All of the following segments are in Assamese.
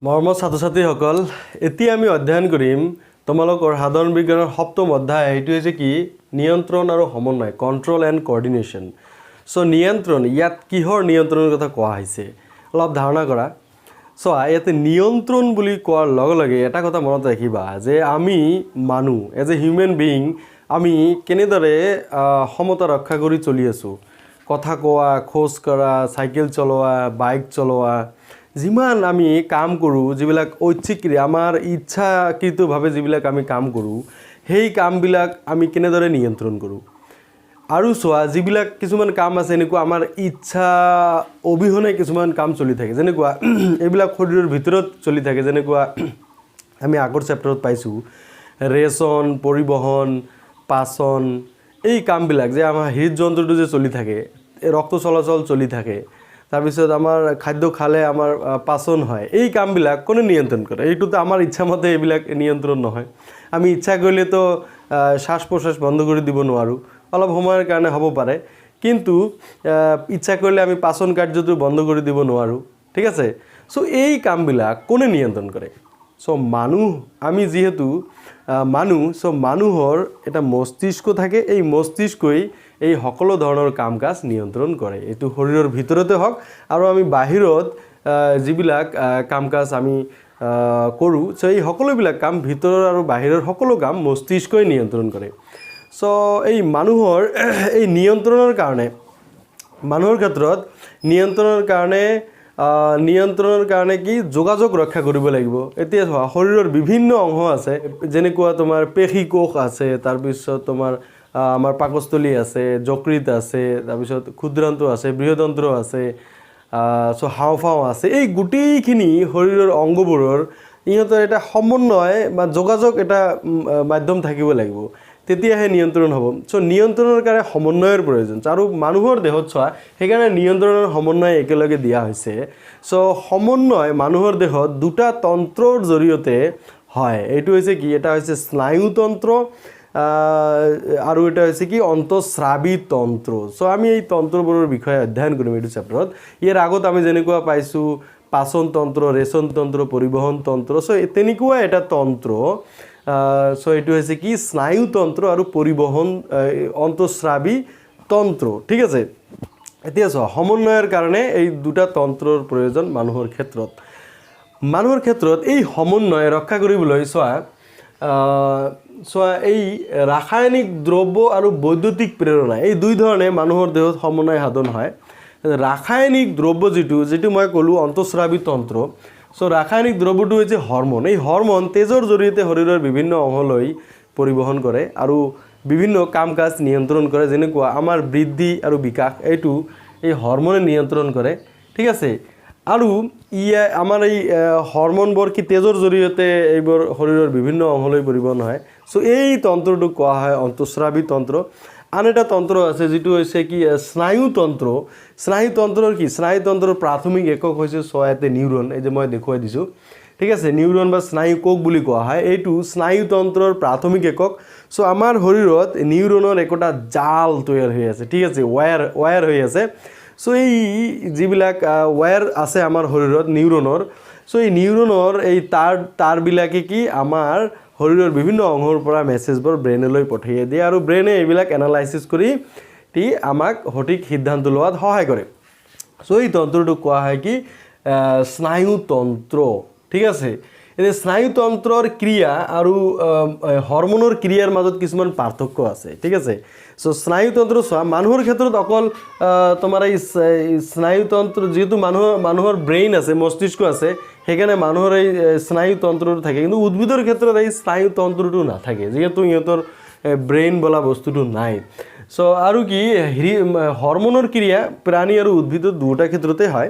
মৰমৰ ছাত্ৰ ছাত্ৰীসকল, এতিয়া আমি অধ্যয়ন কৰিম তোমালোকৰ সাধাৰণ বিজ্ঞানৰ সপ্তম অধ্যায়। এইটো হৈছে কি? নিয়ন্ত্ৰণ আৰু সমন্বয়, কণ্ট্ৰল এণ্ড কৰ্ডিনেশ্যন। চ' নিয়ন্ত্ৰণ, ইয়াত কিহৰ নিয়ন্ত্ৰণৰ কথা কোৱা হৈছে, অলপ ধাৰণা কৰা। চোৱা, ইয়াতে নিয়ন্ত্ৰণ বুলি কোৱাৰ লগে লগে এটা কথা মনত ৰাখিবা যে আমি মানুহ, এজ এ হিউমেন বিয়িং, আমি কেনেদৰে সমতা ৰক্ষা কৰি চলি আছোঁ। কথা কোৱা, খোজ কঢ়া, চাইকেল চলোৱা, বাইক চলোৱা, যিমান আমি কাম কৰোঁ, যিবিলাক ঐচ্ছিক ক্ৰিয়া, আমাৰ ইচ্ছাকৃতভাৱে যিবিলাক আমি কাম কৰোঁ, সেই কামবিলাক আমি কেনেদৰে নিয়ন্ত্ৰণ কৰোঁ। আৰু চোৱা, যিবিলাক কিছুমান কাম আছে এনেকুৱা, আমাৰ ইচ্ছা অবিহনে কিছুমান কাম চলি থাকে, যেনেকুৱা এইবিলাক শৰীৰৰ ভিতৰত চলি থাকে, যেনেকুৱা আমি আগৰ চেপ্টাৰত পাইছোঁ, ৰেচন, পৰিবহণ, পাচন, এই কামবিলাক যে আমাৰ হৃদযন্ত্ৰটো যে চলি থাকে, এই ৰক্ত চলাচল চলি থাকে, তাৰপিছত আমাৰ খাদ্য খালে আমাৰ পাচন হয়, এই কামবিলাক কোনে নিয়ন্ত্ৰণ কৰে? এইটোতো আমাৰ ইচ্ছামতে এইবিলাক নিয়ন্ত্ৰণ নহয়। আমি ইচ্ছা কৰিলেতো শ্বাস প্ৰশ্বাস বন্ধ কৰি দিব নোৱাৰোঁ। অলপ সময়ৰ কাৰণে হ'ব পাৰে, কিন্তু ইচ্ছা কৰিলে আমি পাচন কাৰ্যটো বন্ধ কৰি দিব নোৱাৰোঁ, ঠিক আছে? চ' এই কামবিলাক কোনে নিয়ন্ত্ৰণ কৰে? চ' মানুহ, আমি যিহেতু মানুহ, চ' মানুহৰ এটা মস্তিষ্ক থাকে। এই মস্তিষ্কই এই সকলো ধৰণৰ কাম কাজ নিয়ন্ত্ৰণ কৰে। এইটো শৰীৰৰ ভিতৰতে হওক আৰু আমি বাহিৰত যিবিলাক কাম কাজ আমি কৰোঁ, চ' এই সকলোবিলাক কাম, ভিতৰৰ আৰু বাহিৰৰ সকলো কাম মস্তিষ্কই নিয়ন্ত্ৰণ কৰে। চ' এই মানুহৰ এই নিয়ন্ত্ৰণৰ কাৰণে, মানুহৰ ক্ষেত্ৰত নিয়ন্ত্ৰণৰ কাৰণে কি যোগাযোগ ৰক্ষা কৰিব লাগিব। এতিয়া চোৱা, শৰীৰৰ বিভিন্ন অংশ আছে, যেনেকুৱা তোমাৰ পেশী কোষ আছে, তাৰপিছত তোমাৰ আমাৰ পাকস্থলী আছে, যকৃত আছে, তাৰপিছত ক্ষুদ্ৰান্ত আছে, বৃহদন্ত্ৰ আছে, চ' হাওঁফাওঁ আছে। এই গোটেইখিনি শৰীৰৰ অংগবোৰৰ ইহঁতৰ এটা সমন্বয় বা যোগাযোগ এটা মাধ্যম থাকিব লাগিব, তেতিয়াহে নিয়ন্ত্ৰণ হ'ব। চ' নিয়ন্ত্ৰণৰ কাৰণে সমন্বয়ৰ প্ৰয়োজন। আৰু মানুহৰ দেহত চোৱা, সেইকাৰণে নিয়ন্ত্ৰণৰ সমন্বয় একেলগে দিয়া হৈছে। চ' সমন্বয় মানুহৰ দেহত দুটা তন্ত্ৰৰ জৰিয়তে হয়। এইটো হৈছে কি? এটা হৈছে স্নায়ুতন্ত্ৰ আৰু এটা হৈছে কি? অন্তঃস্ৰাৱী তন্ত্ৰ। চ' আমি এই তন্ত্ৰবোৰৰ বিষয়ে অধ্যয়ন কৰিম এইটো চেপ্টাৰত। ইয়াৰ আগত আমি যেনেকুৱা পাইছোঁ, পাচন তন্ত্ৰ, ৰেচন তন্ত্ৰ, পৰিবহণ তন্ত্ৰ, চ' তেনেকুৱা এটা তন্ত্ৰ। চ' এইটো হৈছে কি? স্নায়ুতন্ত্ৰ আৰু পৰিবহণ অন্তঃস্ৰাৱী তন্ত্ৰ, ঠিক আছে? এতিয়া চোৱা, সমন্বয়ৰ কাৰণে এই দুটা তন্ত্ৰৰ প্ৰয়োজন মানুহৰ ক্ষেত্ৰত। মানুহৰ ক্ষেত্ৰত এই সমন্বয় ৰক্ষা কৰিবলৈ চোৱা, এই ৰাসায়নিক দ্ৰব্য আৰু বৈদ্যুতিক প্ৰেৰণা, এই দুই ধৰণে মানুহৰ দেহত সমন্বয় সাধন হয়। ৰাসায়নিক দ্ৰব্য যিটো মই ক'লোঁ অন্তঃস্ৰাৱী তন্ত্ৰ। চ' ৰাসায়নিক দ্ৰব্যটো হৈছে হৰম'ন। এই হৰম'ন তেজৰ জৰিয়তে শৰীৰৰ বিভিন্ন অংশলৈ পৰিবহণ কৰে আৰু বিভিন্ন কাম কাজ নিয়ন্ত্ৰণ কৰে, যেনেকুৱা আমাৰ বৃদ্ধি আৰু বিকাশ, এইটো এই হৰম'নে নিয়ন্ত্ৰণ কৰে, ঠিক আছে? আৰু ইয়ে আমাৰ এই হৰম'নবোৰ কি তেজৰ জৰিয়তে এইবোৰ শৰীৰৰ বিভিন্ন অংশলৈ পৰিবহণ হয়। চ' এই তন্ত্ৰটোক কোৱা হয় অন্তঃস্ৰাৱী তন্ত্ৰ। আন এটা তন্ত্ৰ আছে, যিটো হৈছে কি? স্নায়ুতন্ত্ৰ। স্নায়ুতন্ত্ৰৰ কি? স্নায়ুতন্ত্ৰৰ প্ৰাথমিক একক হৈছে চোৱা নিউৰন। এই যে মই দেখুৱাই দিছোঁ, ঠিক আছে? নিউৰন বা স্নায়ু কোষ বুলি কোৱা হয়। এইটো স্নায়ুতন্ত্ৰৰ প্ৰাথমিক একক। চ' আমাৰ শৰীৰত নিউৰনৰ একোটা জাল তৈয়াৰ হৈ আছে, ঠিক আছে? ৱায়াৰ ৱায়াৰ হৈ আছে। চ' এই যিবিলাক ৱায়াৰ আছে আমাৰ শৰীৰত নিউৰনৰ, চ' এই নিউৰনৰ এই তাঁৰবিলাকে কি আমাৰ শৰীৰৰ বিভিন্ন অংশৰ পৰা মেছেজবোৰ ব্ৰেইনলৈ পঠিয়াই দিয়ে আৰু ব্ৰেইনে এইবিলাক এনালাইচিছ কৰি দি আমাক সঠিক সিদ্ধান্ত লোৱাত সহায় কৰে। চ' এই তন্ত্ৰটোক কোৱা হয় কি? স্নায়ুতন্ত্ৰ, ঠিক আছে? এতিয়া স্নায়ুতন্ত্ৰৰ ক্ৰিয়া আৰু হৰম'নৰ ক্ৰিয়াৰ মাজত কিছুমান পাৰ্থক্য আছে, ঠিক আছে? চ' স্নায়ুতন্ত্ৰ চোৱা, মানুহৰ ক্ষেত্ৰত অকল তোমাৰ এই স্নায়ুতন্ত্ৰ, যিহেতু মানুহৰ ব্ৰেইন আছে, মস্তিষ্ক আছে, সেইকাৰণে মানুহৰ এই স্নায়ুতন্ত্ৰটো থাকে। কিন্তু উদ্ভিদৰ ক্ষেত্ৰত এই স্নায়ুতন্ত্ৰটো নাথাকে, যিহেতু সিহঁতৰ ব্ৰেইন বোলা বস্তুটো নাই। চ' আৰু কি হৰম'নৰ ক্ৰিয়া প্ৰাণী আৰু উদ্ভিদৰ দুয়োটা ক্ষেত্ৰতে হয়।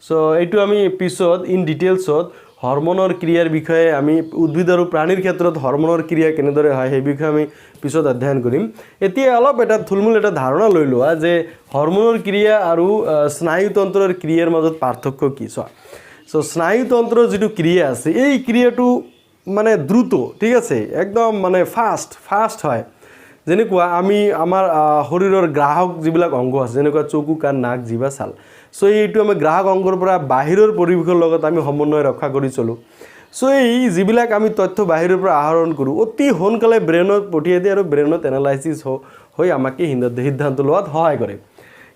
চ' এইটো আমি পিছত ইন ডিটেইলছত হৰম'নৰ ক্ৰিয়াৰ বিষয়ে, আমি উদ্ভিদ আৰু প্ৰাণীৰ ক্ষেত্ৰত হৰম'নৰ ক্ৰিয়া কেনেদৰে হয়, সেই বিষয়ে আমি পিছত অধ্যয়ন কৰিম। এতিয়া অলপ এটা থুলমূল এটা ধাৰণা লৈ লোৱা যে হৰম'নৰ ক্ৰিয়া আৰু স্নায়ুতন্ত্ৰৰ ক্ৰিয়াৰ মাজত পাৰ্থক্য কি। চোৱা, চ' স্নায়ুতন্ত্ৰৰ যিটো ক্ৰিয়া আছে, এই ক্ৰিয়াটো মানে দ্ৰুত, ঠিক আছে? একদম মানে ফাষ্ট ফাষ্ট হয়। যেনেকুৱা আমি আমাৰ শৰীৰৰ গ্ৰাহক যিবিলাক অংগ আছে, যেনেকুৱা চকু, কাণ, নাক, জিভা, ছাল। চ' এইটো আমি গ্ৰাহক অংগৰ পৰা বাহিৰৰ পৰিৱেশৰ লগত আমি সমন্বয় ৰক্ষা কৰি চলোঁ। চ' এই যিবিলাক আমি তথ্য বাহিৰৰ পৰা আহৰণ কৰোঁ, অতি সোনকালে ব্ৰেইনত পঠিয়াই দিয়ে আৰু ব্ৰেইনত এনালাইচিছ হৈ আমাক কি সিদ্ধান্ত লোৱাত সহায় কৰে।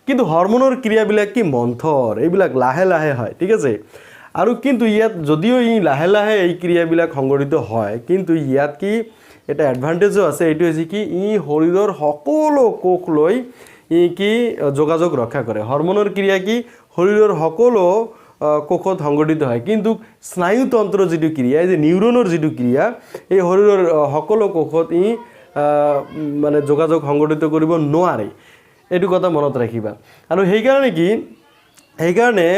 কিন্তু হৰম'নৰ ক্ৰিয়াবিলাক কি মন্থৰ, এইবিলাক লাহে লাহে হয়, ঠিক আছে। আৰু কিন্তু ইয়াত যদিও ই লাহে লাহে এই ক্ৰিয়াবিলাক সংঘটিত হয়, কিন্তু ইয়াত কি এটা এডভান্টেজো আছে। এইটো হৈছে কি, ই শৰীৰৰ সকলো কোষ লৈ ই কি যোগাযোগ ৰক্ষা কৰে। হৰম'নৰ ক্ৰিয়া কি শৰীৰৰ সকলো কোষত সংঘটিত হয়, কিন্তু স্নায়ুতন্ত্ৰৰ যিটো ক্ৰিয়া, এই যে নিউৰনৰ যিটো ক্ৰিয়া, এই শৰীৰৰ সকলো কোষত ই মানে যোগাযোগ সংঘটিত কৰিব নোৱাৰে। এইটো কথা মনত ৰাখিবা। আৰু সেইকাৰণে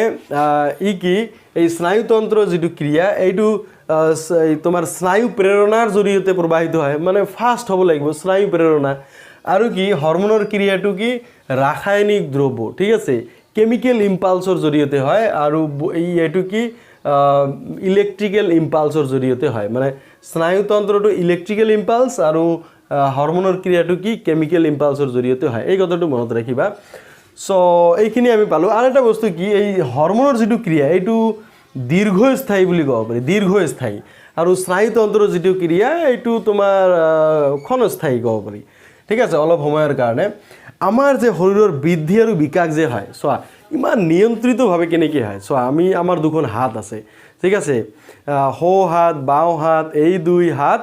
ই কি এই স্নায়ুতন্ত্ৰৰ যিটো ক্ৰিয়া, এইটো এই তোমাৰ স্নায়ু প্ৰেৰণাৰ জৰিয়তে প্ৰবাহিত হয়, মানে ফাষ্ট হ'ব লাগিব স্নায়ু প্ৰেৰণা। আৰু কি হৰম'নৰ ক্ৰিয়াটো কি ৰাসায়নিক দ্ৰব্য, ঠিক আছে, কেমিকেল ইম্পালছৰ জৰিয়তে হয়। আৰু এইটো কি ইলেক্ট্ৰিকেল ইম্পালছৰ জৰিয়তে হয়। মানে স্নায়ুতন্ত্ৰটো ইলেক্ট্ৰিকেল ইম্পালছ আৰু হৰম'নৰ ক্ৰিয়াটো কি কেমিকেল ইম্পালছৰ জৰিয়তে হয়। এই কথাটো মনত ৰাখিবা। চ' এইখিনি আমি পালোঁ। আৰু এটা বস্তু কি, এই হৰম'নৰ যিটো ক্ৰিয়া, এইটো দীৰ্ঘস্থায়ী বুলি ক'ব পাৰি, দীৰ্ঘস্থায়ী। আৰু স্নায়ুতন্ত্ৰৰ যিটো ক্ৰিয়া, এইটো তোমাৰ ক্ষণস্থায়ী ক'ব পাৰি, ঠিক আছে, অলপ সময়ৰ কাৰণে। আমাৰ যে শৰীৰৰ বৃদ্ধি আৰু বিকাশ যে হয়, চোৱা ইমান নিয়ন্ত্ৰিতভাৱে কেনেকৈ হয়। চোৱা, আমাৰ দুখন হাত আছে, ঠিক আছে, সোঁ হাত, বাওঁ হাত, এই দুই হাত,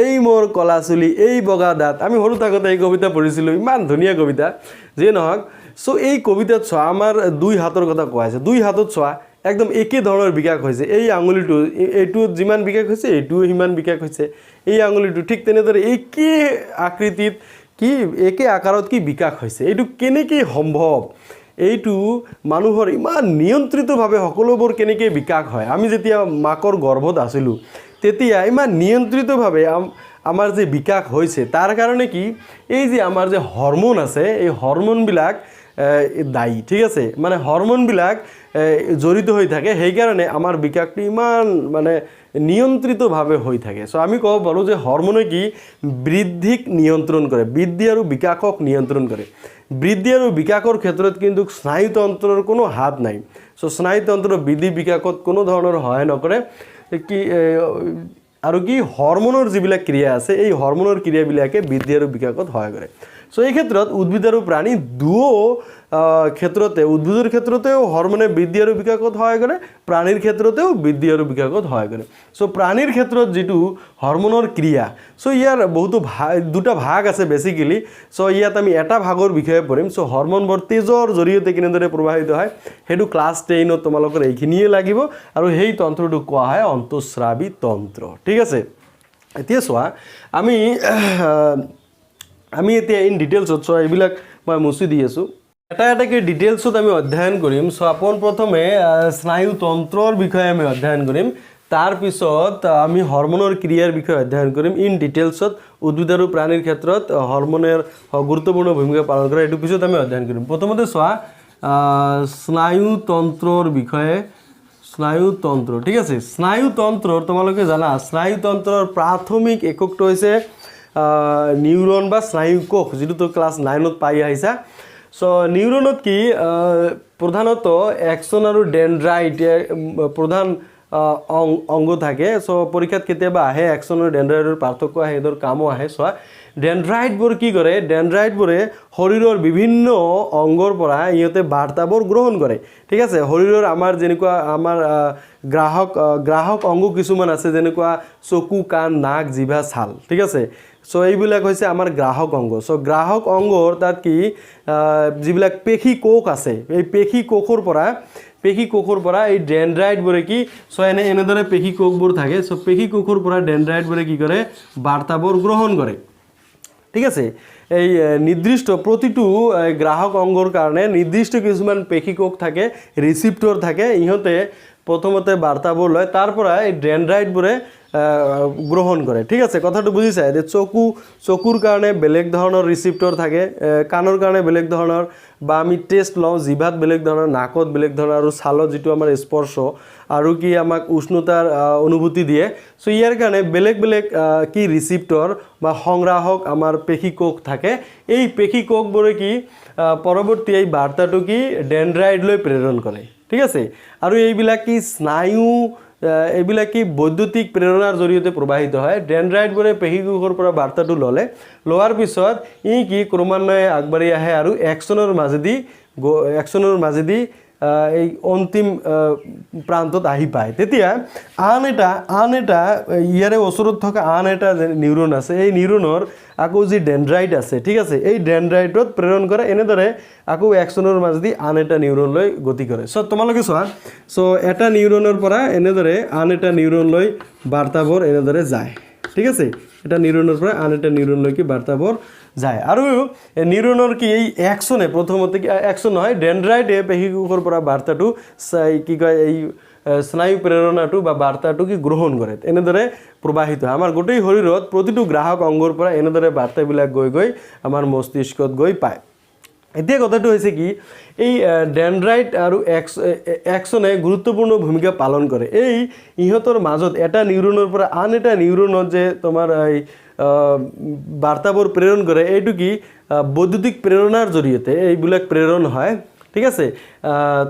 এই মোৰ কলা চুলি, এই বগা দাঁত। আমি সৰু থাকোঁতে এই কবিতা পঢ়িছিলোঁ, ইমান ধুনীয়া কবিতা। যিয়ে নহওক, চ' এই কবিতাত চোৱা আমাৰ দুই হাতৰ কথা কোৱা হৈছে। দুই হাতত চোৱা একদম একে ধৰণৰ বিকাশ হৈছে। এই আঙুলিটো, এইটোত যিমান বিকাশ হৈছে, এইটোও সিমান বিকাশ হৈছে। এই আঙুলিটো ঠিক তেনেদৰে একে আকৃতিত কি একে আকাৰত কি বিকাশ হৈছে। এইটো কেনেকৈ সম্ভৱ? এইটো মানুহৰ ইমান নিয়ন্ত্ৰিতভাৱে সকলোবোৰ কেনেকৈ বিকাশ হয়? আমি যেতিয়া মাকৰ গৰ্ভত আছিলোঁ, তেতিয়া ইমান নিয়ন্ত্ৰিতভাৱে আমাৰ যে বিকাশ হৈছে, তাৰ কাৰণে কি এই যে আমাৰ যে হৰম'ন আছে, এই হৰম'নবিলাক দায়ী, ঠিক আছে। মানে হৰম'নবিলাক জড়িত হৈ থাকে, সেইকাৰণে আমাৰ বিকাশটো ইমান মানে নিয়ন্ত্ৰিতভাৱে হৈ থাকে। চ' আমি ক'ব পাৰোঁ যে হৰম'নে কি বৃদ্ধিক নিয়ন্ত্ৰণ কৰে, বৃদ্ধি আৰু বিকাশক নিয়ন্ত্ৰণ কৰে। বৃদ্ধি আৰু বিকাশৰ ক্ষেত্ৰত কিন্তু স্নায়ুতন্ত্ৰৰ কোনো হাত নাই। চ' স্নায়ুতন্ত্ৰ বৃদ্ধি বিকাশত কোনো ধৰণৰ সহায় নকৰে। কি আৰু কি হৰম'নৰ যিবিলাক ক্ৰিয়া আছে, এই হৰম'নৰ ক্ৰিয়াবিলাকে বৃদ্ধি আৰু বিকাশত সহায় কৰে। চ' এই ক্ষেত্ৰত উদ্ভিদ আৰু প্ৰাণী দুয়ো ক্ষেত্ৰতে, উদ্ভিদৰ ক্ষেত্ৰতেও হৰম'নে বৃদ্ধি আৰু বিকাশত সহায় কৰে, প্ৰাণীৰ ক্ষেত্ৰতেও বৃদ্ধি আৰু বিকাশত সহায় কৰে। চ' প্ৰাণীৰ ক্ষেত্ৰত যিটো হৰম'নৰ ক্ৰিয়া, চ' ইয়াৰ বহুতো ভাগ, দুটা ভাগ আছে বেচিকেলি। চ' ইয়াত আমি এটা ভাগৰ বিষয়ে পঢ়িম। চ' হৰম'নবোৰ তেজৰ জৰিয়তে কেনেদৰে প্ৰবাহিত হয়, সেইটো ক্লাছ 10ত তোমালোকৰ এইখিনিয়ে লাগিব। আৰু সেই তন্ত্ৰটোক কোৱা হয় অন্তঃস্ৰাৱী তন্ত্ৰ, ঠিক আছে। এতিয়া চোৱা, আমি এতিয়া ইন ডিটেইলছত চোৱা, এইবিলাক মই মুচি দি আছোঁ, এটা এটাকৈ ডিটেইলছত আমি অধ্যয়ন কৰিম। চ' পোনপ্ৰথমে স্নায়ুতন্ত্ৰৰ বিষয়ে আমি অধ্যয়ন কৰিম, তাৰপিছত আমি হৰম'নৰ ক্ৰিয়াৰ বিষয়ে অধ্যয়ন কৰিম ইন ডিটেইলছত। উদ্ভিদ আৰু প্ৰাণীৰ ক্ষেত্ৰত হৰম'নৰ গুৰুত্বপূৰ্ণ ভূমিকা পালন কৰে, এইটো পিছত আমি অধ্যয়ন কৰিম। প্ৰথমতে চোৱা, স্নায়ুতন্ত্ৰৰ বিষয়ে, স্নায়ুতন্ত্ৰ, ঠিক আছে। স্নায়ুতন্ত্ৰৰ তোমালোকে জানা, স্নায়ুতন্ত্ৰৰ প্ৰাথমিক এককটো হৈছে নিউৰন বা স্নায়ুকোষ, যিটো তো ক্লাছ 9ত পাই আহিছা। চ' নিউৰনত কি প্ৰধানতঃ এক্সন আৰু ডেনড্ৰাইট প্ৰধান অংগ থাকে। চ' পৰীক্ষাত কেতিয়াবা আহে, এক্সন আৰু ডেনড্ৰাইটৰ পাৰ্থক্য আহে, সিহঁতৰ কামো আহে। চোৱা, ডেনড্ৰাইটবোৰ কি কৰে? ডেনড্ৰাইটবোৰে শৰীৰৰ বিভিন্ন অংগৰ পৰা ইহঁতে বাৰ্তাবোৰ গ্ৰহণ কৰে, ঠিক আছে। শৰীৰৰ আমাৰ যেনেকুৱা আমাৰ গ্ৰাহক অংগ কিছুমান আছে, যেনেকুৱা চকু, কাণ, নাক, জিভা, ছাল, ঠিক আছে। চ' এইবিলাক হৈছে আমাৰ গ্ৰাহক অংগ। চ' গ্ৰাহক অংগৰ তাত কি যিবিলাক পেশী কোষ আছে, এই পেশী কোষৰ পৰা এই ডেনড্ৰাইটবোৰে কি, চ' এনেদৰে পেশী কোষবোৰ থাকে। চ' পেশী কোষৰ পৰা ডেনড্ৰাইটবোৰে কি কৰে? বাৰ্তাবোৰ গ্ৰহণ কৰে, ঠিক আছে। এই নিৰ্দিষ্ট প্ৰতিটো গ্ৰাহক অংগৰ কাৰণে নিৰ্দিষ্ট কিছুমান পেশী কোষ থাকে, ৰিচিপ্টৰ থাকে। ইহঁতে প্ৰথমতে বাৰ্তাবোৰ লয়, তাৰ পৰা এই ডেনড্ৰাইটবোৰে গ্ৰহণ কৰে, ঠিক আছে? কথাটো বুজিছা? এতিয়া চকুৰ কাৰণে বেলেগ ধৰণৰ ৰিচিপ্টৰ থাকে, কাণৰ কাৰণে বেলেগ ধৰণৰ, বা আমি টেষ্ট লওঁ জিভাত বেলেগ ধৰণৰ, নাকত বেলেগ ধৰণৰ, আৰু ছালত যিটো আমাৰ স্পৰ্শ আৰু কি আমাক উষ্ণতাৰ অনুভূতি দিয়ে। চ' ইয়াৰ কাৰণে বেলেগ বেলেগ কি ৰিচিপ্টৰ বা সংগ্ৰাহক আমাৰ পেশী কোষ থাকে। এই পেশী কোষবোৰে কি পৰৱৰ্তী এই বাৰ্তাটো কি ডেণ্ড্ৰাইডলৈ প্ৰেৰণ কৰে, ঠিক আছে? আৰু এইবিলাক কি স্নায়ু এইবিলাক কি বৈদ্যুতিক প্ৰেৰণাৰ জৰিয়তে প্ৰবাহিত হয়। ডেণ্ড্ৰাইটবোৰে পেশীকোষৰ পৰা বাৰ্তাটো ল'লে, লোৱাৰ পিছত ই কি ক্ৰমান্বয়ে আগবাঢ়ি আহে আৰু এক্সনৰ মাজেদি এই অন্তিম প্ৰান্তত আহি পায়। তেতিয়া আন এটা ইয়াৰে ওচৰত থকা আন এটা যে নিউৰন আছে, এই নিউৰনৰ আকৌ যি ডেণ্ড্ৰাইট আছে, ঠিক আছে, এই ডেণ্ড্ৰাইটত প্ৰেৰণ কৰে। এনেদৰে আকৌ এক্সনৰ মাজেদি আন এটা নিউৰনলৈ গতি কৰে। চ' তোমালোকে চোৱা, চ' এটা নিউৰনৰ পৰা এনেদৰে আন এটা নিউৰনলৈ বাৰ্তাবোৰ এনেদৰে যায়, ঠিক আছে? এটা নিউৰনৰ পৰা আন এটা নিউৰনলৈকে বাৰ্তাবোৰ যায়। আৰু এই নিউৰনৰ কি এই এক্সনে প্ৰথমতে কি এক্সন নহয়, ডেণ্ড্ৰাইটে পেশীকোষৰ পৰা বাৰ্তাটো কি কয় এই স্নায়ু প্ৰেৰণাটো বা বাৰ্তাটো কি গ্ৰহণ কৰে। এনেদৰে প্ৰবাহিত হয় আমাৰ গোটেই শৰীৰত। প্ৰতিটো গ্ৰাহক অংগৰ পৰা এনেদৰে বাৰ্তাবিলাক গৈ গৈ আমাৰ মস্তিষ্কত গৈ পায়। এতিয়া কথাটো হৈছে কি, এই ডেণ্ড্ৰাইট আৰু এক্সনে গুৰুত্বপূৰ্ণ ভূমিকা পালন কৰে। এই ইহঁতৰ মাজত এটা নিউৰনৰ পৰা আন এটা নিউৰনত যে তোমাৰ এই বাৰ্তাবোৰ প্ৰেৰণ কৰে, এইটো কি বৈদ্যুতিক প্ৰেৰণাৰ জৰিয়তে এইবিলাক প্ৰেৰণ হয়, ঠিক আছে?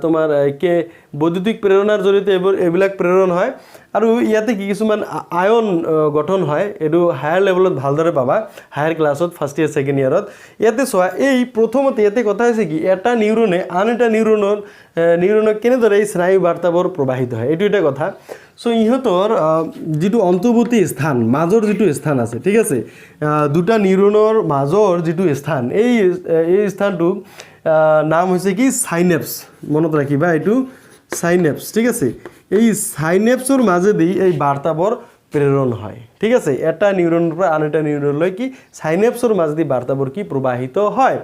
তোমাৰ কে বৈদ্যুতিক প্ৰেৰণাৰ জৰিয়তে এইবিলাক প্ৰেৰণ হয়। আৰু ইয়াতে কি কিছুমান আয়ন গঠন হয়। এইটো হায়াৰ লেভেলত ভালদৰে পাবা, হায়াৰ ক্লাছত, ফাৰ্ষ্ট ইয়েৰ ছেকেণ্ড ইয়েৰত। ইয়াতে চোৱা, এই প্ৰথমতে ইয়াতে কথা হৈছে কি, এটা নিউৰনে আন এটা নিউৰনক কেনেদৰে এই স্নায়ু বাৰ্তাবোৰ প্ৰবাহিত হয়, এইটো এটা কথা। চ' ইহঁতৰ যিটো অন্তৰ্বৰ্তী স্থান, মাজৰ যিটো স্থান আছে, ঠিক আছে, দুটা নিউৰনৰ মাজৰ যিটো স্থান, এই স্থানটোক নাম হৈছে কি চাইনেপছ। মনত ৰাখিবা, এইটো চাইনেপছ, ঠিক আছে? এই চাইনেপছৰ মাজেদি এই বাৰ্তাবোৰ প্ৰেৰণ হয়, ঠিক আছে? এটা নিউৰনৰ পৰা আন এটা নিউৰনলৈ কি চাইনেপছৰ মাজেদি বাৰ্তাবোৰ কি প্ৰবাহিত হয়।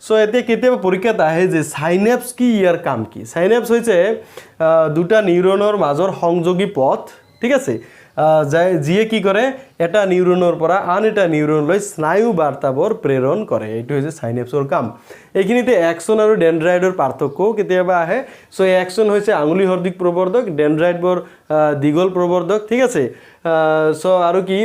চ' এতিয়া কেতিয়াবা পৰীক্ষাত আহে যে চাইনেপছ কি, ইয়াৰ কাম কি? চাইনেপছ হৈছে দুটা নিউৰনৰ মাজৰ সংযোগী পথ, ঠিক আছে, যিয়ে কি কৰে, এটা নিউৰনৰ পৰা আন এটা নিউৰনলৈ স্নায়ু বাৰ্তাবোৰ প্ৰেৰণ কৰে। এইটো হৈছে চাইনেপছৰ কাম। এইখিনিতে এক্সন আৰু ডেণ্ড্ৰাইডৰ পাৰ্থক্যও কেতিয়াবা আহে। চ' এক্সন হৈছে আঙুলি সদৃশ প্ৰবৰ্ধক, ডেণ্ড্ৰাইডবোৰ দীঘল প্ৰবৰ্ধক, ঠিক আছে? চ' আৰু কি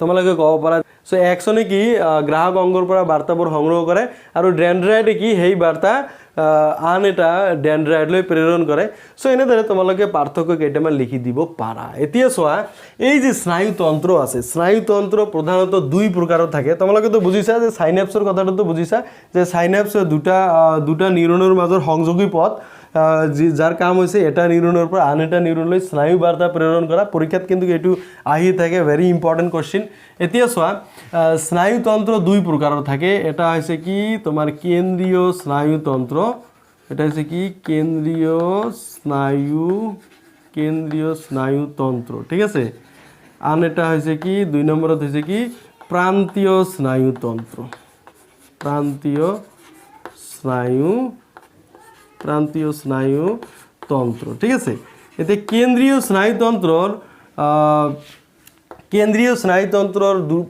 তোমালোকে ক'ব পাৰা, চ' এক্সনে কি গ্ৰাহক অংগৰ পৰা বাৰ্তাবোৰ সংগ্ৰহ কৰে আৰু ডেণ্ড্ৰাইডে কি সেই বাৰ্তা আন এটা ডেণ্ড্ৰাইডলৈ প্ৰেৰণ কৰে। চ' এনেদৰে তোমালোকে পাৰ্থক্য কেইটামান লিখি দিব পাৰা। এতিয়া চোৱা, এই যে স্নায়ুতন্ত্ৰ আছে, স্নায়ুতন্ত্ৰ প্ৰধানতঃ দুই প্ৰকাৰৰ থাকে। তোমালোকেতো বুজিছা যে চাইনেপছৰ কথাটোতো বুজিছা যে চাইনেপছ দুটা নিউৰনৰ মাজৰ সংযোগী পথ, যাৰ কাম হৈছে এটা নিউৰনৰ পৰা আন এটা নিউৰনলৈ স্নায়ু বাৰ্তা প্ৰেৰণ কৰা। পৰীক্ষাত কিন্তু এইটো আহি থাকে, ভেৰি ইম্পৰ্টেণ্ট কুৱেশ্যন। এতিয়া চোৱা, স্নায়ুতন্ত্ৰ দুই প্ৰকাৰৰ থাকে। এটা হৈছে কি তোমাৰ কেন্দ্ৰীয় স্নায়ুতন্ত্ৰ, এটা হৈছে কি কেন্দ্ৰীয় স্নায়ুতন্ত্ৰ, ঠিক আছে? আন এটা হৈছে কি, দুই নম্বৰত হৈছে কি প্ৰান্তীয় স্নায়ুতন্ত্ৰ, প্ৰান্তীয় স্নায়ুতন্ত্ৰ, ঠিক আছে? এতিয়া কেন্দ্ৰীয় স্নায়ুতন্ত্ৰৰ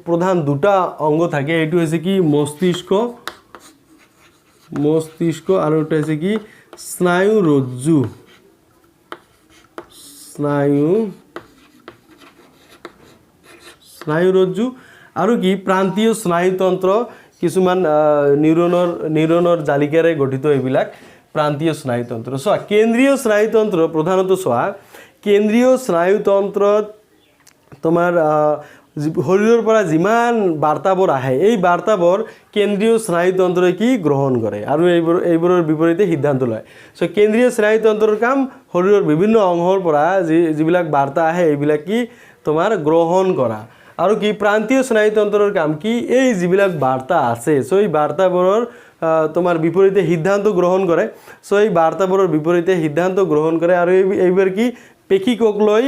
প্ৰধান দুটা অংগ থাকে। এইটো হৈছে কি মস্তিষ্ক, আৰু এটা হৈছে কি স্নায়ুৰজ্জু, স্নায়ুৰজ্জু। আৰু কি প্ৰান্তীয় স্নায়ুতন্ত্ৰ কিছুমান নিউৰনৰ জালিকাৰে গঠিত এইবিলাক প্ৰান্তীয় স্নায়ুতন্ত্ৰ। চোৱা, কেন্দ্ৰীয় স্নায়ুতন্ত্ৰ প্ৰধানতঃ, চোৱা, কেন্দ্ৰীয় স্নায়ুতন্ত্ৰত তোমাৰ শৰীৰৰ পৰা যিমান বাৰ্তাবোৰ আহে, এই বাৰ্তাবোৰ কেন্দ্ৰীয় স্নায়ুতন্ত্ৰই কি গ্ৰহণ কৰে আৰু এইবোৰৰ বিপৰীতে সিদ্ধান্ত লয়। চ' কেন্দ্ৰীয় স্নায়ুতন্ত্ৰৰ কাম শৰীৰৰ বিভিন্ন অংশৰ পৰা যিবিলাক বাৰ্তা আহে, এইবিলাক কি তোমাৰ গ্ৰহণ কৰা। আৰু কি প্ৰান্তীয় স্নায়ুতন্ত্ৰৰ কাম কি, এই যিবিলাক বাৰ্তা আছে, চ' এই বাৰ্তাবোৰৰ তোমাৰ বিপৰীতে সিদ্ধান্ত গ্ৰহণ কৰে। চ' এই বাৰ্তাবোৰৰ বিপৰীতে সিদ্ধান্ত গ্ৰহণ কৰে আৰু এইবোৰ কি পেশীকোষ লৈ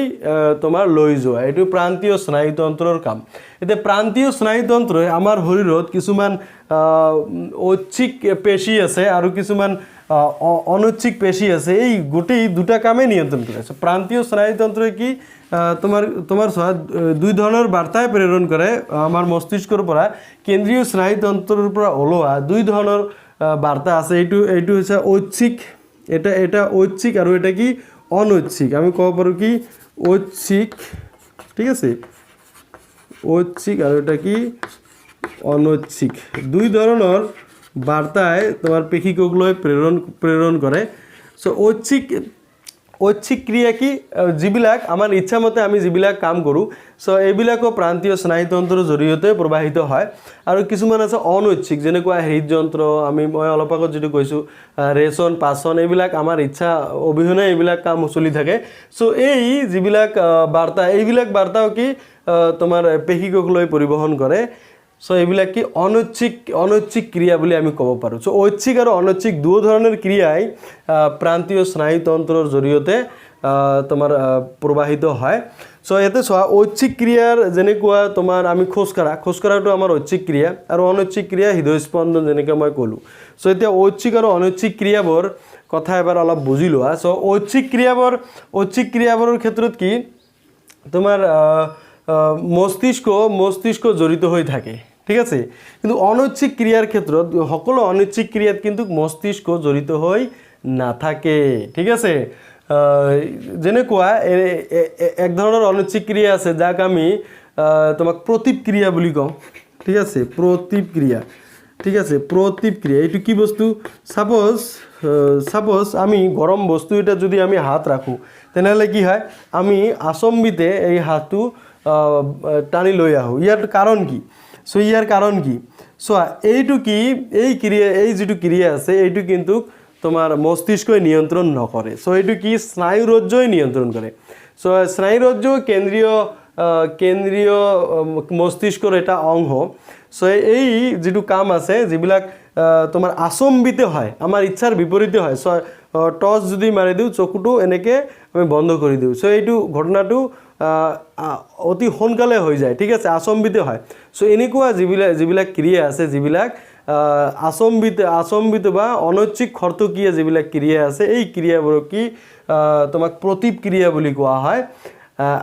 তোমাৰ লৈ যোৱা, এইটো প্ৰান্তীয় স্নায়ুতন্ত্ৰৰ কাম। এতিয়া প্ৰান্তীয় স্নায়ুতন্ত্ৰই আমাৰ শৰীৰত কিছুমান ঐচ্ছিক পেশী আছে আৰু কিছুমান অনৈচ্ছিক পেশী আছে, এই গোটেই দুটা কামেই নিয়ন্ত্ৰণ কৰে। So, প্ৰান্তীয় স্নায়ুতন্ত্ৰই কি তোমাৰ তোমাৰ চোৱা, দুই ধৰণৰ বাৰ্তাই প্ৰেৰণ কৰে আমাৰ মস্তিষ্কৰ পৰা। কেন্দ্ৰীয় স্নায়ুতন্ত্ৰৰ পৰা ওলোৱা দুই ধৰণৰ বাৰ্তা আছে। এইটো হৈছে ঐচ্ছিক, এটা এটা ঐচ্ছিক আৰু এটা কি অনৈচ্ছিক। আমি ক'ব পাৰোঁ কি ঐচ্ছিক, ঠিক আছে, ঐচ্ছিক আৰু এটা কি অনৈচ্ছিক। দুই ধৰণৰ বাৰ্তাই তোমাৰ পেশীকোষলৈ প্ৰেৰণ প্ৰেৰণ কৰে। চ' ঐচ্ছিক ঐচ্ছিক ক্ৰিয়া কি? যিবিলাক আমাৰ ইচ্ছামতে আমি যিবিলাক কাম কৰোঁ, চ' এইবিলাকো প্ৰান্তীয় স্নায়ুতন্ত্ৰৰ জৰিয়তে প্ৰবাহিত হয়। আৰু কিছুমান আছে অনৈচ্ছিক, যেনেকুৱা হৃদযন্ত্ৰ, মই অলপ আগত যিটো কৈছোঁ, ৰেচন, পাচন, এইবিলাক আমাৰ ইচ্ছা অবিহনে এইবিলাক কাম চলি থাকে। চ' এই যিবিলাক বাৰ্তা, এইবিলাক বাৰ্তাও কি তোমাৰ পেশীকোষলৈ পৰিবহণ কৰে। চ' এইবিলাক কি অনৈচ্ছিক অনৈচ্ছিক ক্ৰিয়া বুলি আমি ক'ব পাৰোঁ। চ' ঐচ্ছিক আৰু অনৈচ্ছিক দুয়ো ধৰণৰ ক্ৰিয়াই প্ৰান্তীয় স্নায়ুতন্ত্ৰৰ জৰিয়তে তোমাৰ প্ৰবাহিত হয়। চ' ইয়াতে চোৱা, ঐচ্ছিক ক্ৰিয়াৰ যেনেকুৱা তোমাৰ আমি খোজকঢ়া, খোজকঢ়াটো আমাৰ ঐচ্ছিক ক্ৰিয়া আৰু অনৈচ্ছিক ক্ৰিয়া হৃদয়স্পন্দন, যেনেকৈ মই ক'লোঁ। চ' এতিয়া ঐচ্ছিক আৰু অনৈচ্ছিক ক্ৰিয়াবোৰ কথা এবাৰ অলপ বুজি লোৱা। চ' ঐচ্ছিক ক্ৰিয়াবোৰৰ ক্ষেত্ৰত কি তোমাৰ আহ, আহ, মস্তিষ্ক মস্তিষ্ক জড়িত হৈ থাকে, ঠিক আছে। কিন্তু অনৈচ্ছিক ক্ৰিয়াৰ ক্ষেত্ৰত, সকলো অনৈচ্ছিক ক্ৰিয়াত কিন্তু মস্তিষ্ক জড়িত হৈ নাথাকে, ঠিক আছে। যেনেকুৱা এক ধৰণৰ অনৈচ্ছিক ক্ৰিয়া আছে, যাক আমি তোমাক প্ৰতীপ ক্ৰিয়া বুলি কওঁ, ঠিক আছে, প্ৰতীপ ক্ৰিয়া, ঠিক আছে। প্ৰতীপ ক্ৰিয়া এইটো কি বস্তু? ছাপ'জ ছাপ'জ আমি গৰম বস্তু এটা যদি আমি হাত ৰাখোঁ, তেনেহ'লে কি হয়? আমি আচম্বিতে এই হাতটো টানি লৈ আহোঁ। ইয়াৰ কাৰণ কি? চ' ইয়াৰ কাৰণ কি চোৱা, এইটো কি, এই ক্ৰিয়া, এই যিটো ক্ৰিয়া আছে, এইটো কিন্তু তোমাৰ মস্তিষ্কই নিয়ন্ত্ৰণ নকৰে। চ' এইটো কি স্নায়ুৰজ্জুই নিয়ন্ত্ৰণ কৰে। চ' স্নায়ুৰজ্জু কেন্দ্ৰীয় মস্তিষ্কৰ এটা অংশ। চ' এই যিটো কাম আছে, যিবিলাক তোমাৰ আচম্বিতে হয়, আমাৰ ইচ্ছাৰ বিপৰীতে হয়। চ' টৰ্চ যদি মাৰি দিওঁ, চকুটো এনেকৈ আমি বন্ধ কৰি দিওঁ, চ' এইটো ঘটনাটো অতি সোনকালে হৈ যায়, ঠিক আছে, আচম্বিতে হয়। চ' এনেকুৱা যিবিলাক যিবিলাক ক্ৰিয়া আছে, যিবিলাক আচম্বিত আচম্বিত বা অনৈচ্ছিক খৰতকীয়া যিবিলাক ক্ৰিয়া আছে, এই ক্ৰিয়াবোৰক কি তোমাক প্ৰতীপ ক্ৰিয়া বুলি কোৱা হয়।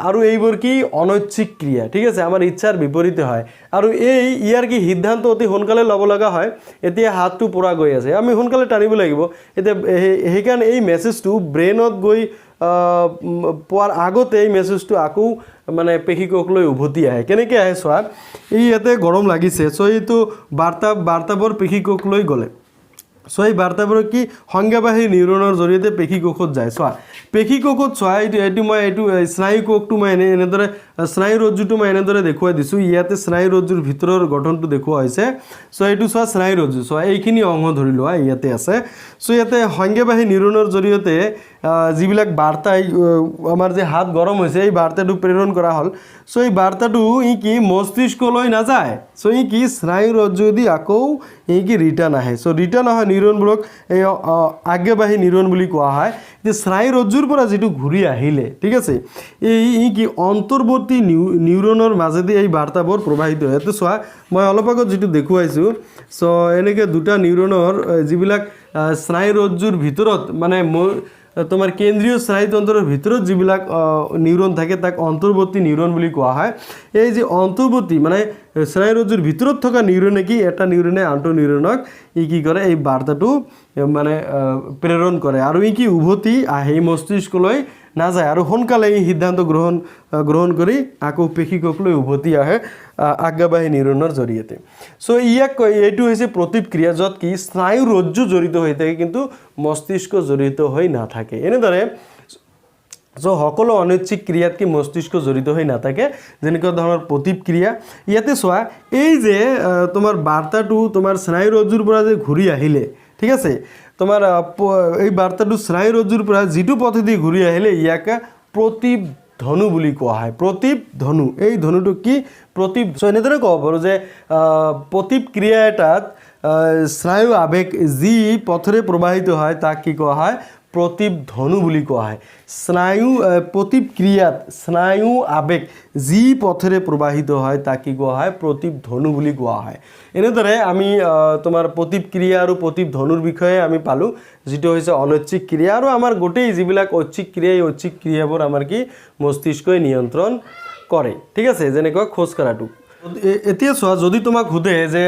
আৰু এইবোৰ কি অনৈচ্ছিক ক্ৰিয়া, ঠিক আছে, আমাৰ ইচ্ছাৰ বিপৰীতে হয়। আৰু এই ইয়াৰ কি সিদ্ধান্ত অতি সোনকালে ল'ব লগা হয়। এতিয়া হাতটো পোৰা গৈ আছে, আমি সোনকালে টানিব লাগিব এতিয়া। সেইকাৰণে এই মেছেজটো ব্ৰেইনত গৈ পোৱাৰ আগতে এই মেছেজটো আকৌ মানে পেশীকোষলৈ উভতি আহে। কেনেকৈ আহে চোৱা, এই ইয়াতে গৰম লাগিছে। চ' এইটো বাৰ্তাবোৰ পেশীকোষলৈ গ'লে, চ' এই বাৰ্তাবোৰ কি সংজ্ঞাবাহী নিউৰনৰ জৰিয়তে পেশীকোষত যায়। চোৱা, পেশীকোষত চোৱা, এইটো এইটো মই এইটো এই স্নায়ুকোষটো মই এনেদৰে, স্নায়ুৰজ্জুটো মই এনেদৰে দেখুৱাই দিছোঁ। ইয়াতে স্নায়ুৰজ্জুৰ ভিতৰৰ গঠনটো দেখুওৱা হৈছে। চ' এইটো চোৱা, স্নায়ুৰজ্জু চোৱা, এইখিনি অংশ ধৰি লোৱা ইয়াতে আছে। চ' ইয়াতে সংজ্ঞাবাহী নিউৰনৰ জৰিয়তে যিবিলাক বাৰ্তা, এই, আমাৰ যে হাত গৰম হৈছে, এই বাৰ্তাটো প্ৰেৰণ কৰা হ'ল। চ' এই বাৰ্তাটো ই কি মস্তিষ্কলৈ নাযায়। চ' ই কি স্নায়ুৰজ্জুদি আকৌ ই কি ৰিটাৰ্ণ আহে। চ' ৰিটাৰ্ণ অহা নিউৰনবোৰক এই আজ্ঞাবাহী নিউৰন বুলি কোৱা হয়। এতিয়া স্নায়ুৰজ্জুৰ পৰা যিটো ঘূৰি আহিলে, ঠিক আছে, এই ই কি অন্তৰ্বৰ্তী নিউৰনৰ মাজেদি এই বাৰ্তাবোৰ প্ৰবাহিত হয়। ইয়াতে চোৱা, মই অলপ আগত যিটো দেখুৱাইছোঁ, চ' এনেকৈ দুটা নিউৰনৰ যিবিলাক স্নায়ুৰজ্জুৰ ভিতৰত, মানে তোমাৰ কেন্দ্ৰীয় স্নায়ুতন্ত্ৰৰ ভিতৰত যিবিলাক নিউৰন থাকে, তাক অন্তৰ্বৰ্তী নিউৰন বুলি কোৱা হয়। এই যে অন্তৰ্বৰ্তী, মানে স্নায়ুৰজ্জুৰ ভিতৰত থকা নিউৰনে কি এটা নিউৰনে আনটো নিউৰনক ই কি কৰে, এই বাৰ্তাটো মানে প্ৰেৰণ কৰে আৰু ই কি উভতি আহে, মস্তিষ্কলৈ নাযায় আৰু সোনকালে এই সিদ্ধান্ত গ্ৰহণ কৰি আকৌ পেশীকোষলৈ উভতি আহে আজ্ঞাবাহী নিউৰনৰ জৰিয়তে। চ' ইয়াক কয়, এইটো হৈছে প্ৰতীপ ক্ৰিয়া, য'ত কি স্নায়ুৰজ্জু জড়িত হৈ থাকে কিন্তু মস্তিষ্ক জড়িত হৈ নাথাকে। এনেদৰে চ' সকলো অনৈচ্ছিক ক্ৰিয়াত কি মস্তিষ্ক জড়িত হৈ নাথাকে, যেনেকুৱা ধৰণৰ প্ৰতীপ ক্ৰিয়া। ইয়াতে চোৱা, এই যে তোমাৰ বাৰ্তাটো তোমাৰ স্নায়ুৰজ্জুৰ পৰা যে ঘূৰি আহিলে, ঠিক আছে, তোমাৰ এই বাৰ্তাটো স্নায়ুৰজ্জুৰ পৰা যিটো পথেদি ঘূৰি আহিলে, ইয়াকে প্ৰতীপ ধনু বুলি কোৱা হয়। প্ৰতীপ ধনু, এই ধনুটোক কি প্ৰতীপ। চ' এনেদৰে ক'ব পাৰোঁ যে প্ৰতীপ ক্ৰিয়া এটাত স্নায়ু আৱেগ যি পথেৰে প্ৰবাহিত হয়, তাক কি কোৱা হয়? প্ৰতীপ ধনু বুলি কোৱা হয়। স্নায়ু প্ৰতীপ ক্ৰিয়াত স্নায়ু আৱেগ যি পথেৰে প্ৰবাহিত হয়, তাক কি কোৱা হয়? প্ৰতীপ ধনু বুলি কোৱা হয়। এনেদৰে আমি তোমাৰ প্ৰতীপ ক্ৰিয়া আৰু প্ৰতীপ ধনুৰ বিষয়ে আমি পালোঁ, যিটো হৈছে অনৈচ্ছিক ক্ৰিয়া। আৰু আমাৰ গোটেই যিবিলাক ঐচ্ছিক ক্ৰিয়া, এই ঐচ্ছিক ক্ৰিয়াবোৰ আমাৰ কি মস্তিষ্কই নিয়ন্ত্ৰণ কৰে, ঠিক আছে? যেনেকুৱা খোজ কঢ়াটো। এতিয়া চোৱা, যদি তোমাক সোধে যে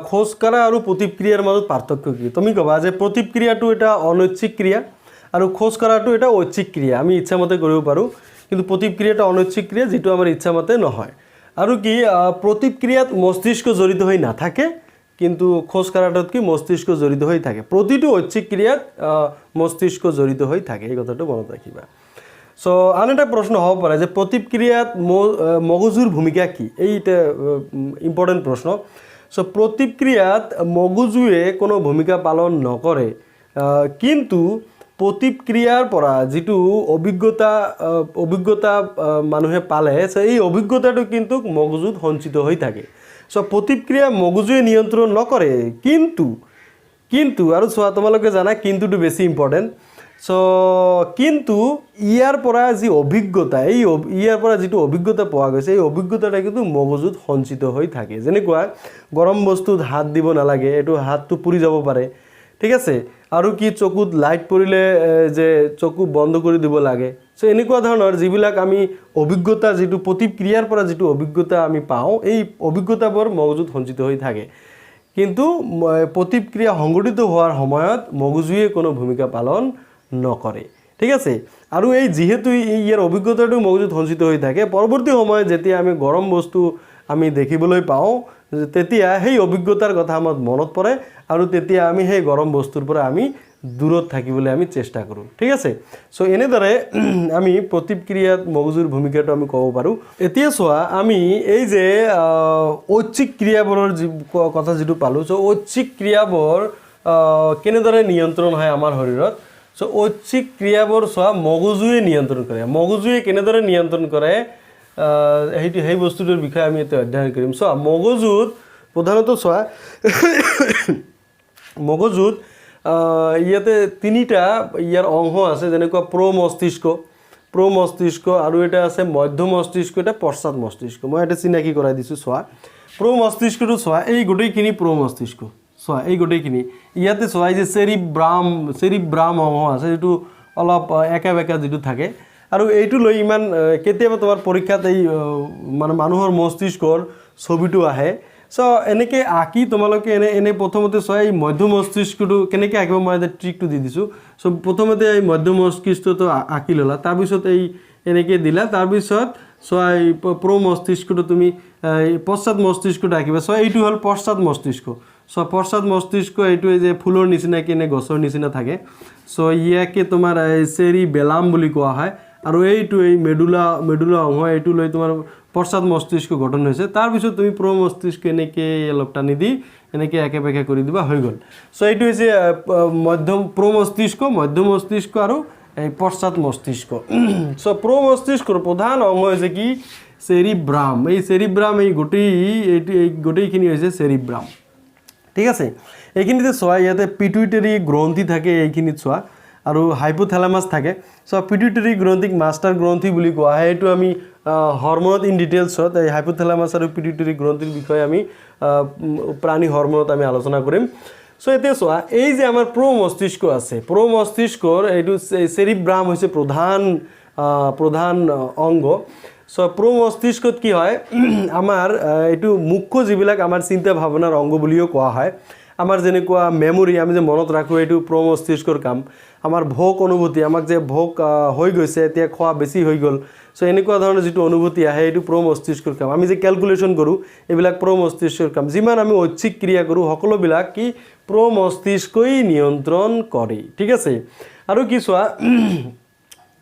খোজ কঢ়া আৰু প্ৰতীপ ক্ৰিয়াৰ মাজত পাৰ্থক্য কি, তুমি ক'বা যে প্ৰতীপ ক্ৰিয়াটো এটা অনৈচ্ছিক ক্ৰিয়া আৰু খোজ কঢ়াটো এটা ঐচ্ছিক ক্ৰিয়া, আমি ইচ্ছামতে কৰিব পাৰোঁ। কিন্তু প্ৰতীপ ক্ৰিয়াটো অনৈচ্ছিক ক্ৰিয়া, যিটো আমাৰ ইচ্ছামতে নহয়। আৰু কি প্ৰতীপ ক্ৰিয়াত মস্তিষ্ক জড়িত হৈ নাথাকে, কিন্তু খোজ কঢ়াটোত কি মস্তিষ্ক জড়িত হৈ থাকে। প্ৰতিটো ঐচ্ছিক ক্ৰিয়াত মস্তিষ্ক জড়িত হৈ থাকে, এই কথাটো মনত ৰাখিবা। চ' আন এটা প্ৰশ্ন হ'ব পাৰে যে প্ৰতীপ ক্ৰিয়াত মগজুৰ ভূমিকা কি? এইটা ইম্পৰ্টেণ্ট প্ৰশ্ন। চ' প্ৰতীপ ক্ৰিয়াত মগজুৱে কোনো ভূমিকা পালন নকৰে, কিন্তু প্ৰতীপ ক্ৰিয়াৰ পৰা যিটো অভিজ্ঞতা মানুহে পালে, চ' এই অভিজ্ঞতাটো কিন্তু মগজুত সঞ্চিত হৈ থাকে। চ' প্ৰতীপ ক্ৰিয়া মগজুৱে নিয়ন্ত্ৰণ নকৰে, কিন্তু কিন্তু আৰু চোৱা, তোমালোকে জানা কিন্তুটো বেছি ইম্পৰ্টেণ্ট। চ' কিন্তু ইয়াৰ পৰা যি অভিজ্ঞতা, এই ইয়াৰ পৰা যিটো অভিজ্ঞতা পোৱা গৈছে, এই অভিজ্ঞতাটা কিন্তু মগজুত সঞ্চিত হৈ থাকে। যেনেকুৱা গৰম বস্তুত হাত দিব নালাগে, এইটো হাতটো পুৰি যাব পাৰে, ঠিক আছে? আৰু কি চকুত লাইট পৰিলে যে চকু বন্ধ কৰি দিব লাগে। চ' এনেকুৱা ধৰণৰ যিবিলাক আমি অভিজ্ঞতা, যিটো প্ৰতিক্ৰিয়াৰ পৰা যিটো অভিজ্ঞতা আমি পাওঁ, এই অভিজ্ঞতাবোৰ মগজুত সঞ্চিত হৈ থাকে। কিন্তু প্ৰতিক্ৰিয়া সংঘটিত হোৱাৰ সময়ত মগজুৱে কোনো ভূমিকা পালন নকৰে, ঠিক আছে? আৰু এই যিহেতু এই ইয়াৰ অভিজ্ঞতাটো মগজুত সঞ্চিত হৈ থাকে, পৰৱৰ্তী সময়ত যেতিয়া আমি গৰম বস্তু আমি দেখিবলৈ পাওঁ, তেতিয়া সেই অভিজ্ঞতাৰ কথা আমাৰ মনত পৰে আৰু তেতিয়া আমি সেই গৰম বস্তুৰ পৰা আমি দূৰত থাকিবলৈ আমি চেষ্টা কৰোঁ, ঠিক আছে? চ' এনেদৰে আমি প্ৰতিক্ৰিয়াত মগজুৰ ভূমিকাটো আমি ক'ব পাৰোঁ। এতিয়া চোৱা, আমি এই যে ঐচ্ছিক ক্ৰিয়াবোৰৰ যি কথা যিটো পালোঁ, চ' ঐচ্ছিক ক্ৰিয়াবোৰ কেনেদৰে নিয়ন্ত্ৰণ হয় আমাৰ শৰীৰত? চ' ঐচ্ছিক ক্ৰিয়াবোৰ চোৱা, মগজুৱে নিয়ন্ত্ৰণ কৰে। মগজুৱে কেনেদৰে নিয়ন্ত্ৰণ কৰে, সেই বস্তুটোৰ বিষয়ে আমি এতিয়া অধ্যয়ন কৰিম। চোৱা, মগজুত প্ৰধানতঃ, চোৱা, মগজুত ইয়াতে তিনিটা ইয়াৰ অংশ আছে, যেনেকুৱা প্ৰ মস্তিষ্ক, প্ৰ মস্তিষ্ক আৰু এটা আছে মধ্য মস্তিষ্ক, এটা পশ্চাৎ মস্তিষ্ক। মই এটা চিনাকি কৰাই দিছোঁ। চোৱা, প্ৰ মস্তিষ্কটো চোৱা, এই গোটেইখিনি প্ৰ মস্তিষ্ক। চোৱা, এই গোটেইখিনি ইয়াতে চোৱা, এই যে চেৰিব্ৰাম অংশ আছে, যিটো অলপ একা বেঁকা যিটো থাকে। আৰু এইটো লৈ ইমান কেতিয়াবা তোমাৰ পৰীক্ষাত এই মানে মানুহৰ মস্তিষ্কৰ ছবিটো আহে। চ' এনেকৈ আঁকি তোমালোকে এনে এনে প্ৰথমতে চোৱা, এই মধ্য মস্তিষ্কটো কেনেকৈ আঁকিব, মই এটা ট্ৰিকটো দি দিছোঁ। চ' প্ৰথমতে এই মধ্য মস্তিষ্কটো আঁকি ল'লা, তাৰপিছত এই এনেকৈ দিলা, তাৰপিছত চোৱা, এই প্ৰ মস্তিষ্কটো তুমি এই পশ্চাৎ মস্তিষ্কটো আঁকিবা। চোৱা, এইটো হ'ল পশ্চাৎ মস্তিষ্ক। চ' পশ্চাৎ মস্তিষ্ক এইটো এই যে ফুলৰ নিচিনাকৈ এনে গছৰ নিচিনা থাকে। চ' ইয়াকে তোমাৰ এই চেৰি বেলাম বুলি কোৱা হয়। আৰু এইটো এই মেডুলা অংশ, এইটো লৈ তোমাৰ পশ্চাৎ মস্তিষ্ক গঠন হৈছে। তাৰপিছত তুমি প্ৰ মস্তিষ্ক এনেকৈ অলপ টানি দি এনেকৈ একে বেঁকে কৰি দিবা, হৈ গ'ল। চ' এইটো হৈছে মধ্যম প্ৰ মস্তিষ্ক, মধ্য মস্তিষ্ক আৰু এই পশ্চাৎ মস্তিষ্ক। চ' প্ৰ মস্তিষ্কৰ প্ৰধান অংগ হৈছে কি? চেৰিব্ৰাম। এই চেৰিব্ৰাম, এই গোটেই এইটো, এই গোটেইখিনি হৈছে চেৰিব্ৰাম, ঠিক আছে? এইখিনিতে চোৱা, ইয়াতে পিটুইটেৰী গ্ৰন্থি থাকে এইখিনিত চোৱা, আৰু হাইপোথেলামাছ থাকে। চ' পিটুইটেৰী গ্ৰন্থিক মাষ্টাৰ গ্ৰন্থি বুলি কোৱা হয়। এইটো আমি হৰমনত ইন ডিটেইলছত এই হাইপোথেলামাছ আৰু পিটুইটেৰী গ্ৰন্থিৰ বিষয়ে আমি প্ৰাণী হৰমনত আমি আলোচনা কৰিম। চ' এতিয়া চোৱা, এই যে আমাৰ প্ৰ মস্তিষ্ক আছে, প্ৰ মস্তিষ্কৰ এইটো চেৰিব্ৰাম হৈছে প্ৰধান অংগ। চ' প্ৰ মস্তিষ্কত কি হয় আমাৰ, এইটো মুখ্য যিবিলাক আমাৰ চিন্তা ভাৱনাৰ অংগ বুলিও কোৱা হয়। আমাৰ যেনেকুৱা মেমৰি, আমি যে মনত ৰাখোঁ, এইটো প্ৰ মস্তিষ্কৰ কাম। আমাৰ ভোক অনুভূতি, আমাক যে ভোক হৈ গৈছে, এতিয়া খোৱা বেছি হৈ গ'ল, চ' এনেকুৱা ধৰণৰ যিটো অনুভূতি আহে, এইটো প্ৰ মস্তিষ্কৰ কাম। আমি যে কেলকুলেশ্যন কৰোঁ, এইবিলাক প্ৰ মস্তিষ্কৰ কাম। যিমান আমি ঐচ্ছিক ক্ৰিয়া কৰোঁ, সকলোবিলাক কি প্ৰ মস্তিষ্কই নিয়ন্ত্ৰণ কৰে, ঠিক আছে? আৰু কি চোৱা,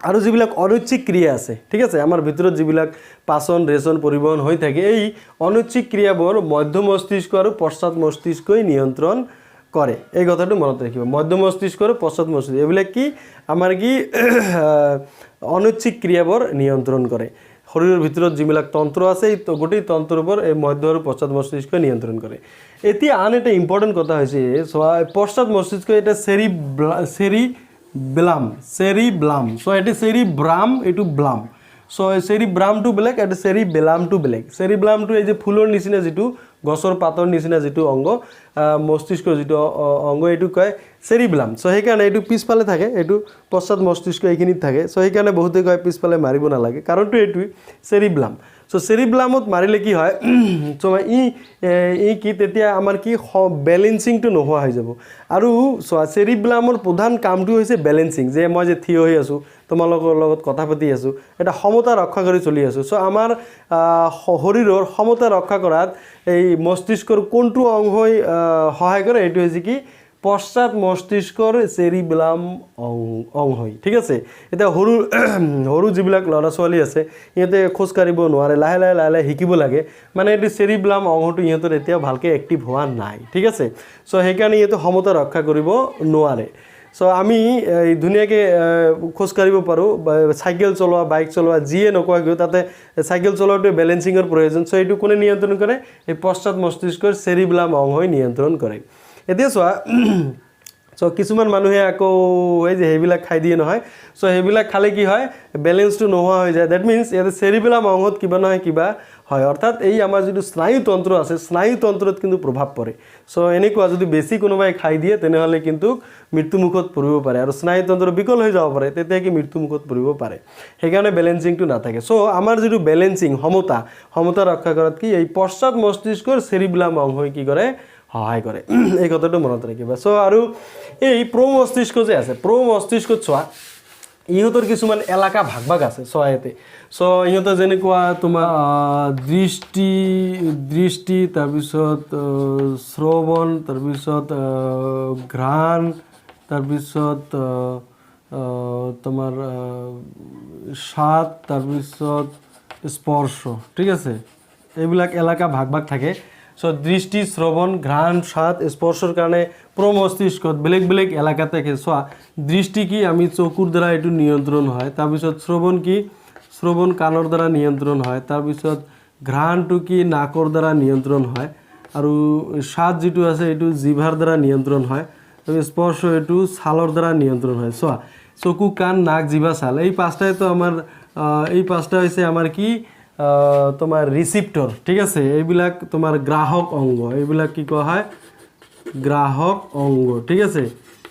আৰু যিবিলাক অনৈচ্ছিক ক্ৰিয়া আছে, ঠিক আছে, আমাৰ ভিতৰত যিবিলাক পাচন, ৰেচন, পৰিবহণ হৈ থাকে, এই অনৈচ্ছিক ক্ৰিয়াবোৰ মধ্য মস্তিষ্ক আৰু পশ্চাৎ মস্তিষ্কই নিয়ন্ত্ৰণ কৰে। এই কথাটো মনত ৰাখিব। মধ্য মস্তিষ্ক আৰু পশ্চাৎ মস্তিষ্ক, এইবিলাক কি আমাৰ কি অনৈচ্ছিক ক্ৰিয়াবোৰ নিয়ন্ত্ৰণ কৰে। শৰীৰৰ ভিতৰত যিবিলাক তন্ত্ৰ আছে, এই গোটেই তন্ত্ৰবোৰ এই মধ্য আৰু পশ্চাৎ মস্তিষ্কই নিয়ন্ত্ৰণ কৰে। এতিয়া আন এটা ইম্পৰ্টেণ্ট কথা হৈছে, চোৱা, পশ্চাৎ মস্তিষ্ক এটা চেৰি ব্লাম, চেৰিব্লাম। চ' এইটো চেৰিব্ৰাম, এইটো ব্লাম। চ' চেৰিব্ৰামটো বেলেগ, এইটো চেৰিবেলামটো বেলেগ। চেৰিব্লামটো এই যে ফুলৰ নিচিনা যিটো, গছৰ পাতৰ নিচিনা যিটো অংগ, মস্তিষ্কৰ যিটো অংগ, এইটো কয় চেৰিব্লাম। চ' সেইকাৰণে এইটো পিছফালে থাকে, এইটো পশ্চাৎ মস্তিষ্ক এইখিনিত থাকে। চ' সেইকাৰণে বহুতে কয় পিছফালে মাৰিব নালাগে, কাৰণটো এইটোৱেই, চেৰিব্লাম। চ' চেৰিব্লামত মাৰিলে কি হয়? চ' ই কি তেতিয়া আমাৰ কি বেলেঞ্চিংটো নোহোৱা হৈ যাব। আৰু চোৱা, চেৰিব্লামৰ প্ৰধান কামটো হৈছে বেলেঞ্চিং, যে মই যে থিয় হৈ আছোঁ, তোমালোকৰ লগত কথা পাতি আছোঁ, এটা সমতা ৰক্ষা কৰি চলি আছোঁ। চ' আমাৰ শৰীৰৰ সমতা ৰক্ষা কৰাত এই মস্তিষ্কৰ কোনটো অংশই সহায় কৰে? এইটো হৈছে কি পশ্চাৎ মস্তিষ্কৰ চেৰিব্লাম অংশই, ঠিক আছে। এতিয়া সৰু সৰু যিবিলাক ল'ৰা ছোৱালী আছে, সিহঁতে খোজ কাঢ়িব নোৱাৰে, লাহে লাহে লাহে লাহে শিকিব লাগে। মানে এইটো চেৰিব্লাম অংশটো ইহঁতৰ এতিয়াও ভালকৈ এক্টিভ হোৱা নাই, ঠিক আছে। চ' সেইকাৰণে ইহঁতে সমতা ৰক্ষা কৰিব নোৱাৰে। চ' আমি এই ধুনীয়াকৈ খোজ কাঢ়িব পাৰোঁ, বা চাইকেল চলোৱা, বাইক চলোৱা, যিয়ে নকৰা কিয়, তাতে চাইকেল চলোৱাটোৱে বেলেঞ্চিঙৰ প্ৰয়োজন। চ' এইটো কোনে নিয়ন্ত্ৰণ কৰে? এই পশ্চাৎ মস্তিষ্কৰ চেৰিব্লাম অংশই নিয়ন্ত্ৰণ কৰে। এতিয়া চোৱা, চ' কিছুমান মানুহে আকৌ এই যে সেইবিলাক খাই দিয়ে নহয়। চ' সেইবিলাক খালে কি হয়? বেলেঞ্চটো নোহোৱা হৈ যায়। That means ইয়াতে চেৰিবেলাম অংশত কিবা নহয় কিবা হয়, অৰ্থাৎ এই আমাৰ যিটো স্নায়ুতন্ত্ৰ আছে, স্নায়ুতন্ত্ৰত কিন্তু প্ৰভাৱ পৰে। চ' এনেকুৱা যদি বেছি কোনোবাই খাই দিয়ে, তেনেহ'লে কিন্তু মৃত্যুমুখত পৰিব পাৰে আৰু স্নায়ুতন্ত্ৰ বিকল হৈ যাব পাৰে। তেতিয়া কি মৃত্যুমুখত পৰিব পাৰে। সেইকাৰণে বেলেঞ্চিংটো নাথাকে। চ' আমাৰ যিটো বেলেঞ্চিং, সমতা ৰক্ষা কৰাত কি এই পশ্চাৎ মস্তিষ্কৰ চেৰিবেলাম অংশই কি কৰে? সহায় কৰে। এই কথাটো মনত ৰাখিবা। চ' আৰু এই প্ৰ মস্তিষ্ক যে আছে, প্ৰ মস্তিষ্কত চোৱা, ইহঁতৰ কিছুমান এলেকা ভাগ ভাগ আছে। চোৱা ইয়াতে। চ' ইহঁতৰ যেনেকুৱা তোমাৰ দৃষ্টি, তাৰপিছত শ্ৰৱণ, তাৰপিছত ঘ্ৰাণ, তাৰপিছত তোমাৰ স্বাদ, তাৰপিছত স্পৰ্শ, ঠিক আছে। এইবিলাক এলেকা ভাগ ভাগ থাকে। চ' দৃষ্টি, শ্ৰৱণ, ঘ্ৰাণ, স্বাদ, স্পৰ্শৰ কাৰণে প্ৰমস্তিষ্কত বেলেগ বেলেগ এলেকা থাকে। চোৱা, দৃষ্টি কি আমি চকুৰ দ্বাৰা এইটো নিয়ন্ত্ৰণ হয়। তাৰপিছত শ্ৰৱণ কি? শ্ৰৱণ কাণৰ দ্বাৰা নিয়ন্ত্ৰণ হয়। তাৰপিছত ঘ্ৰাণটো কি? নাকৰ দ্বাৰা নিয়ন্ত্ৰণ হয়। আৰু স্বাদ যিটো আছে, এইটো জিভাৰ দ্বাৰা নিয়ন্ত্ৰণ হয়। আৰু স্পৰ্শ, এইটো ছালৰ দ্বাৰা নিয়ন্ত্ৰণ হয়। চোৱা, চকু, কাণ, নাক, জিভা, ছাল, এই পাঁচটাইতো আমাৰ এই পাঁচটা হৈছে আমাৰ কি তোমাৰ ৰিচিপ্টৰ, ঠিক আছে। এইবিলাক তোমাৰ গ্ৰাহক অংগ। এইবিলাক কি কোৱা হয়? গ্ৰাহক অংগ, ঠিক আছে।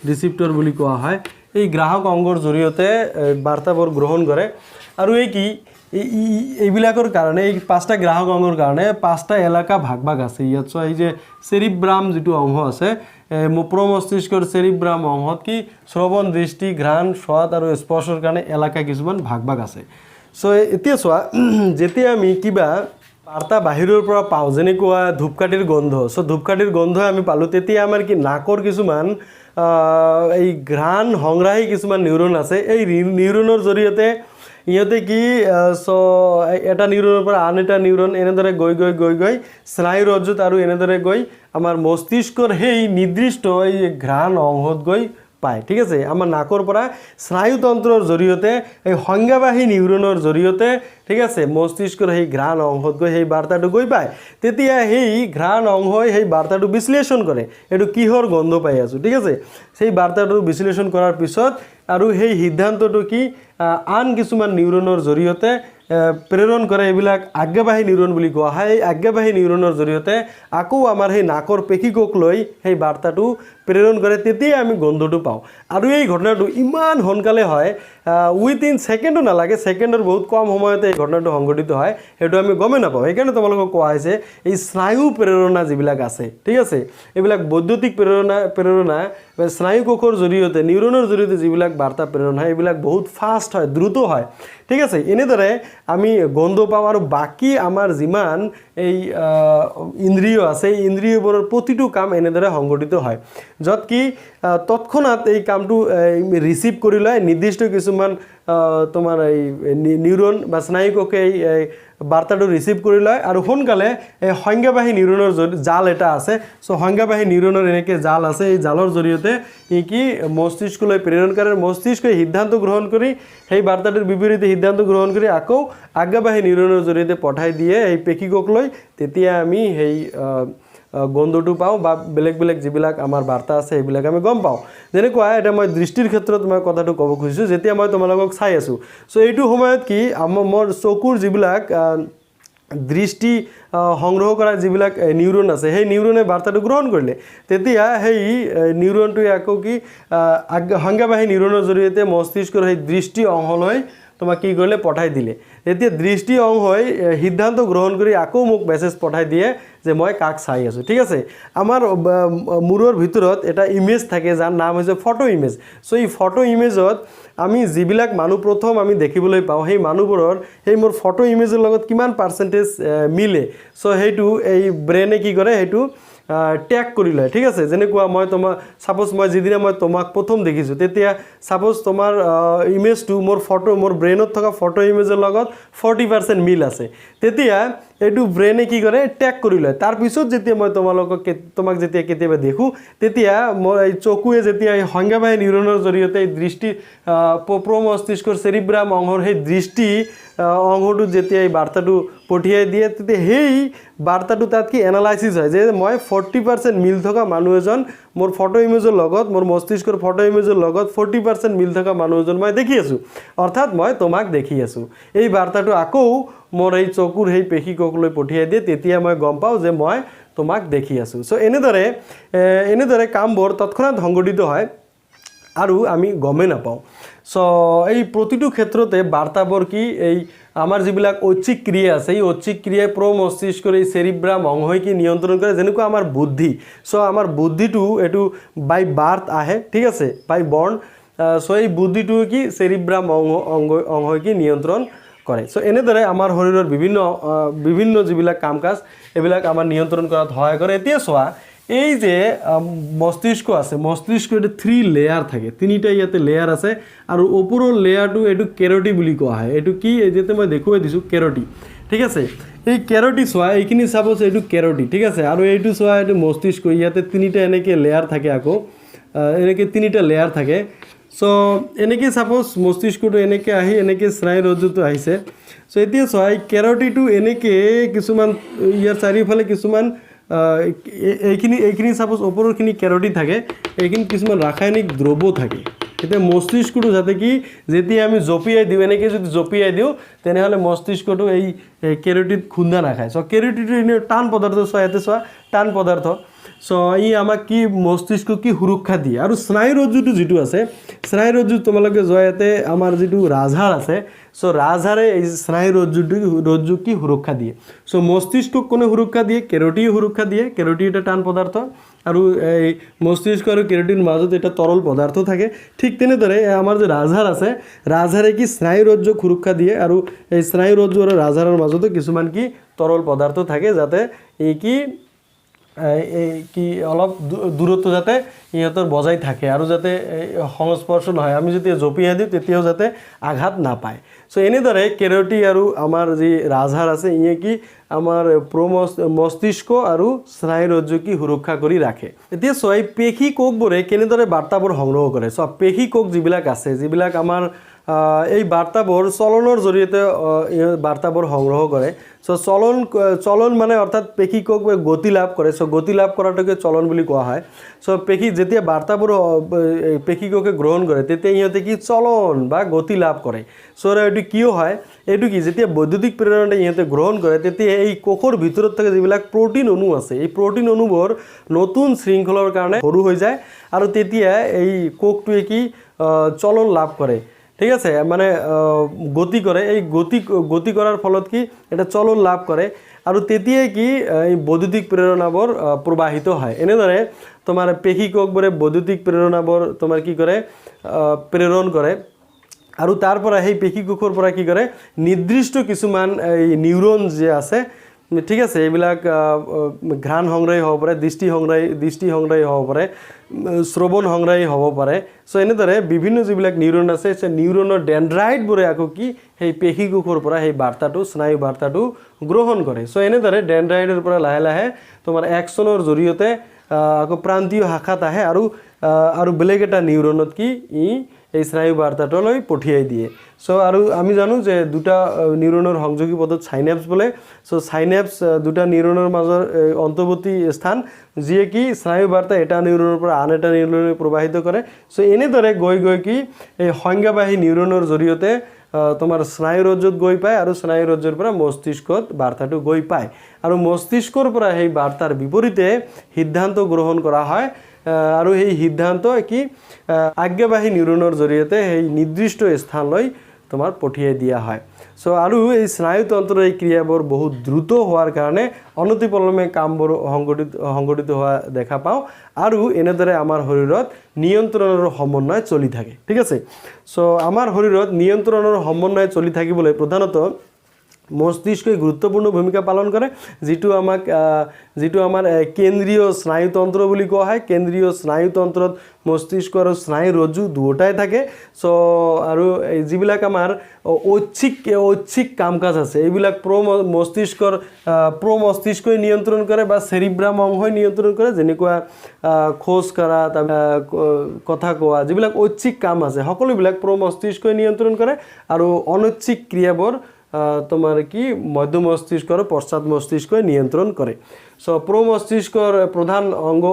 ৰিচিপ্টৰ বুলি কোৱা হয়। এই গ্ৰাহক অংগৰ জৰিয়তে বাৰ্তাবোৰ গ্ৰহণ কৰে। আৰু এই কি এইবিলাকৰ কাৰণে, এই পাঁচটা গ্ৰাহক অংগৰ কাৰণে পাঁচটা এলেকা ভাগ ভাগ আছে ইয়াত। চোৱা, এই যে চেৰিব্ৰাম যিটো অংশ আছে, প্ৰমস্তিষ্কৰ চেৰিব্ৰাম অংশত কি শ্ৰৱণ, দৃষ্টি, ঘ্ৰাণ, স্বাদ আৰু স্পৰ্শৰ কাৰণে এলেকা কিছুমান ভাগ ভাগ আছে। চ' এতিয়া চোৱা, যেতিয়া আমি কিবা বাৰ্তা বাহিৰৰ পৰা পাওঁ, যেনেকুৱা ধূপকাঠিৰ গোন্ধ, চ' ধূপকাঠিৰ গোন্ধ আমি পালোঁ, তেতিয়া আমাৰ কি নাকৰ কিছুমান এই ঘ্ৰাণ সংগ্ৰাহী কিছুমান নিউৰন আছে। এই নিউৰনৰ জৰিয়তে ইহঁতে কি চ' এটা নিউৰনৰ পৰা আন এটা নিউৰন এনেদৰে গৈ গৈ গৈ গৈ স্নায়ুৰজ্জুত আৰু এনেদৰে গৈ আমাৰ মস্তিষ্কৰ সেই নিৰ্দিষ্ট এই ঘ্ৰাণ অংশত গৈ পায়, ঠিক আছে। আমাৰ নাকৰ পৰা স্নায়ুতন্ত্ৰৰ জৰিয়তে, এই সংজ্ঞাবাহী নিউৰনৰ জৰিয়তে, ঠিক আছে, মস্তিষ্কৰ সেই ঘ্ৰাণ অংশত গৈ সেই বাৰ্তাটো গৈ পায়। তেতিয়া সেই ঘ্ৰাণ অংশই সেই বাৰ্তাটো বিশ্লেষণ কৰে, এইটো কিহৰ গন্ধ পাই আছোঁ, ঠিক আছে। সেই বাৰ্তাটো বিশ্লেষণ কৰাৰ পিছত আৰু সেই সিদ্ধান্তটো কি আন কিছুমান নিউৰনৰ জৰিয়তে প্ৰেৰণ কৰে। এইবিলাক আজ্ঞাবাহী নিউৰন বুলি কোৱা হয়। এই আজ্ঞাবাহী নিউৰনৰ জৰিয়তে আকৌ আমাৰ সেই নাকৰ পেশীকোষ লৈ সেই বাৰ্তাটো প্ৰেৰণ কৰে। তেতিয়াই আমি গোন্ধটো পাওঁ। আৰু এই ঘটনাটো ইমান সোনকালে হয়, উইথইন ছেকেণ্ডো নালাগে, ছেকেণ্ডৰ বহুত কম সময়তে এই ঘটনাটো সংঘটিত হয়। সেইটো আমি গমেই নাপাওঁ। সেইকাৰণে তোমালোকক কোৱা হৈছে, এই স্নায়ু প্ৰেৰণা যিবিলাক আছে, ঠিক আছে, এইবিলাক বৈদ্যুতিক প্ৰেৰণা বা স্নায়ুকোষৰ জৰিয়তে, নিউৰনৰ জৰিয়তে যিবিলাক বাৰ্তা প্ৰেৰণ হয়, এইবিলাক বহুত ফাষ্ট হয়, দ্ৰুত হয়, ঠিক আছে। এনেদৰে আমি গোন্ধ পাওঁ। আৰু বাকী আমাৰ যিমান এই ইন্দ্ৰিয় আছে, এই ইন্দ্ৰিয়বোৰৰ প্ৰতিটো কাম এনেদৰে সংঘটিত হয়, য'ত কি তৎক্ষণাত এই কামটো ৰিচিভ কৰি লয় নিৰ্দিষ্ট কিছুমান তোমাৰ এই নিউৰন বা স্নায়ুকোষে এই বাৰ্তাটো ৰিচিভ কৰি লয় আৰু সোনকালে এই সংজ্ঞাবাহী নিউৰনৰ জাল এটা আছে। চ' সংজ্ঞাবাহী নিউৰনৰ এনেকৈ জাল আছে। এই জালৰ জৰিয়তে ই কি মস্তিষ্কলৈ প্ৰেৰণ কৰে। মস্তিষ্কই সিদ্ধান্ত গ্ৰহণ কৰি, সেই বাৰ্তাটোৰ বিপৰীতে সিদ্ধান্ত গ্ৰহণ কৰি আকৌ আজ্ঞাবাহী নিউৰনৰ জৰিয়তে পঠাই দিয়ে এই পেশীকোষলৈ। তেতিয়া আমি সেই গোন্ধটো পাওঁ বা বেলেগ বেলেগ যিবিলাক আমাৰ বাৰ্তা আছে, সেইবিলাক আমি গম পাওঁ। যেনেকুৱা এতিয়া মই দৃষ্টিৰ ক্ষেত্ৰত মই কথাটো ক'ব খুজিছোঁ, যেতিয়া মই তোমালোকক চাই আছোঁ, চ' এইটো সময়ত কি আমাৰ মোৰ চকুৰ যিবিলাক দৃষ্টি সংগ্ৰহ কৰা যিবিলাক নিউৰন আছে, সেই নিউৰনে বাৰ্তাটো গ্ৰহণ কৰিলে। তেতিয়া সেই নিউৰনটোৱে আকৌ কি সংজ্ঞাবাহী নিউৰনৰ জৰিয়তে মস্তিষ্কৰ সেই দৃষ্টি অংশলৈ তোমাক কি কৰিলে, পঠাই দিলে। তেতিয়া দৃষ্টি অংশই সিদ্ধান্ত গ্ৰহণ কৰি আকৌ মোক মেছেজ পঠাই দিয়ে যে মই কাক চাই আছোঁ, ঠিক আছে। আমাৰ মূৰৰ ভিতৰত এটা ইমেজ থাকে, যাৰ নাম হৈছে ফটো ইমেজ। চ' এই ফটো ইমেজত আমি যিবিলাক মানুহ প্ৰথম আমি দেখিবলৈ পাওঁ, সেই মানুহবোৰৰ সেই মোৰ ফটো ইমেজৰ লগত কিমান পাৰ্চেণ্টেজ মিলে, চ' সেইটো এই ব্ৰেইনে কি কৰে, সেইটো টেগ কৰি লয়, ঠিক আছে। যেনেকুৱা মই তোমাৰ ছাপ'জ মই যিদিনা মই তোমাক প্ৰথম দেখিছোঁ, তেতিয়া ছাপ'জ তোমাৰ ইমেজটো মোৰ ফটো মোৰ ব্ৰেইনত থকা ফটো ইমেজৰ লগত 40% মিল আছে, তেতিয়া এইটো ব্ৰেইনে কি কৰে, টেগ কৰি লয়। তাৰপিছত যেতিয়া মই তোমাক যেতিয়া কেতিয়াবা দেখোঁ, তেতিয়া মোৰ এই চকুৱে যেতিয়া এই সংজ্ঞাবাহী নিউৰনৰ জৰিয়তে এই দৃষ্টি প্ৰমস্তিষ্কৰ চেৰিব্ৰাম অংশৰ সেই দৃষ্টি অংশটোত যেতিয়া এই বাৰ্তাটো পঠিয়াই দিয়ে, তেতিয়া সেই বাৰ্তাটো তাত কি এনালাইচিছ হয় যে মই 40% মিল থকা মানুহ এজন মোৰ ফটো ইমেজৰ লগত, মোৰ মস্তিষ্কৰ ফটো ইমেজৰ লগত 40% মিল থকা মানুহ এজন মই দেখি আছোঁ, অৰ্থাৎ মই তোমাক দেখি আছোঁ। এই বাৰ্তাটো আকৌ মোৰ এই চকুৰ সেই পেশীকোষলৈ পঠিয়াই দিয়ে, তেতিয়া মই গম পাওঁ যে মই তোমাক দেখি আছোঁ। চ' এনেদৰে কামবোৰ তৎক্ষণাত সংঘটিত হয় আৰু আমি গমেই নাপাওঁ। চ' এই প্ৰতিটো ক্ষেত্ৰতে বাৰ্তাবোৰ কি এই আমাৰ যিবিলাক ঐচ্ছিক ক্ৰিয়া আছে, এই ঐচ্ছিক ক্ৰিয়াই প্ৰমস্তিষ্কৰ এই চেৰিব্ৰাম অংশই কি নিয়ন্ত্ৰণ কৰে। যেনেকুৱা আমাৰ বুদ্ধি, চ' আমাৰ বুদ্ধিটো এইটো বাই বাৰ্থ আহে, ঠিক আছে, বাই বৰ্ণ। চ' এই বুদ্ধিটো কি চেৰিব্ৰাম অংশই কি নিয়ন্ত্ৰণ কৰে। চ' এনেদৰে আমাৰ শৰীৰৰ বিভিন্ন যিবিলাক কাম কাজ, এইবিলাক আমাৰ নিয়ন্ত্ৰণ কৰাত সহায় কৰে। এতিয়া চোৱা, এই যে মস্তিষ্ক আছে, মস্তিষ্ক এইটো থ্ৰী লেয়াৰ থাকে, তিনিটা ইয়াতে লেয়াৰ আছে আৰু ওপৰৰ লেয়াৰটো এইটো কেৰটি বুলি কোৱা হয়। এইটো কি, এই যিটো মই দেখুৱাই দিছোঁ কেৰটি, ঠিক আছে। এই কেৰটি চোৱা, এইখিনি চাপ'জ এইটো কেৰটি, ঠিক আছে। আৰু এইটো চোৱা, এইটো মস্তিষ্ক, ইয়াতে তিনিটা এনেকৈ লেয়াৰ থাকে, আকৌ এনেকৈ তিনিটা লেয়াৰ থাকে। চ' এনেকৈ চাপ'জ মস্তিষ্কটো এনেকৈ আহি এনেকৈ স্নায়ুৰজ্জুটো আহিছে। চ' এতিয়া চোৱা, এই কেৰটিটো এনেকৈ কিছুমান ইয়াৰ চাৰিওফালে কিছুমান এইখিনি চাপ'জ ওপৰৰখিনি কেৰটি থাকে, এইখিনি কিছুমান ৰাসায়নিক দ্ৰব্য থাকে। এতিয়া মস্তিষ্কটো যাতে কি যেতিয়া আমি জঁপিয়াই দিওঁ, এনেকৈ যদি জঁপিয়াই দিওঁ, তেনেহ'লে মস্তিষ্কটো এই কেৰটিত খুন্দা নাখায়। চ' কেৰটিটো এনেই টান পদাৰ্থ, চোৱা ইয়াতে চোৱা, টান পদাৰ্থ। চ' ই আমাক কি মস্তিষ্ক কি সুৰক্ষা দিয়ে। আৰু স্নায়ুৰজ্জুটো যিটো আছে, স্নায়ুৰজ্জু তোমালোকে যোৱা ইয়াতে আমাৰ যিটো ৰাজহাড় আছে, চ' ৰাজহাড়ে এই স্নায়ুৰজ্জুটো ৰজ্জুক কি সুৰক্ষা দিয়ে। চ' মস্তিষ্কক কোনে সুৰক্ষা দিয়ে? কেৰটিয়ে সুৰক্ষা দিয়ে। কেৰটি এটা টান পদাৰ্থ আৰু এই মস্তিষ্ক আৰু কেৰটিৰ মাজত এটা তৰল পদাৰ্থ থাকে। ঠিক তেনেদৰে এই আমাৰ যে ৰাজহাড় আছে, ৰাজহাড়ে কি স্নায়ুৰজ্জুক সুৰক্ষা দিয়ে আৰু এই স্নায়ুৰজ্জু আৰু ৰাজহাড়ৰ মাজতো কিছুমান কি তৰল পদাৰ্থ থাকে, যাতে এই কি এই কি অলপ দূৰত্ব যাতে সিহঁতৰ বজাই থাকে আৰু যাতে এই সংস্পৰ্শ নহয়, আমি যেতিয়া জঁপিয়াই দিওঁ তেতিয়াও যাতে আঘাত নাপায়। চ' এনেদৰে কেৰটি আৰু আমাৰ যি ৰাজহাড় আছে, ইয়ে কি আমাৰ মস্তিষ্ক আৰু স্নায়ুৰজ্জু কি সুৰক্ষা কৰি ৰাখে। এতিয়া চোৱা, এই পেশী কোষবোৰে কেনেদৰে বাৰ্তাবোৰ সংগ্ৰহ কৰে। চোৱা, পেশী কোষ যিবিলাক আছে, যিবিলাক আমাৰ এই বাৰ্তাবোৰ চলনৰ জৰিয়তে এই বাৰ্তাবোৰ সংগ্ৰহ কৰে। চ' চলন মানে অৰ্থাৎ পেশী কোষবোৰে গতি লাভ কৰে। চ' গতি লাভ কৰাটোকে চলন বুলি কোৱা হয়। চ' পেশী যেতিয়া বাৰ্তাবোৰ এই পেশী কোষে গ্ৰহণ কৰে, তেতিয়া সিহঁতে কি চলন বা গতি লাভ কৰে। চ' এইটো কিয় হয়? এইটো কি যেতিয়া বৈদ্যুতিক প্ৰেৰণা ইহঁতে গ্ৰহণ কৰে, তেতিয়া এই কোষৰ ভিতৰত থকা যিবিলাক প্ৰ'টিন অণু আছে, এই প্ৰ'টিন অণুবোৰ নতুন শৃংখলৰ কাৰণে সৰু হৈ যায় আৰু তেতিয়া এই কোষটোৱে কি চলন লাভ কৰে, ঠিক আছে, মানে গতি কৰে। এই গতি কৰাৰ ফলত কি এটা চলন লাভ কৰে আৰু তেতিয়াই কি এই বৈদ্যুতিক প্ৰেৰণাবোৰ প্ৰবাহিত হয়। এনেদৰে তোমাৰ পেশী কোষবোৰে বৈদ্যুতিক প্ৰেৰণাবোৰ তোমাৰ কি কৰে, প্ৰেৰণ কৰে আৰু তাৰ পৰা সেই পেশী কোষৰ পৰা কি কৰে, নিৰ্দিষ্ট কিছুমান এই নিউৰন যে আছে, ঠিক আছে, এইবিলাক ঘ্ৰাণ সংগ্ৰাহী হ'ব পাৰে, দৃষ্টি সংগ্ৰাহী হ'ব পাৰে, শ্ৰৱণ সংগ্ৰাহী হ'ব পাৰে। চ' এনেদৰে বিভিন্ন যিবিলাক নিউৰন আছে, সেই নিউৰনৰ ডেণ্ড্ৰাইটবোৰে আকৌ কি সেই পেশী কোষৰ পৰা সেই বাৰ্তাটো, স্নায়ু বাৰ্তাটো গ্ৰহণ কৰে। চ' এনেদৰে ডেণ্ড্ৰাইটৰ পৰা লাহে লাহে তোমাৰ এক্সনৰ জৰিয়তে আকৌ প্ৰান্তীয় শাখাত আহে আৰু বেলেগ এটা নিউৰনত কি ই এই স্নায়ু বাৰ্তাটোলৈ পঠিয়াই দিয়ে। চ' আৰু আমি জানো যে দুটা নিউৰনৰ সংযোগী পথত চাইনেপছ বোলে। চ' চাইনেপছ দুটা নিউৰনৰ মাজৰ অন্তৰ্বৰ্তী স্থান, যিয়ে কি স্নায়ু বাৰ্তা এটা নিউৰনৰ পৰা আন এটা নিউৰনলৈ প্ৰবাহিত কৰে। চ' এনেদৰে গৈ গৈ কি এই সংজ্ঞাবাহী নিউৰনৰ জৰিয়তে তোমাৰ স্নায়ুৰজ্জুত গৈ পায় আৰু স্নায়ুৰজ্জুৰ পৰা মস্তিষ্কত বাৰ্তাটো গৈ পায় আৰু মস্তিষ্কৰ পৰা সেই বাৰ্তাৰ বিপৰীতে সিদ্ধান্ত গ্ৰহণ কৰা হয় আৰু সেই সিদ্ধান্ত কি আজ্ঞাবাহী নিউৰনৰ জৰিয়তে সেই নিৰ্দিষ্ট স্থানলৈ তোমাৰ পঠিয়াই দিয়া হয়। চ' আৰু এই স্নায়ুতন্ত্ৰৰ এই ক্ৰিয়াবোৰ বহুত দ্ৰুত হোৱাৰ কাৰণে অনতিপলমে কামবোৰ সংগঠিত সংগঠিত হোৱা দেখা পাওঁ আৰু এনেদৰে আমাৰ শৰীৰত নিয়ন্ত্ৰণৰ সমন্বয় চলি থাকে, ঠিক আছে। চ' আমাৰ শৰীৰত নিয়ন্ত্ৰণৰ সমন্বয় চলি থাকিবলৈ প্ৰধানতঃ মস্তিষ্কই গুৰুত্বপূৰ্ণ ভূমিকা পালন কৰে, যিটো আমাৰ কেন্দ্ৰীয় স্নায়ুতন্ত্ৰ বুলি কোৱা হয়। কেন্দ্ৰীয় স্নায়ুতন্ত্ৰত মস্তিষ্ক আৰু স্নায়ুৰজ্জু দুয়োটাই থাকে। চ' আৰু এই যিবিলাক আমাৰ ঐচ্ছিক ঐচ্ছিক কাম কাজ আছে, এইবিলাক প্ৰ মস্তিষ্কই নিয়ন্ত্ৰণ কৰে বা চেৰিব্ৰাম অংশই নিয়ন্ত্ৰণ কৰে। যেনেকুৱা খোজ কঢ়া, তাৰ কথা কোৱা, যিবিলাক ঐচ্ছিক কাম আছে, সকলোবিলাক প্ৰ মস্তিষ্কই নিয়ন্ত্ৰণ কৰে আৰু অনৈচ্ছিক ক্ৰিয়াবোৰ তোমাৰ কি মধ্য মস্তিষ্ক আৰু পশ্চাৎ মস্তিষ্কই নিয়ন্ত্ৰণ কৰে। চ' প্ৰ মস্তিষ্কৰ প্ৰধান অংগ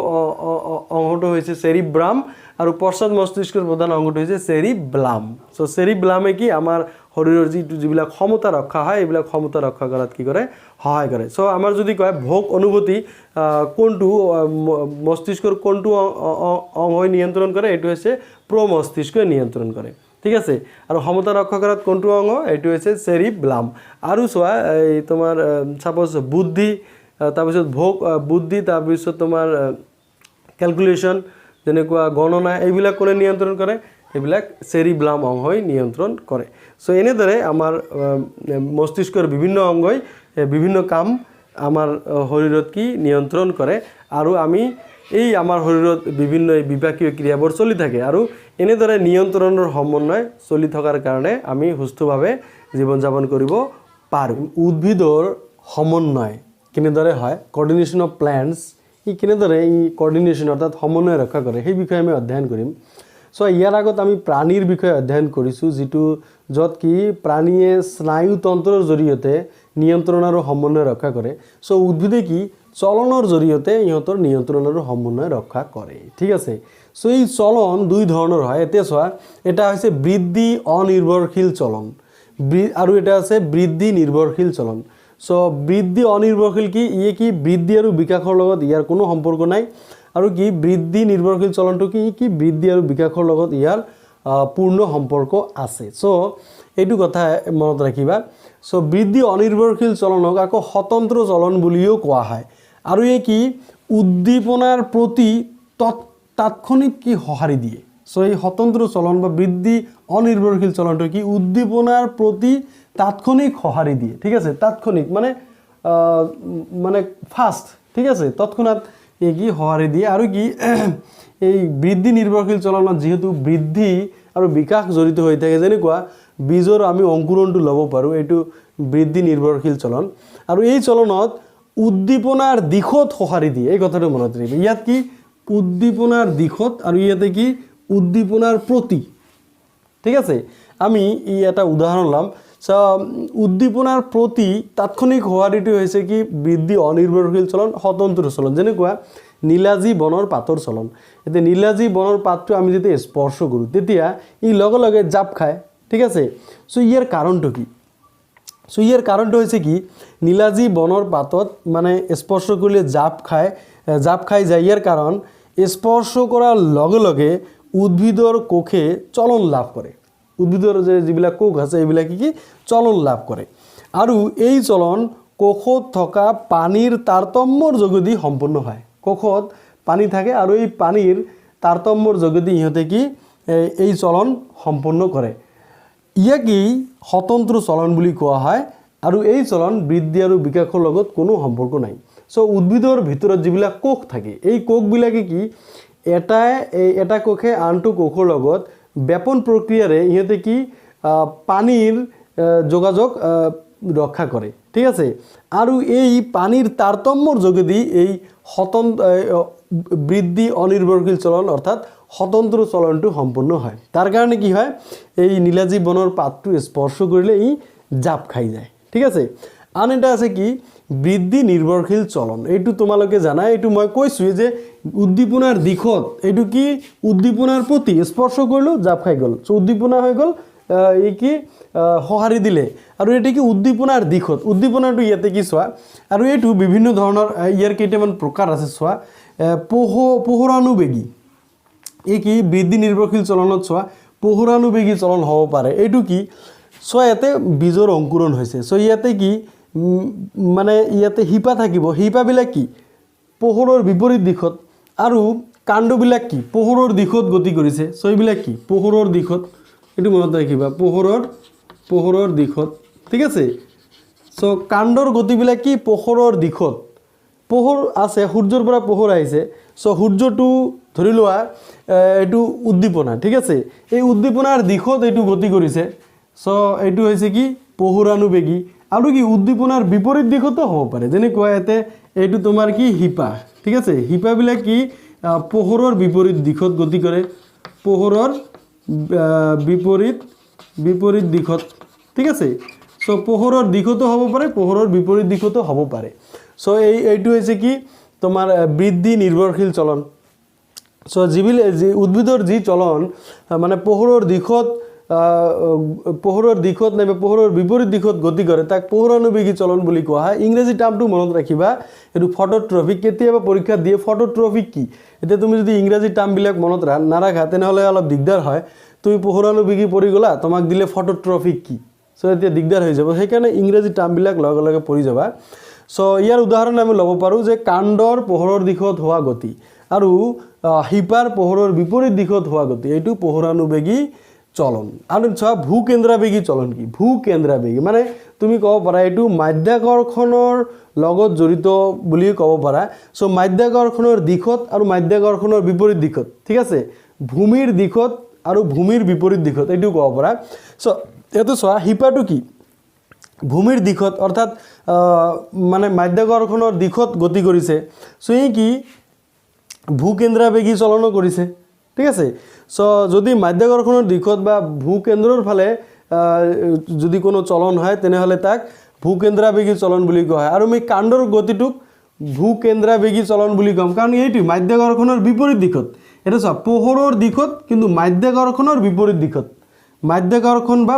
অংশটো হৈছে চেৰিব্ৰাম আৰু পশ্চাৎ মস্তিষ্কৰ প্ৰধান অংশটো হৈছে চেৰিব্লাম। চ' চেৰিব্লামে কি আমাৰ শৰীৰৰ যিবিলাক সমতা ৰক্ষা হয়, এইবিলাক সমতা ৰক্ষা কৰাত কি কৰে? সহায় কৰে। চ' আমাৰ যদি কয় ভোক অনুভূতি কোনটো মস্তিষ্কৰ কোনটো অংশই নিয়ন্ত্ৰণ কৰে, এইটো হৈছে প্ৰ মস্তিষ্কই নিয়ন্ত্ৰণ কৰে, ঠিক আছে। আৰু সমতা ৰক্ষা কৰাত কোনটো অংগ? এইটো হৈছে চেৰিব্লাম। আৰু চোৱা, এই তোমাৰ ছাপ'জ বুদ্ধি, তাৰপিছত ভোগ, বুদ্ধি, তাৰপিছত তোমাৰ কেলকুলেশ্যন, যেনেকুৱা গণনা, এইবিলাক কোনে নিয়ন্ত্ৰণ কৰে? এইবিলাক চেৰিব্লাম অংশই নিয়ন্ত্ৰণ কৰে। চ' এনেদৰে আমাৰ মস্তিষ্কৰ বিভিন্ন অংগই বিভিন্ন কাম আমাৰ শৰীৰত কি নিয়ন্ত্ৰণ কৰে আৰু আমি এই আমাৰ শৰীৰত বিভিন্ন এই বিপাকীয় ক্ৰিয়াবোৰ চলি থাকে আৰু এনেদৰে নিয়ন্ত্ৰণৰ সমন্বয় চলি থকাৰ কাৰণে আমি সুস্থভাৱে জীৱন যাপন কৰিব পাৰোঁ। উদ্ভিদৰ সমন্বয় কেনেদৰে হয়, কৰ্ডিনেশ্যন অফ প্লেণ্টছ, ই কেনেদৰে ই কৰ্ডিনেশ্যন অৰ্থাৎ সমন্বয় ৰক্ষা কৰে, সেই বিষয়ে আমি অধ্যয়ন কৰিম। চ' ইয়াৰ আগত আমি প্ৰাণীৰ বিষয়ে অধ্যয়ন কৰিছোঁ, যিটো য'ত কি প্ৰাণীয়ে স্নায়ুতন্ত্ৰৰ জৰিয়তে নিয়ন্ত্ৰণ আৰু সমন্বয় ৰক্ষা কৰে। চ' উদ্ভিদে কি চলনৰ জৰিয়তে ইহঁতৰ নিয়ন্ত্ৰণ আৰু সমন্বয় ৰক্ষা কৰে, ঠিক আছে। চ' এই চলন দুই ধৰণৰ হয়। এতিয়া চোৱা, এটা হৈছে বৃদ্ধি অনিৰ্ভৰশীল চলন আৰু এটা আছে বৃদ্ধি নিৰ্ভৰশীল চলন। চ' বৃদ্ধি অনিৰ্ভৰশীল কি? ইয়ে কি বৃদ্ধি আৰু বিকাশৰ লগত ইয়াৰ কোনো সম্পৰ্ক নাই। আৰু কি বৃদ্ধি নিৰ্ভৰশীল চলনটো কি? কি বৃদ্ধি আৰু বিকাশৰ লগত ইয়াৰ পূৰ্ণ সম্পৰ্ক আছে। চ' এইটো কথা মনত ৰাখিবা। চ' বৃদ্ধি অনিৰ্ভৰশীল চলনক আকৌ স্বতন্ত্ৰ চলন বুলিও কোৱা হয় আৰু এই কি উদ্দীপনাৰ প্ৰতি তাৎক্ষণিক কি সঁহাৰি দিয়ে। চ' এই স্বতন্ত্ৰ চলন বা বৃদ্ধি অনিৰ্ভৰশীল চলনটো কি উদ্দীপনাৰ প্ৰতি তাৎক্ষণিক সঁহাৰি দিয়ে, ঠিক আছে। তাৎক্ষণিক মানে মানে ফাষ্ট, ঠিক আছে, তৎক্ষণাত এই কি সঁহাৰি দিয়ে। আৰু কি এই বৃদ্ধি নিৰ্ভৰশীল চলনত যিহেতু বৃদ্ধি আৰু বিকাশ জড়িত হৈ থাকে, যেনেকুৱা বীজৰ আমি অংকুৰণটো ল'ব পাৰোঁ, এইটো বৃদ্ধি নিৰ্ভৰশীল চলন। আৰু এই চলনত উদ্দীপনাৰ দিশত সঁহাৰি দিয়ে, এই কথাটো মনত ৰাখিব। ইয়াত কি উদ্দীপনাৰ দিশত আৰু ইয়াতে কি উদ্দীপনাৰ প্ৰতি, ঠিক আছে। আমি ই এটা উদাহৰণ ল'ম। চ' উদ্দীপনাৰ প্ৰতি তাৎক্ষণিক সঁহাৰিটো হৈছে কি বৃদ্ধি অনিৰ্ভৰশীল চলন, স্বতন্ত্ৰ চলন। যেনেকুৱা নীলাজী বনৰ পাতৰ চলন। এতিয়া নীলাজী বনৰ পাতটো আমি যেতিয়া স্পৰ্শ কৰোঁ, তেতিয়া ই লগে লগে জাপ খায়, ঠিক আছে। চ' ইয়াৰ কাৰণটো কি? চ' ইয়াৰ কাৰণটো হৈছে কি নীলাজী বনৰ পাতত মানে স্পৰ্শ কৰিলে জাপ খাই যায়। ইয়াৰ কাৰণ স্পৰ্শ কৰাৰ লগে লগে উদ্ভিদৰ কোষে চলন লাভ কৰে। উদ্ভিদৰ যে যিবিলাক কোষ আছে, এইবিলাকে কি চলন লাভ কৰে আৰু এই চলন কোষত থকা পানীৰ তাৰতম্যৰ যোগেদি সম্পন্ন হয়। কোষত পানী থাকে আৰু এই পানীৰ তাৰতম্যৰ যোগেদি ইহঁতে কি এই চলন সম্পন্ন কৰে। ইয়াকেই স্বতন্ত্ৰ চলন বুলি কোৱা হয় আৰু এই চলন বৃদ্ধি আৰু বিকাশৰ লগত কোনো সম্পৰ্ক নাই। চ' উদ্ভিদৰ ভিতৰত যিবিলাক কোষ থাকে, এই কোষবিলাকে কি এই এটা কোষে আনটো কোষৰ লগত ব্যাপন প্ৰক্ৰিয়াৰে ইহঁতে কি পানীৰ যোগাযোগ ৰক্ষা কৰে, ঠিক আছে। আৰু এই পানীৰ তাৰতম্যৰ যোগেদি এই স্বতন্ত্ৰ বৃদ্ধি অনিৰ্ভৰশীল চলন অৰ্থাৎ স্বতন্ত্ৰ চলনটো সম্পূৰ্ণ হয়। তাৰ কাৰণে কি হয়, এই নীলাজী বনৰ পাতটো স্পৰ্শ কৰিলে ই জাপ খাই যায়, ঠিক আছে। আন এটা আছে কি, বৃদ্ধি নিৰ্ভৰশীল চলন। এইটো তোমালোকে জানা, এইটো মই কৈছোঁৱেই যে উদ্দীপনাৰ দিশত, এইটো কি, উদ্দীপনাৰ প্ৰতি স্পৰ্শ কৰিলোঁ, জাপ খাই গ'ল। চ' উদ্দীপনা হৈ গ'ল, এই কি সঁহাৰি দিলে। আৰু এইটো কি, উদ্দীপনাৰ দিশত, উদ্দীপনাটো ইয়াতে কি চোৱা, আৰু এইটো বিভিন্ন ধৰণৰ ইয়াৰ কেইটামান প্ৰকাৰ আছে চোৱা। পোহৰানুবেগী, এই কি বৃদ্ধি নিৰ্ভৰশীল চলনত চোৱা পোহৰানুবেগী চলন হ'ব পাৰে। এইটো কি চোৱা, ইয়াতে বীজৰ অংকুৰণ হৈছে। চ' ইয়াতে কি মানে ইয়াতে শিপা থাকিব, শিপাবিলাক কি পোহৰৰ বিপৰীত দিশত, আৰু কাণ্ডবিলাক কি পোহৰৰ দিশত গতি কৰিছে। চ' এইবিলাক কি পোহৰৰ দিশত, এইটো মনত ৰাখিবা, পোহৰৰ দিশত, ঠিক আছে। চ' কাণ্ডৰ গতিবিলাক কি পোহৰৰ দিশত, পোহৰ আছে, সূৰ্যৰ পৰা পোহৰ আহিছে। চ' সূৰ্যটো ধৰি লোৱা এইটো উদ্দীপনা, ঠিক আছে। এই উদ্দীপনাৰ দিশত এইটো গতি কৰিছে। চ' এইটো হৈছে কি পোহৰানুবেগী। আৰু কি উদ্দীপনাৰ বিপৰীত দিশতো হ'ব পাৰে, যেনেকুৱা ইয়াতে এইটো তোমাৰ কি শিপা, ঠিক আছে। শিপাবিলাক কি পোহৰৰ বিপৰীত দিশত গতি কৰে, পোহৰৰ বিপৰীত দিশত, ঠিক আছে। চ' পোহৰৰ দিশতো হ'ব পাৰে, পোহৰৰ বিপৰীত দিশতো হ'ব পাৰে। চ' এইটো হৈছে কি তোমাৰ বৃদ্ধি নিৰ্ভৰশীল চলন। চ' যি উদ্ভিদৰ যি চলন মানে পোহৰৰ দিশত নাইবা পোহৰৰ বিপৰীত দিশত গতি কৰে, তাক পোহৰানুবেগী চলন বুলি কোৱা হয়। ইংৰাজী টাৰ্মটো মনত ৰাখিবা, এইটো ফটোট্ৰফিক। কেতিয়াবা পৰীক্ষাত দিয়ে ফটোট্ৰফিক কি। এতিয়া তুমি যদি ইংৰাজী টাৰ্মবিলাক মনত নাৰাখা তেনেহ'লে অলপ দিগদাৰ হয়। তুমি পোহৰানুবেগী পঢ়ি গ'লা, তোমাক দিলে ফটোট্ৰফিক কি, চ' এতিয়া দিগদাৰ হৈ যাব। সেইকাৰণে ইংৰাজী টাৰ্মবিলাক লগে লগে পঢ়ি যাবা। চ' ইয়াৰ উদাহৰণ আমি ল'ব পাৰোঁ যে কাণ্ডৰ পোহৰৰ দিশত হোৱা গতি আৰু শিপাৰ পোহৰৰ বিপৰীত দিশত হোৱা গতি, এইটো পোহৰানুবেগী চলন। আৰু চোৱা ভূকেন্দ্ৰাবেগী চলন কি। ভূকেন্দ্ৰাবেগী মানে তুমি ক'ব পাৰা এইটো মাধ্যাকৰ্ষণৰ লগত জড়িত বুলিও ক'ব পাৰা। চ' মাধ্যাকৰ্ষণৰ দিশত আৰু মাধ্যাকৰ্ষণৰ বিপৰীত দিশত, ঠিক আছে, ভূমিৰ দিশত আৰু ভূমিৰ বিপৰীত দিশত, এইটোও ক'ব পাৰা। চ' এইটো চোৱা শিপাটো কি ভূমিৰ দিশত, অৰ্থাৎ মানে মাধ্যাকৰ্ষণৰ দিশত গতি কৰিছে। চ' ই কি ভূকেন্দ্ৰাবেগী চলনো কৰিছে, ঠিক আছে। চ' যদি মাধ্যাকৰ্ষণৰ দিশত বা ভূকেন্দ্ৰৰ ফালে যদি কোনো চলন হয়, তেনেহ'লে তাক ভূকেন্দ্ৰাবেগী চলন বুলি কোৱা হয়। আৰু আমি কাণ্ডৰ গতিটোক ভূকেন্দ্ৰাবেগী চলন বুলি ক'ম, কাৰণ এইটো মাধ্যাকৰ্ষণৰ বিপৰীত দিশত। এটা চোৱা পোহৰৰ দিশত কিন্তু মাধ্যাকৰ্ষণৰ বিপৰীত দিশত, মাধ্যাকৰ্ষণ বা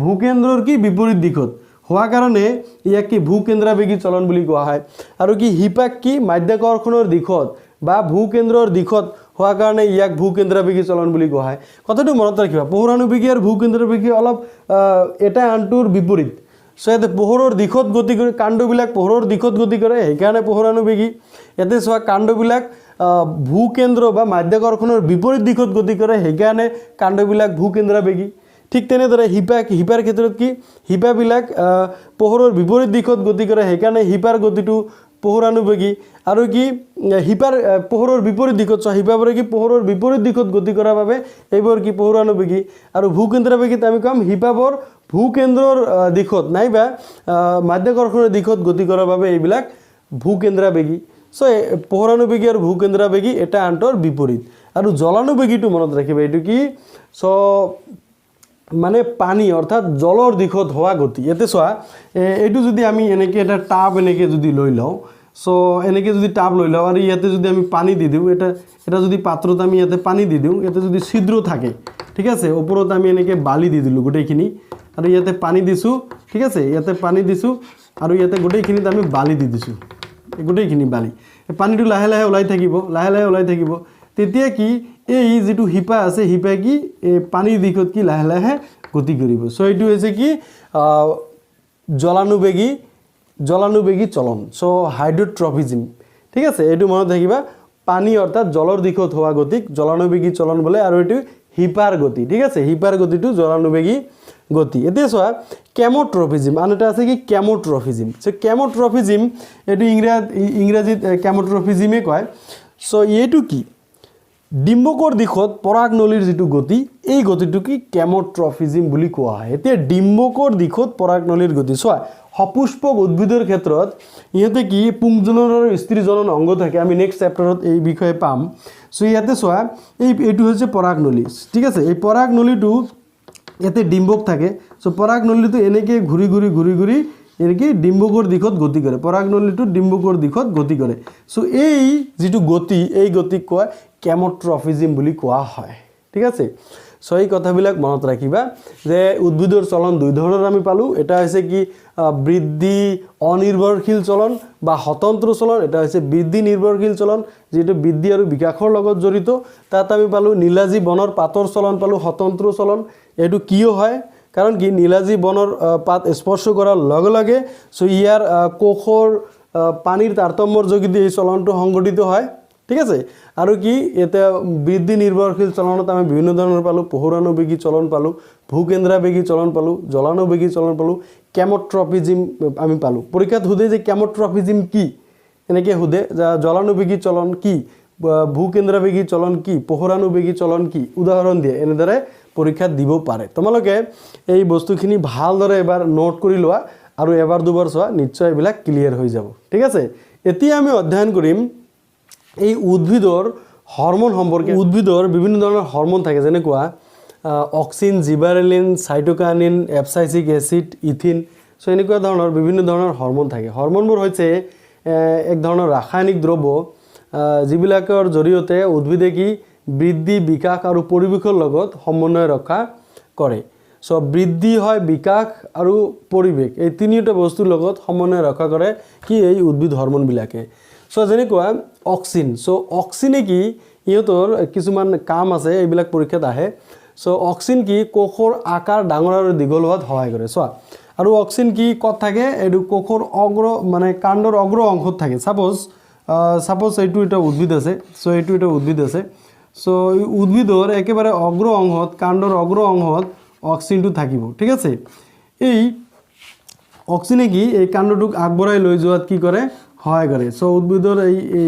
ভূকেন্দ্ৰৰ কি বিপৰীত দিশত হোৱা কাৰণে ইয়াক কি ভূকেন্দ্ৰাবেগী চলন বুলি কোৱা হয়। আৰু কি শিপাক কি মাধ্যাকৰ্ষণৰ দিশত বা ভূকেন্দ্ৰৰ দিশত হোৱা কাৰণে ইয়াক ভূকেন্দ্ৰাবেগী চলন বুলি কোৱা হয়। কথাটো মনত ৰাখিবা, পোহৰানুবেগী আৰু ভূকেন্দ্ৰাবেগী অলপ এটা আনটোৰ বিপৰীত। চ' ইয়াতে পোহৰৰ দিশত গতি কৰি কাণ্ডবিলাক পোহৰৰ দিশত গতি কৰে, সেইকাৰণে পোহৰানুবেগী। ইয়াতে চোৱা কাণ্ডবিলাক ভূকেন্দ্ৰ বা মাধ্যাকৰ্ষণৰ বিপৰীত দিশত গতি কৰে, সেইকাৰণে কাণ্ডবিলাক ভূকেন্দ্ৰাবেগী। ঠিক তেনেদৰে শিপাৰ ক্ষেত্ৰত কি শিপাবিলাক পোহৰৰ বিপৰীত দিশত গতি কৰে, সেইকাৰণে শিপাৰ গতিটো পোহৰানুবেগী। আৰু কি শিপাৰ পোহৰৰ বিপৰীত দিশত চোৱা শিপাবোৰে কি পোহৰৰ বিপৰীত দিশত গতি কৰাৰ বাবে এইবোৰ কি পোহৰানুবেগী। আৰু ভূকেন্দ্ৰাবেগীত আমি ক'ম শিপাবোৰ ভূকেন্দ্ৰৰ দিশত নাইবা মাধ্যাকৰ্ষণৰ দিশত গতি কৰাৰ বাবে এইবিলাক ভূকেন্দ্ৰাবেগী। চ' পোহৰানুবেগী আৰু ভূকেন্দ্ৰাবেগী এটা আনটোৰ বিপৰীত। আৰু জলানুবেগীটো মনত ৰাখিবা, এইটো কি চ' মানে পানী অৰ্থাৎ জলৰ দিশত হোৱা গতি। ইয়াতে চোৱা এইটো যদি আমি এনেকৈ এটা টাব এনেকৈ যদি লৈ লওঁ, চ' এনেকৈ যদি টাব লৈ লওঁ আৰু ইয়াতে যদি আমি পানী দি দিওঁ, এটা যদি পাত্ৰত আমি ইয়াতে পানী দি দিওঁ, ইয়াতে যদি ছিদ্ৰ থাকে, ঠিক আছে, ওপৰত আমি এনেকৈ বালি দি দিলোঁ গোটেইখিনি আৰু ইয়াতে পানী দিছোঁ, ঠিক আছে, ইয়াতে পানী দিছোঁ আৰু ইয়াতে গোটেইখিনিত আমি বালি দি দিছোঁ, এই গোটেইখিনি বালি, এই পানীটো লাহে লাহে ওলাই থাকিব, লাহে লাহে ওলাই থাকিব। তেতিয়া কি এই যিটো শিপা আছে, শিপাই কি এই পানীৰ দিশত কি লাহে লাহে গতি কৰিব। চ' এইটো হৈছে কি জলানুবেগী চলন, চ' হাইড্ৰট্ৰপিজিম, ঠিক আছে। এইটো মনত ৰাখিবা, পানী অৰ্থাৎ জলৰ দিশত হোৱা গতিক জলানুবেগী চলন বোলে আৰু এইটো শিপাৰ গতি, ঠিক আছে, শিপাৰ গতিটো জলানুবেগী গতি। এতিয়া চোৱা কেমোট্ৰপিজিম, আন এটা আছে কি কেমোট্ৰপিজিম। চ' কেমোট্ৰপিজিম এইটো ইংৰাজীত কেমোট্ৰপিজিমেই কয়। চ' এইটো কি ডিম্বকৰ দিশত পৰাগনলীৰ যিটো গতি, এই গতিটো কি কেম'ট্ৰফিজিম বুলি কোৱা হয়। এতিয়া ডিম্বকৰ দিশত পৰাগনলীৰ গতি চোৱা, সপুষ্পক উদ্ভিদৰ ক্ষেত্ৰত ইহঁতে কি পুংজনন আৰু স্ত্ৰীজনন অংগ থাকে, আমি নেক্সট চেপ্টাৰত এই বিষয়ে পাম। চ' ইয়াতে চোৱা, এইটো হৈছে পৰাগনলী, ঠিক আছে? এই পৰাগনলীটো ইয়াতে ডিম্বক থাকে। চ' পৰাগনলীটো এনেকৈ ঘূৰি ঘূৰি ঘূৰি ঘূৰি এনেকৈ ডিম্বকৰ দিশত গতি কৰে। পৰাগনলীটো ডিম্বকৰ দিশত গতি কৰে। চ' এই যিটো গতি, এই গতিক কোৱা কেম'ট্ৰফিজিম বুলি কোৱা হয়, ঠিক আছে? চ' এই কথাবিলাক মনত ৰাখিবা যে উদ্ভিদৰ চলন দুই ধৰণৰ আমি পালোঁ। এটা হৈছে কি বৃদ্ধি অনিৰ্ভৰশীল চলন বা স্বতন্ত্ৰ চলন, এটা হৈছে বৃদ্ধি নিৰ্ভৰশীল চলন, যিটো বৃদ্ধি আৰু বিকাশৰ লগত জড়িত। তাত আমি পালোঁ নীলাজী বনৰ পাতৰ চলন পালোঁ, স্বতন্ত্ৰ চলন। এইটো কিয় হয়? কাৰণ কি নীলাজী বনৰ পাত স্পৰ্শ কৰাৰ লগে লগে চ' ইয়াৰ কোষৰ পানীৰ তাৰতম্যৰ যোগেদি এই চলনটো সংঘটিত হয়, ঠিক আছে? আৰু কি এতিয়া বৃদ্ধি নিৰ্ভৰশীল চলনত আমি বিভিন্ন ধৰণৰ পালোঁ, পোহৰানুবেগী চলন পালোঁ, ভূকেন্দ্ৰাবেগী চলন পালোঁ, জলানুবেগী চলন পালোঁ, কেম'ট্ৰপিজিম আমি পালোঁ। পৰীক্ষাত সোধে যে কেম'ট্ৰপিজিম কি, এনেকৈ সোধে যে জলানুবেগী চলন কি, বা ভূকেন্দ্ৰাবেগী চলন কি, পোহৰানুবেগী চলন কি, উদাহৰণ দিয়ে, এনেদৰে পৰীক্ষাত দিব পাৰে। তোমালোকে এই বস্তুখিনি ভালদৰে এবাৰ নোট কৰি লোৱা আৰু এবাৰ দুবাৰ চোৱা, নিশ্চয় এইবিলাক ক্লিয়াৰ হৈ যাব, ঠিক আছে? এতিয়া আমি অধ্যয়ন কৰিম এই উদ্ভিদৰ হৰম'ন সম্পৰ্কে। উদ্ভিদৰ বিভিন্ন ধৰণৰ হৰম'ন থাকে, যেনেকুৱা auxin, gibberellin, cytokinin, abscisic acid, ethene। So এনেকুৱা ধৰণৰ বিভিন্ন ধৰণৰ হৰম'ন থাকে। হৰম'নবোৰ হৈছে এক ধৰণৰ ৰাসায়নিক দ্ৰব্য, যিবিলাকৰ জৰিয়তে উদ্ভিদে কি বৃদ্ধি, বিকাশ আৰু পৰিৱেশৰ লগত সমন্বয় ৰক্ষা কৰে। চ' বৃদ্ধি হয়, বিকাশ আৰু পৰিৱেশ, এই তিনিওটা বস্তুৰ লগত সমন্বয় ৰক্ষা কৰে কি এই উদ্ভিদ হৰম'নবিলাকে। চ' যেনেকুৱা অক্সিন। চ' অক্সিনে কি ইহঁতৰ কিছুমান কাম আছে, এইবিলাক পৰীক্ষাত আহে। চ' অক্সিন কি কোষৰ আকাৰ ডাঙৰ আৰু দীঘল হোৱাত সহায় কৰে। চোৱা, আৰু অক্সিন কি ক'ত থাকে? এইটো কোষৰ অগ্ৰ, মানে কাণ্ডৰ অগ্ৰ অংশত থাকে। ছাপ'জ এইটো এটা উদ্ভিদ আছে। চ' এইটো এটা উদ্ভিদ আছে। চ' এই উদ্ভিদৰ একেবাৰে অগ্ৰ অংশত, কাণ্ডৰ অগ্ৰ অংশত অক্সিনটো থাকিব, ঠিক আছে? এই অক্সিনে কি এই কাণ্ডটোক আগবঢ়াই লৈ যোৱাত কি কৰে? সহায় কৰে। চ' উদ্ভিদৰ এই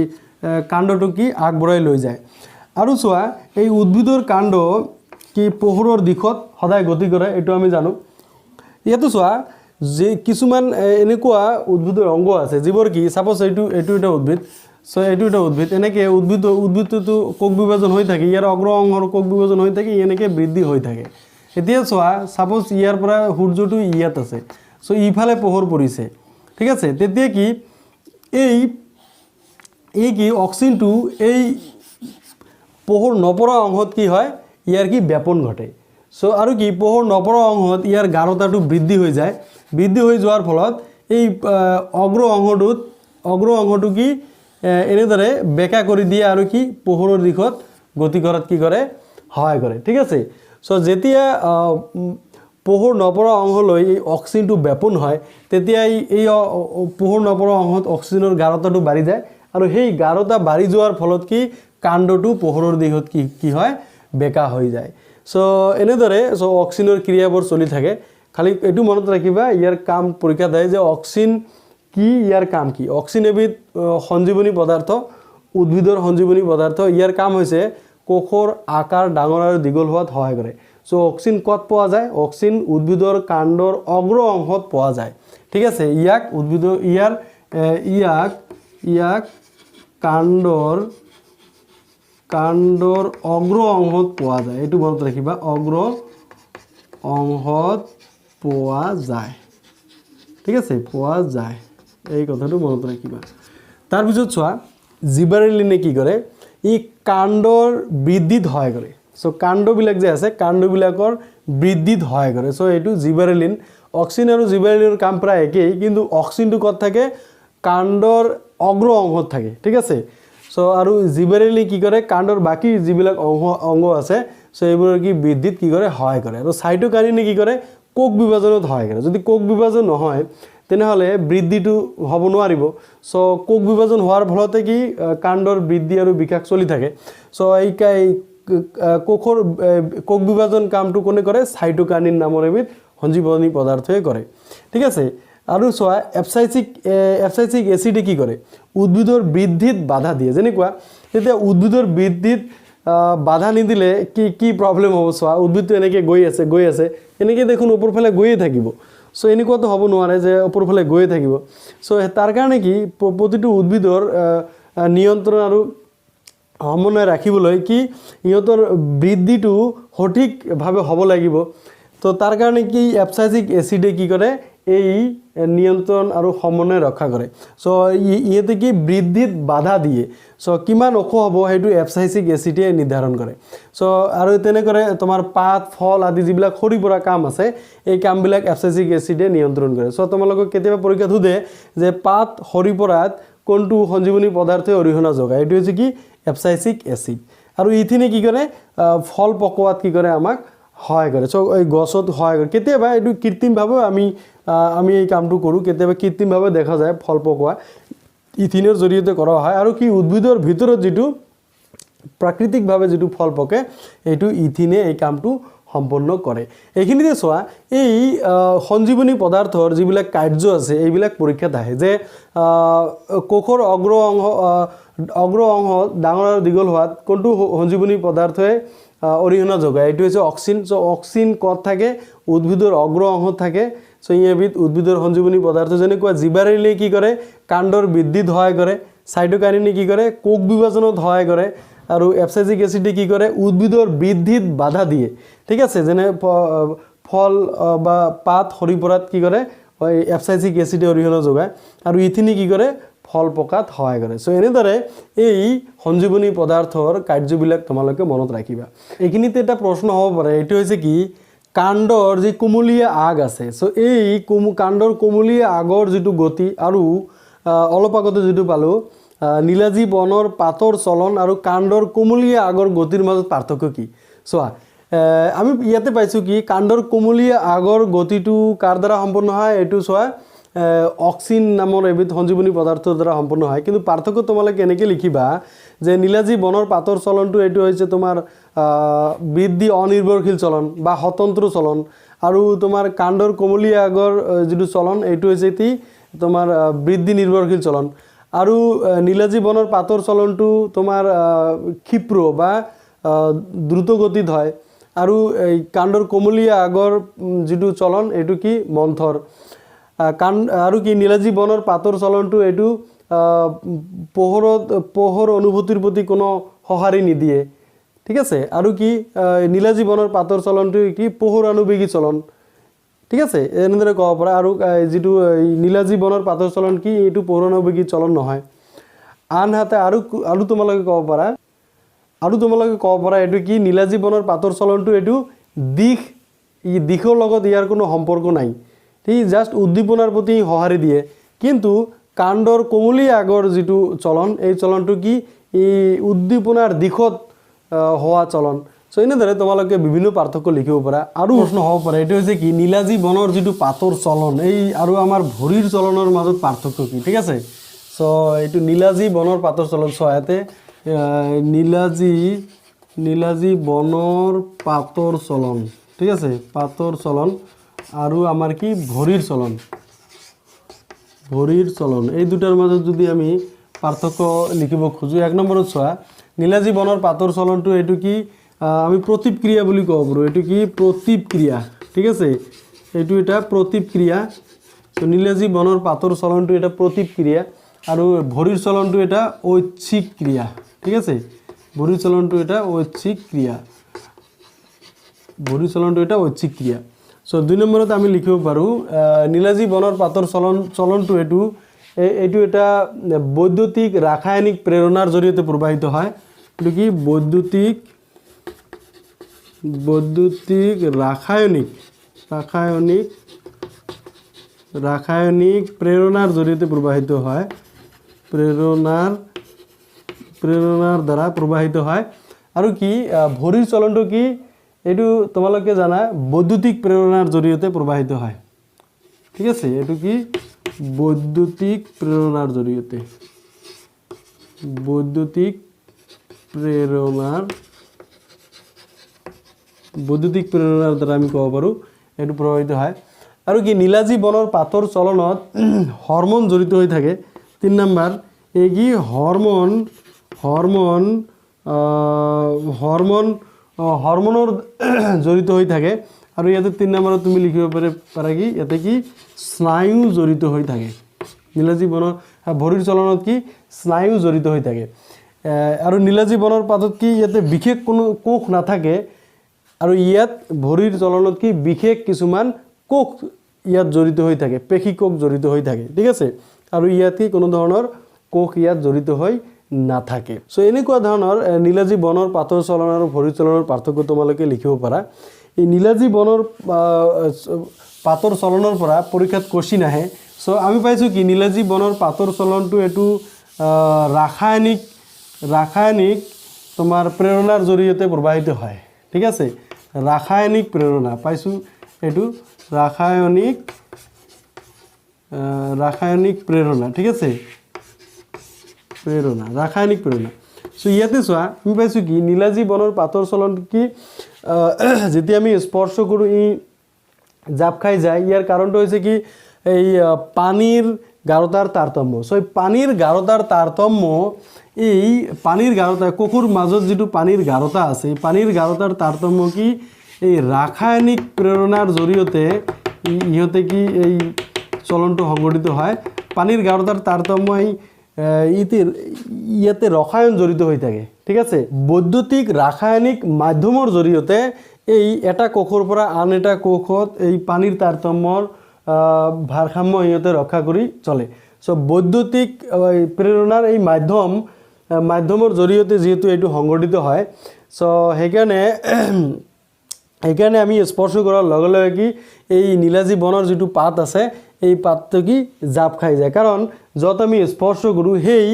কাণ্ডটোক কি আগবঢ়াই লৈ যায়। আৰু চোৱা, এই উদ্ভিদৰ কাণ্ড কি পোহৰৰ দিশত সদায় গতি কৰে, এইটো আমি জানো। ইয়াতো চোৱা যে কিছুমান এনেকুৱা উদ্ভিদৰ অংগ আছে যিবোৰ কি ছাপ'জ এইটো এটা উদ্ভিদ। চ' এইটো এটা উদ্ভিদ। এনেকৈ উদ্ভিদটোতো কোষ বিভাজন হৈ থাকে, ইয়াৰ অগ্ৰ অংশৰ কোষ বিভাজন হৈ থাকে, এনেকৈ বৃদ্ধি হৈ থাকে। এতিয়া চোৱা, ছাপ'জ ইয়াৰ পৰা সূৰ্যটো ইয়াত আছে, চ' ইফালে পোহৰ পৰিছে, ঠিক আছে? তেতিয়া কি এই কি অক্সিনটো এই পোহৰ নপৰা অংশত কি হয়? ইয়াৰ কি ব্যাপন ঘটে। চ' আৰু কি পোহৰ নপৰা অংশত ইয়াৰ গাঢ়তাটো বৃদ্ধি হৈ যায়। বৃদ্ধি হৈ যোৱাৰ ফলত এই অগ্ৰ অংশটো কি এনেদৰে বেঁকা কৰি দিয়ে আৰু কি পোহৰৰ দিশত গতি কৰাত কি কৰে? সহায় কৰে, ঠিক আছে? চ' যেতিয়া পোহৰ নপৰা অংশলৈ এই অক্সিজেনটো ব্যাপন হয়, তেতিয়া এই পোহৰ নপৰা অংশত অক্সিজেনৰ গাঢ়তাটো বাঢ়ি যায় আৰু সেই গাঢ়তা বাঢ়ি যোৱাৰ ফলত কি কাণ্ডটো পোহৰৰ দিশত কি কি হয়? বেঁকা হৈ যায়। চ' এনেদৰে চ' অক্সিনৰ ক্ৰিয়াবোৰ চলি থাকে। খালি এইটো মনত ৰাখিবা, ইয়াৰ কাম পৰীক্ষা দিয়ে যে অক্সিন কি, ইয়াৰ কাম কি। অক্সিন এবিধ সঞ্জীৱনী পদাৰ্থ, উদ্ভিদৰ সঞ্জীৱনী পদাৰ্থ। ইয়াৰ কাম হৈছে কোষৰ আকাৰ ডাঙৰ আৰু দীঘল হোৱাত সহায় কৰে। চ' অক্সিন ক'ত পোৱা যায়? অক্সিন উদ্ভিদৰ কাণ্ডৰ অগ্ৰ অংশত পোৱা যায়, ঠিক আছে? ইয়াক উদ্ভিদৰ ইয়াৰ এ, ইয়াক ইয়াক কাণ্ডৰ কাণ্ডৰ অগ্ৰ অংশত পোৱা যায়। এইটো মনত ৰাখিবা, অগ্ৰ অংশত পোৱা যায়, ঠিক আছে? পোৱা যায়, এই কথাটো মনত ৰাখিবা। তাৰপিছত চোৱা, জিবাৰেলিনে কি কৰে? ই কাণ্ডৰ বৃদ্ধিত সহায় কৰে। চ' কাণ্ডবিলাক যে আছে, কাণ্ডবিলাকৰ বৃদ্ধিত সহায় কৰে। চ' এইটো জিবাৰেলিন। অক্সিন আৰু জিবাৰেলিনৰ কাম প্ৰায় একেই, কিন্তু অক্সিনটো ক'ত থাকে? কাণ্ডৰ অগ্ৰ অংশত থাকে, ঠিক আছে? চ' আৰু জিবাৰেলিনে কি কৰে? কাণ্ডৰ বাকী যিবিলাক অংগ আছে, চ' এইবোৰৰ কি বৃদ্ধিত কি কৰে? সহায় কৰে। আৰু চাইটোকাইনিনে কি কৰে? কোষ বিভাজনত সহায় কৰে। যদি কোষ বিভাজন নহয়, তেনেহ'লে বৃদ্ধিটো হ'ব নোৱাৰিব। চ' কোষ বিভাজন হোৱাৰ ফলতে কি কাণ্ডৰ বৃদ্ধি আৰু বিকাশ চলি থাকে। চ' এই কোষৰ কোষ বিভাজন কামটো কোনে কৰে? চাইটোকাইনিন নামৰ এবিধ সঞ্জীৱনী পদাৰ্থই কৰে, ঠিক আছে? আৰু চোৱা, এবচাইচিক এচিডে কি কৰে? উদ্ভিদৰ বৃদ্ধিত বাধা দিয়ে। যেনেকুৱা তেতিয়া উদ্ভিদৰ বৃদ্ধিত বাধা নিদিলে কি কি প্ৰব্লেম হ'ব চোৱা। উদ্ভিদটো এনেকৈ গৈ আছে, গৈ আছে, এনেকৈ দেখোন ওপৰফালে গৈয়ে থাকিব। চ' এনেকুৱাতো হ'ব নোৱাৰে যে ওপৰফালে গৈয়ে থাকিব। চ' তাৰ কাৰণে কি প্ৰতিটো উদ্ভিদৰ নিয়ন্ত্ৰণ আৰু সমন্বয় ৰাখিবলৈ কি ইহঁতৰ বৃদ্ধিটো সঠিকভাৱে হ'ব লাগিব। তো তাৰ কাৰণে কি এবচাইচিক এচিডে কি কৰে, এই নিয়ন্ত্ৰণ আৰু সমন্বয় ৰক্ষা কৰে। চ' ইহঁতে কি বৃদ্ধিত বাধা দিয়ে। চ' কিমান ওখ হ'ব সেইটো এবচাইচিক এচিডে নিৰ্ধাৰণ কৰে। চ' আৰু তেনেদৰে তোমাৰ পাত, ফল আদি যিবিলাক সৰি পৰা কাম আছে, এই কামবিলাক এবচাইচিক এচিডে নিয়ন্ত্ৰণ কৰে। চ' তোমালোকক কেতিয়াবা পৰীক্ষাত সোধে যে পাত সৰি পৰাত কোনটো সঞ্জীৱনী পদাৰ্থই অৰিহণা যোগায়? এইটো হৈছে কি এবচাইচিক এচিড। আৰু ইথিনে কি কৰে? ফল পকোৱাত কি কৰে, আমাক সহায় কৰে। চ' এই গছত সহায় কৰে। কেতিয়াবা এইটো কৃত্ৰিমভাৱেও আমি এই কামটো কৰোঁ। কেতিয়াবা কৃত্ৰিমভাৱে দেখা যায় ফল পকোৱা ইথিনৰ জৰিয়তে কৰা হয়। আৰু কি উদ্ভিদৰ ভিতৰত যিটো প্ৰাকৃতিকভাৱে যিটো ফল পকে, এইটো ইথিনে এই কামটো সম্পন্ন কৰে। এইখিনিতে চোৱা, এই সঞ্জীৱনী পদাৰ্থৰ যিবিলাক কাৰ্য আছে, এইবিলাক পৰীক্ষাত আহে যে কোষৰ অগ্ৰ অংশ ডাঙৰ আৰু দীঘল হোৱাত কোনটো সঞ্জীৱনী পদাৰ্থই অৰিহণা যোগায়? এইটো হৈছে অক্সিন। চ' অক্সিন ক'ত থাকে? উদ্ভিদৰ অগ্ৰ অংশত থাকে। চ' ই এবিধ উদ্ভিদৰ সঞ্জীৱনী পদাৰ্থ। যেনেকুৱা জিবাৰেলিনে কি কৰে? কাণ্ডৰ বৃদ্ধিত সহায় কৰে। চাইটোকাইনিনে কি কৰে? কোষ বিভাজনত সহায় কৰে। আৰু এবচাইচিক এচিডে কি কৰে? উদ্ভিদৰ বৃদ্ধিত বাধা দিয়ে, ঠিক আছে? যেনে ফল বা পাত সৰি পৰাত কি কৰে, এবচাইচিক এচিডে অৰিহণা যোগায়। আৰু ইথিনে কি কৰে? ফল পকাত সহায় কৰে। চ' এনেদৰে এই সঞ্জীৱনী পদাৰ্থৰ কাৰ্যবিলাক তোমালোকে মনত ৰাখিবা। এইখিনিতে এটা প্ৰশ্ন হ'ব পাৰে, এইটো হৈছে কি কাণ্ডৰ যি কুমলীয়া আগ আছে, চ' এই কাণ্ডৰ কুমলীয়া আগৰ যিটো গতি আৰু অলপ আগতে যিটো পালোঁ নীলাজী বনৰ পাতৰ চলন আৰু কাণ্ডৰ কুমলীয়া আগৰ গতিৰ মাজত পাৰ্থক্য কি? চোৱা, আমি ইয়াতে পাইছোঁ কি কাণ্ডৰ কুমলীয়া আগৰ গতিটো কাৰ দ্বাৰা সম্পন্ন হয়? এইটো চোৱা, অক্সিন নামৰ এবিধ সঞ্জীৱনী পদাৰ্থৰ দ্বাৰা সম্পন্ন হয়। কিন্তু পাৰ্থক্য তোমালোকে এনেকৈ লিখিবা যে নীলাজী বনৰ পাতৰ চলনটো এইটো হৈছে তোমাৰ বৃদ্ধি অনিৰ্ভৰশীল চলন বা স্বতন্ত্ৰ চলন আৰু তোমাৰ কাণ্ডৰ কুমলীয়া আগৰ যিটো চলন, এইটো হৈছে কি তোমাৰ বৃদ্ধি নিৰ্ভৰশীল চলন। আৰু নীলাজী বনৰ পাতৰ চলনটো তোমাৰ ক্ষীপ্ৰ বা দ্ৰুত গতিত হয় আৰু এই কাণ্ডৰ কুমলীয়া আগৰ যিটো চলন, এইটো কি মন্থৰ। কাণ্ড আৰু কি নীলাজী বনৰ পাতৰ চলনটো এইটো পোহৰ অনুভূতিৰ প্ৰতি কোনো সঁহাৰি নিদিয়ে, ঠিক আছে? আৰু কি নীলাজী বনৰ পাতৰ চলনটো কি পোহৰ অনুবেগী চলন, ঠিক আছে? এনেদৰে ক'ব পৰা। আৰু যিটো এই নীলাজী বনৰ পাতৰ চলন কি, এইটো পৌৰাণবেগী চলন নহয়। আনহাতে আৰু তোমালোকে ক'ব পাৰা এইটো কি নীলাজী বনৰ পাতৰ চলনটো এইটো দিশ, ই দিশৰ লগত ইয়াৰ কোনো সম্পৰ্ক নাই, ঠিক জাষ্ট উদ্দীপনাৰ প্ৰতি সঁহাৰি দিয়ে। কিন্তু কাণ্ডৰ কুমলীয়া আগৰ যিটো চলন, এই চলনটো কি এই উদ্দীপনাৰ দিশত হোৱা চলন। চ' এনেদৰে তোমালোকে বিভিন্ন পাৰ্থক্য লিখিব পাৰা। আৰু প্ৰশ্ন হ'ব পাৰে, এইটো হৈছে কি নীলাজী বনৰ যিটো পাতৰ চলন এই আৰু আমাৰ ভৰিৰ চলনৰ মাজত পাৰ্থক্য কি, ঠিক আছে? চ' এইটো নীলাজী বনৰ পাতৰ চলন। চোৱা, ইয়াতে নীলাজী বনৰ পাতৰ চলন, ঠিক আছে, পাতৰ চলন আৰু আমাৰ কি ভৰিৰ চলন, এই দুটাৰ মাজত যদি আমি পাৰ্থক্য লিখিব খোজোঁ, এক নম্বৰত চোৱা, নীলাজী বনৰ পাতৰ চলনটো এইটো কি আমি প্ৰতীপ ক্ৰিয়া বুলি ক'ব পাৰোঁ। এইটো কি প্ৰতীপ ক্ৰিয়া, ঠিক আছে? এইটো এটা প্ৰতীপ ক্ৰিয়া। চ' নীলাজী বনৰ পাতৰ চলনটো এটা প্ৰতীপ ক্ৰিয়া আৰু ভৰিৰ চলনটো এটা ঐচ্ছিক ক্ৰিয়া, ঠিক আছে? ভৰিৰ চলনটো এটা ঐচ্ছিক ক্ৰিয়া। ভৰিৰ চলনটো এটা ঐচ্ছিক ক্ৰিয়া। চ' দুই নম্বৰত আমি লিখিব পাৰোঁ, নীলাজী বনৰ পাতৰ চলনটো এইটো এটা বৈদ্যুতিক ৰাসায়নিক প্ৰেৰণাৰ জৰিয়তে প্ৰবাহিত হয়। এইটো কি বৈদ্যুতিক ৰাসায়নিক প্ৰেৰণাৰ জৰিয়তে প্ৰবাহিত হয়, প্ৰেৰণাৰ দ্বাৰা প্ৰবাহিত হয়। আৰু কি ভৰিৰ চলনটো কি, এইটো তোমালোকে জানা, বৈদ্যুতিক প্ৰেৰণাৰ জৰিয়তে প্ৰবাহিত হয়, ঠিক আছে? এইটো কি বৈদ্যুতিক প্ৰেৰণাৰ জৰিয়তে, বৈদ্যুতিক প্ৰেৰণাৰ দ্বাৰা আমি ক'ব পাৰোঁ এইটো প্ৰভাৱিত হয়। আৰু কি নীলাজী বনৰ পাতৰ চলনত হৰম'ন জড়িত হৈ থাকে। তিনি নম্বৰ, এই কি হৰম'ন হৰম'ন হৰমন হৰমনৰ জড়িত হৈ থাকে। আৰু ইয়াতে 3 নম্বৰত তুমি লিখিব পাৰা কি, ইয়াতে কি স্নায়ু জড়িত হৈ থাকে। নীলাজী বনৰ ভৰিৰ চলনত কি স্নায়ু জড়িত হৈ থাকে। আৰু নীলাজী বনৰ পাতত কি ইয়াতে বিশেষ কোনো কোষ নাথাকে। আৰু ইয়াত ভৰিৰ চলনত কি বিশেষ কিছুমান কোষ ইয়াত জড়িত হৈ থাকে, পেশী কোষ জড়িত হৈ থাকে, ঠিক আছে। আৰু ইয়াত কি কোনো ধৰণৰ কোষ ইয়াত জড়িত হৈ নাথাকে। চ' এনেকুৱা ধৰণৰ নীলাজী বনৰ পাতৰ চলন আৰু ভৰিৰ চলনৰ পাৰ্থক্য তোমালোকে লিখিব পাৰা। এই নীলাজী বনৰ পাতৰ চলনৰ পৰা পৰীক্ষাত কুৱেশ্যন আহে। চ' আমি পাইছোঁ কি, নীলাজী বনৰ পাতৰ চলনটো এইটো ৰাসায়নিক তোমাৰ প্ৰেৰণাৰ জৰিয়তে প্ৰবাহিত হয়, ঠিক আছে। ৰাসায়নিক প্ৰেৰণা পাইছোঁ, এইটো ৰাসায়নিক প্ৰেৰণা, ঠিক আছে, প্ৰেৰণা, ৰাসায়নিক প্ৰেৰণা। চ' ইয়াতে চোৱা, আমি পাইছোঁ কি, নীলাজী বনৰ পাতৰ চলন কি, যেতিয়া আমি স্পৰ্শ কৰোঁ ই জাপ খাই যায়। ইয়াৰ কাৰণটো হৈছে কি, এই পানীৰ গাঢ়তাৰ তাৰতম্য। চ' এই পানীৰ গাঢ়তাৰ তাৰতম্য, এই পানীৰ গাঢ়তা, কোষৰ মাজত যিটো পানীৰ গাঢ়তা আছে, এই পানীৰ গাঢ়তাৰ তাৰতম্য কি, এই ৰাসায়নিক প্ৰেৰণাৰ জৰিয়তে ইহঁতে কি এই চলনটো সংঘটিত হয়। পানীৰ গাঢ়তাৰ তাৰতম্য এই ইয়াতে ৰসায়ন জড়িত হৈ থাকে, ঠিক আছে। বৈদ্যুতিক ৰাসায়নিক মাধ্যমৰ জৰিয়তে এই এটা কোষৰ পৰা আন এটা কোষত এই পানীৰ তাৰতম্যৰ ভাৰসাম্য সিহঁতে ৰক্ষা কৰি চলে। চ' বৈদ্যুতিক এই প্ৰেৰণাৰ এই মাধ্যমৰ জৰিয়তে যিহেতু এইটো সংঘটিত হয়, চ' সেইকাৰণে আমি স্পৰ্শ কৰাৰ লগে লগে কি এই নীলাজী বনৰ যিটো পাত আছে, এই পাতটো কি জাপ খাই যায়। কাৰণ য'ত আমি স্পৰ্শ কৰোঁ সেই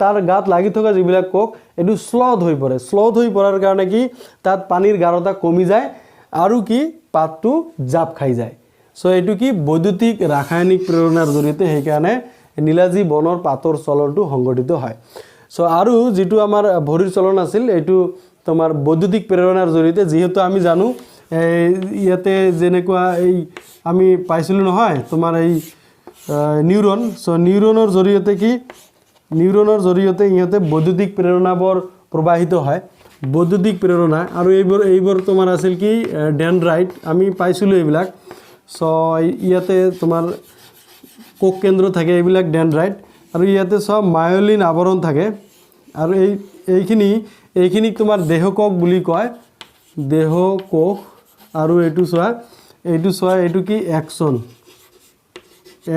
তাৰ গাত লাগি থকা যিবিলাক কোষ, এইটো শ্লথ হৈ পৰে। শ্লথ হৈ পৰাৰ কাৰণে কি তাত পানীৰ গাঢ়তা কমি যায় আৰু কি পাতটো জাপ খাই যায়। চ' এইটো কি বৈদ্যুতিক ৰাসায়নিক প্ৰেৰণাৰ জৰিয়তে সেইকাৰণে নীলাজী বনৰ পাতৰ চলনটো সংঘটিত হয়। চ' আৰু যিটো আমাৰ ভৰিৰ চলন আছিল, এইটো তোমাৰ বৈদ্যুতিক প্ৰেৰণাৰ জৰিয়তে। যিহেতু আমি জানো, এই ইয়াতে যেনেকুৱা এই আমি পাইছিলোঁ নহয় তোমাৰ এই নিউৰন, চ' নিউৰনৰ জৰিয়তে কি, নিউৰনৰ জৰিয়তে ইহঁতে বৈদ্যুতিক প্ৰেৰণাবোৰ প্ৰবাহিত হয়, বৈদ্যুতিক প্ৰেৰণা। আৰু এইবোৰ তোমাৰ আছিল কি ডেনড্ৰাইট, আমি পাইছিলোঁ এইবিলাক। চ' ইয়াতে তোমাৰ কোষ কেন্দ্ৰ থাকে, এইবিলাক ডেনড্ৰাইট। আৰু ইয়াতে চব মায়লিন আৱৰণ থাকে। আৰু এইখিনিক তোমাৰ দেহকোষ বুলি কয়, দেহকোষ। আৰু এইটো চোৱা, এইটো কি এক্সন,